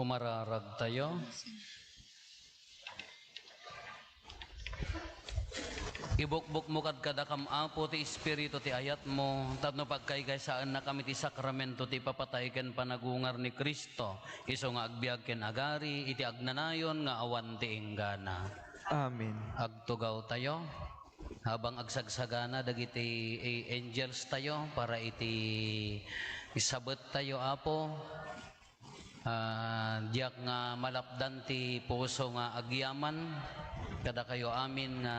Umararag tayo. Ibukbokmo kadkadakam, Apo, ti Espiritu ti ayatmo, tapno pagkaykaysaennakami ti sakramento ti ipapatay ken panagungar ni Cristo, isu nga agbiag ken agari iti agnanayon nga awan ti inggana. Amen. Agtugaw tayo. Habang agsagsagana dagiti, eh, angels tayo para iti isabet tayo, Apo. Ah, diak nga malapdan ti puso nga agyaman kadakayo amin nga,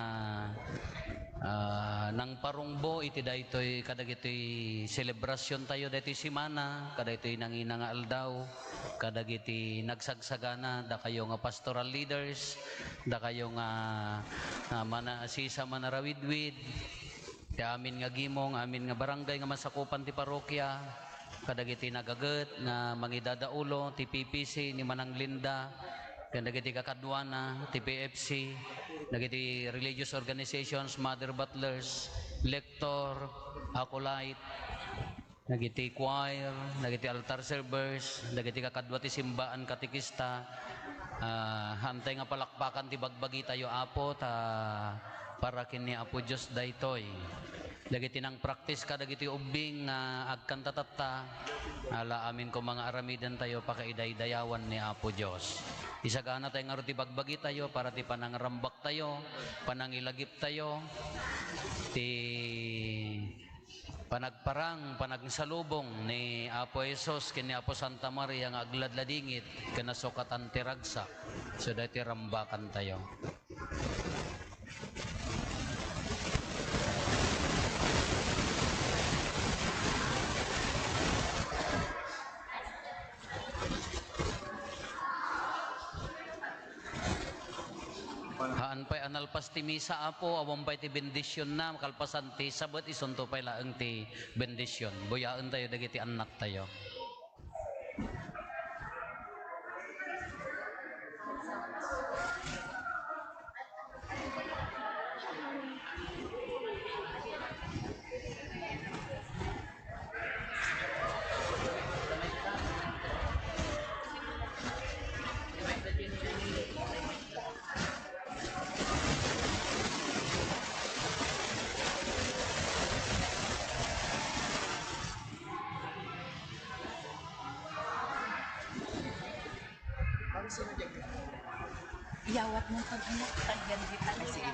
ah, nangparungbo iti daytoy, kadagitoy selebrasyon tayo daytoy semana, kadaytoy nangina nga aldaw, kadagiti nagsagsagana, dakayo nga pastoral leaders, dakayo nga, ah, mana-, sisa manarawidwid, ti amin nga gimong, amin nga barangay nga masakupan ti parokya, kadagiti nagaget nga mangidadaulo, ti P P C ni Manang Linda, ken dagiti kakaduana, ti P F C, dagiti religious organizations, mother butlers, lector, acolyte, dagiti choir, dagiti altar servers, dagiti kakadua ti simbaan, katekista, ah, haantay nga palakpakan ti bagbagi tayo, Apo, ta para ken ni Apo Dios daytoy. Dagiti nangpraktis kadagiti ubbing nga agkanta tatta, ala amin koma nga aramiden tayo pakaidaydayawan ni Apo Dios. Isagana tayo ngarud ti bagbagi tayo para ti panangrambak tayo, panangilagip tayo, ti panagparang, panagsalubong ni Apo Jesus ken ni Apo Santa Maria nga agladladingit ken nasukatan ti ragsak. So, daytoy rambakan tayo. Haan pay a nalpas ti misa, Apo, awan pay ti bendisionna, kalpasan ti sabet, isunto pay laeng ti bendision. Buyaen tayo dagiti annak tayo. Iyawat mo pag-, ano, pagyan kita. Ay, sige.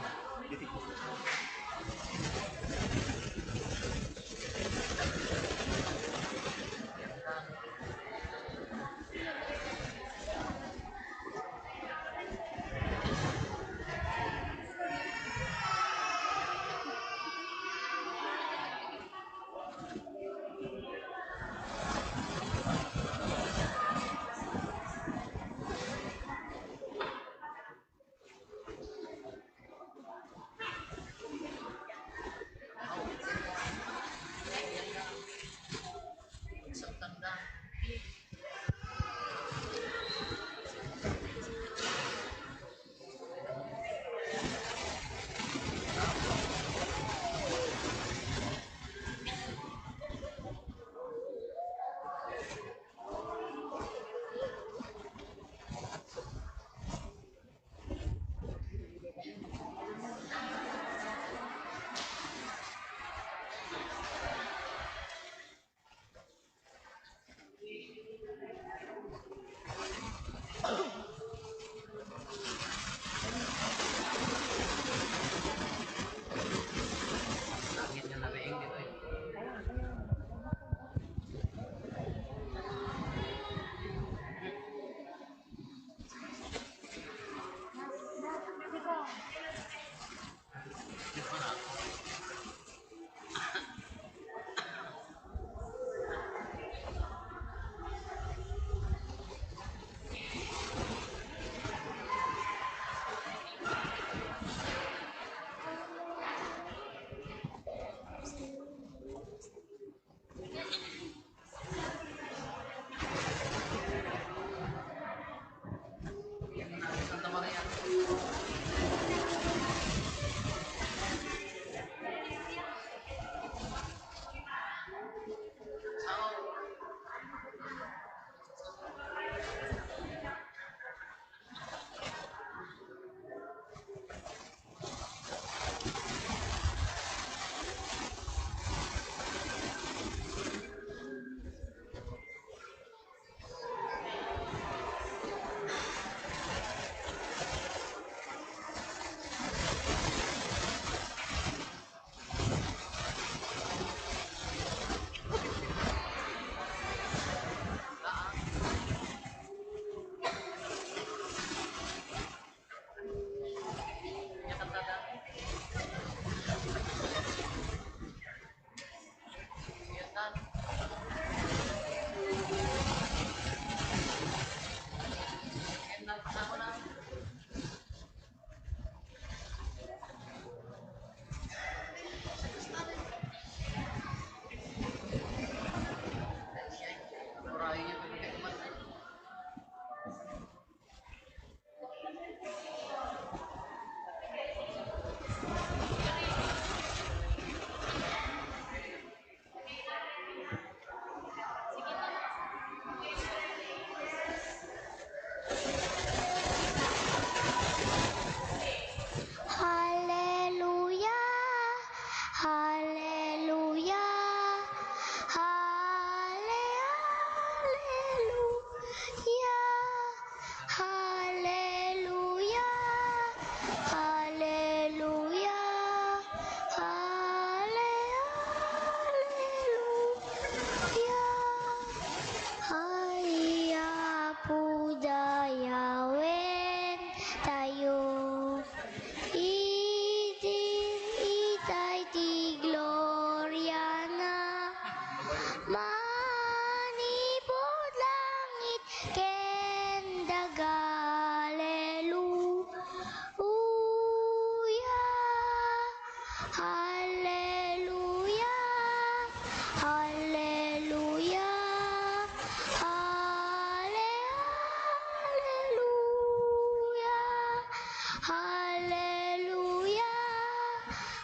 Hallelujah,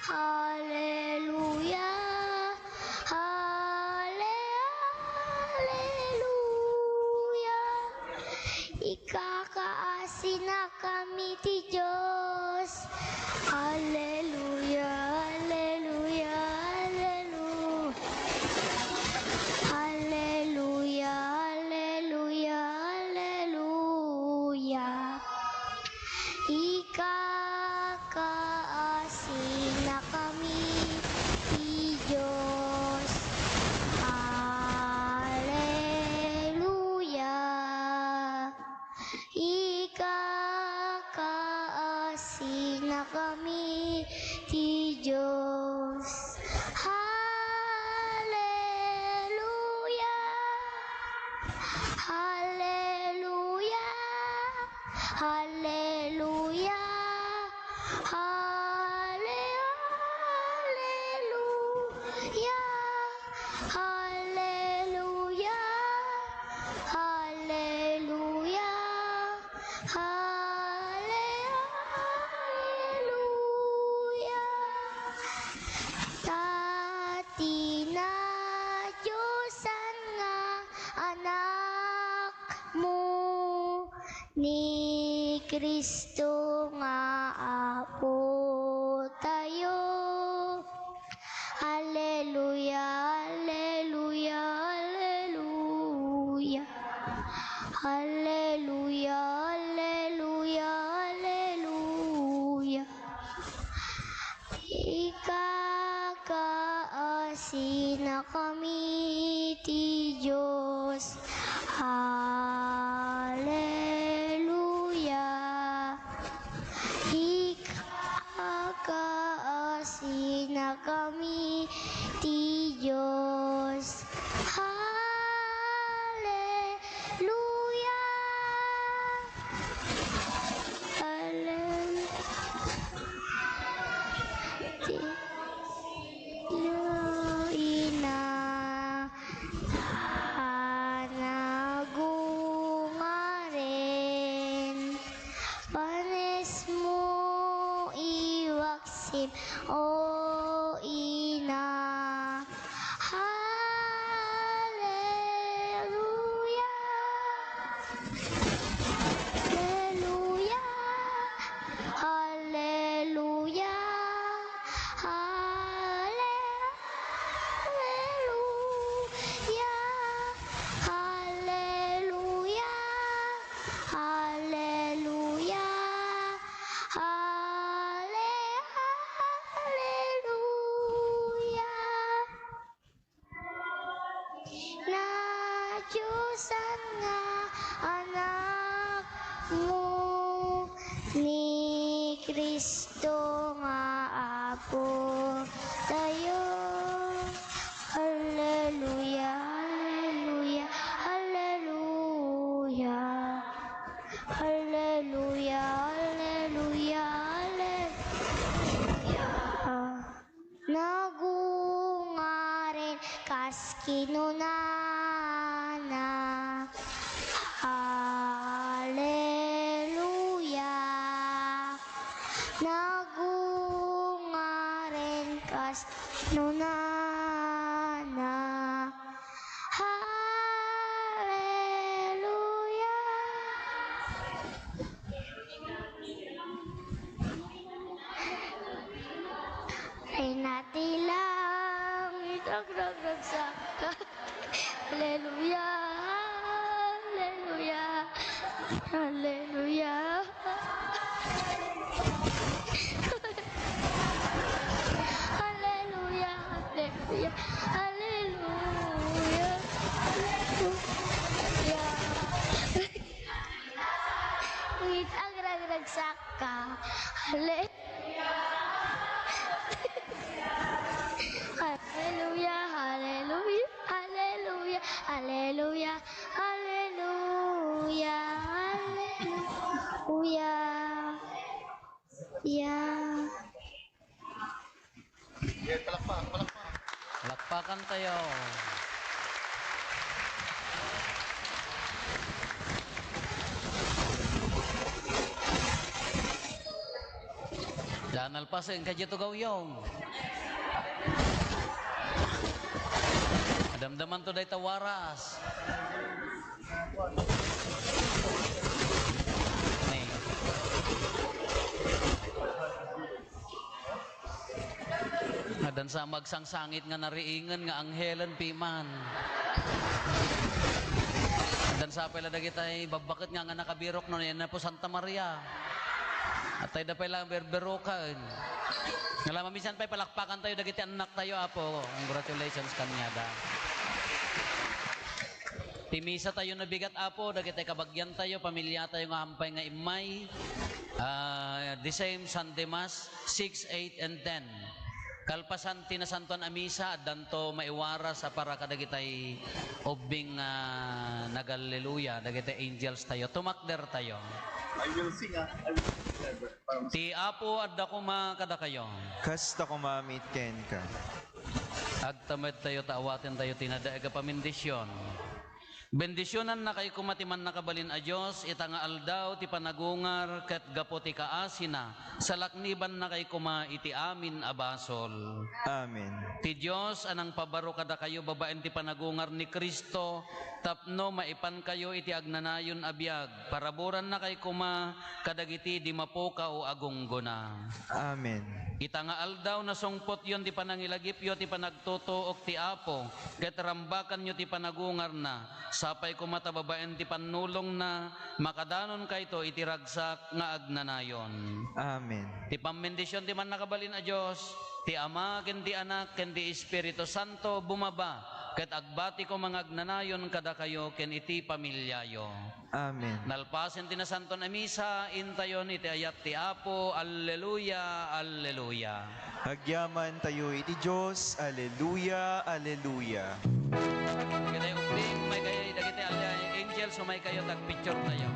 hallelujah, halle-, hallelujah. Ikakaasinakami ti Dios. Hallelujah, hallelujah, hallelujah. Hallelujah, hallelujah, hallelujah. Ikakaasinakami ti Dios. Hallelujah. Ikakaasinakami ti Dios. Hallelujah. Hallelujah. Hallelujah. Halle-, hallelujah. Hallelujah. Hallelujah. Hallelujah. Ta ti nadiosan nga Anakmo ni Cristo nga Apotayo. Alleluia, alleluia, alleluia. Alleluia, alleluia, alleluia. Ikakaasinakami ti Dios. Alleluia. Ikakaasinakami ti Dios. Hallelujah. Hallelujah. Ina, nagungaren. Panesmo iwaksim, O Ina. Hallelujah. Hallelujah. Hallelujah. Hallelujah. Hallelujah. Hallelujah. Halle-, hallelujah. Nadiosan nga Anakmo ni Cristo nga Apotayo. Alleluia, alleluia, alleluia. Alleluia, alleluia, alleluia. Nagungaren kas kinunana. Alleluia. Nagungaren kas kinunana. Hallelujah. Reyna ti langit, agragragsak. Hallelujah, hallelujah, hallelujah. Hallelujah, hallelujah, hallelujah, hallelujah. Wait, agragragsak ka. Halle-, Hallelujah, hallelujah, hallelujah, hallelujah, hallelujah, hallelujah. Yeah. Yeah, palakpak, palakpak. Palakpakan tayo. Nalpasen ka dito, gawyong. Adamdaman to dayta waras. Ni. Addan sa magsangsangit nga nariingen nga anghelen piman. Addan sa pay la dagitay babbaket nga, nga nakabirok no, yan na po Santa Maria. At tayo da pay la berberokan. Nga la, maminsan pay palakpakan tayo dagiti annak tayo, Apo. Congratulations kaniada. Ti misa tayo nabigat, Apo, dagiti kabagian tayo, pamilya tayo nga hampay nga immay. Ah, the same Sunday Mass, six, eight, and ten. Kalpasan ti nasantuan a misa, addanto maiwaras a para kadagitay ubbing, ah, nagalleluya, dagiti angels tayo. Tumakder tayo. I will sing, ah. I will sing, ah, but parang Ti Apo adda koma kadakayo. Kasta koma met kenka. Agtamed tayo ta awaten tayo ti nadaag a pamendisyon. Bendisionannakay koma ti Mannakabalin a Dios, ita nga aldaw ti panagungar ket gapu ti kaasina, salaknibannakay koma iti amin a basol. Amen. Ti Dios a nangpabaro kadakayo babaen ti panagungar ni Cristo, tapno maipankayo iti agnanayon a biag, paraburannakay koma kadagiti di mapukaw a gunggona. Amen. Ita nga aldaw, nasungpotyon ti panangilagipyo ti panagtutuok ti Apo, ket rambakanyo ti panagungarna. Sapay koma ta babaen ti pannulongna, makadanonkayto iti ragsak nga agnanayon. Amen. Ti pammendision ti Mannakabalin a Dios, ti Ama, ken ti Anak, ken ti Espiritu Santo, bumaba, ket agbati koma nga agnanayon kadakayo ken iti pamiliayo. Amen. Nalpasen ti nasanton a misa, intayon iti ayat ti Apo. Alleluia, alleluia. Agyaman tayo iti Dios. Alleluia, alleluia. Dagiti ubbing, umay kayo, dagiti angels, umay kayo, tagpicture tayo.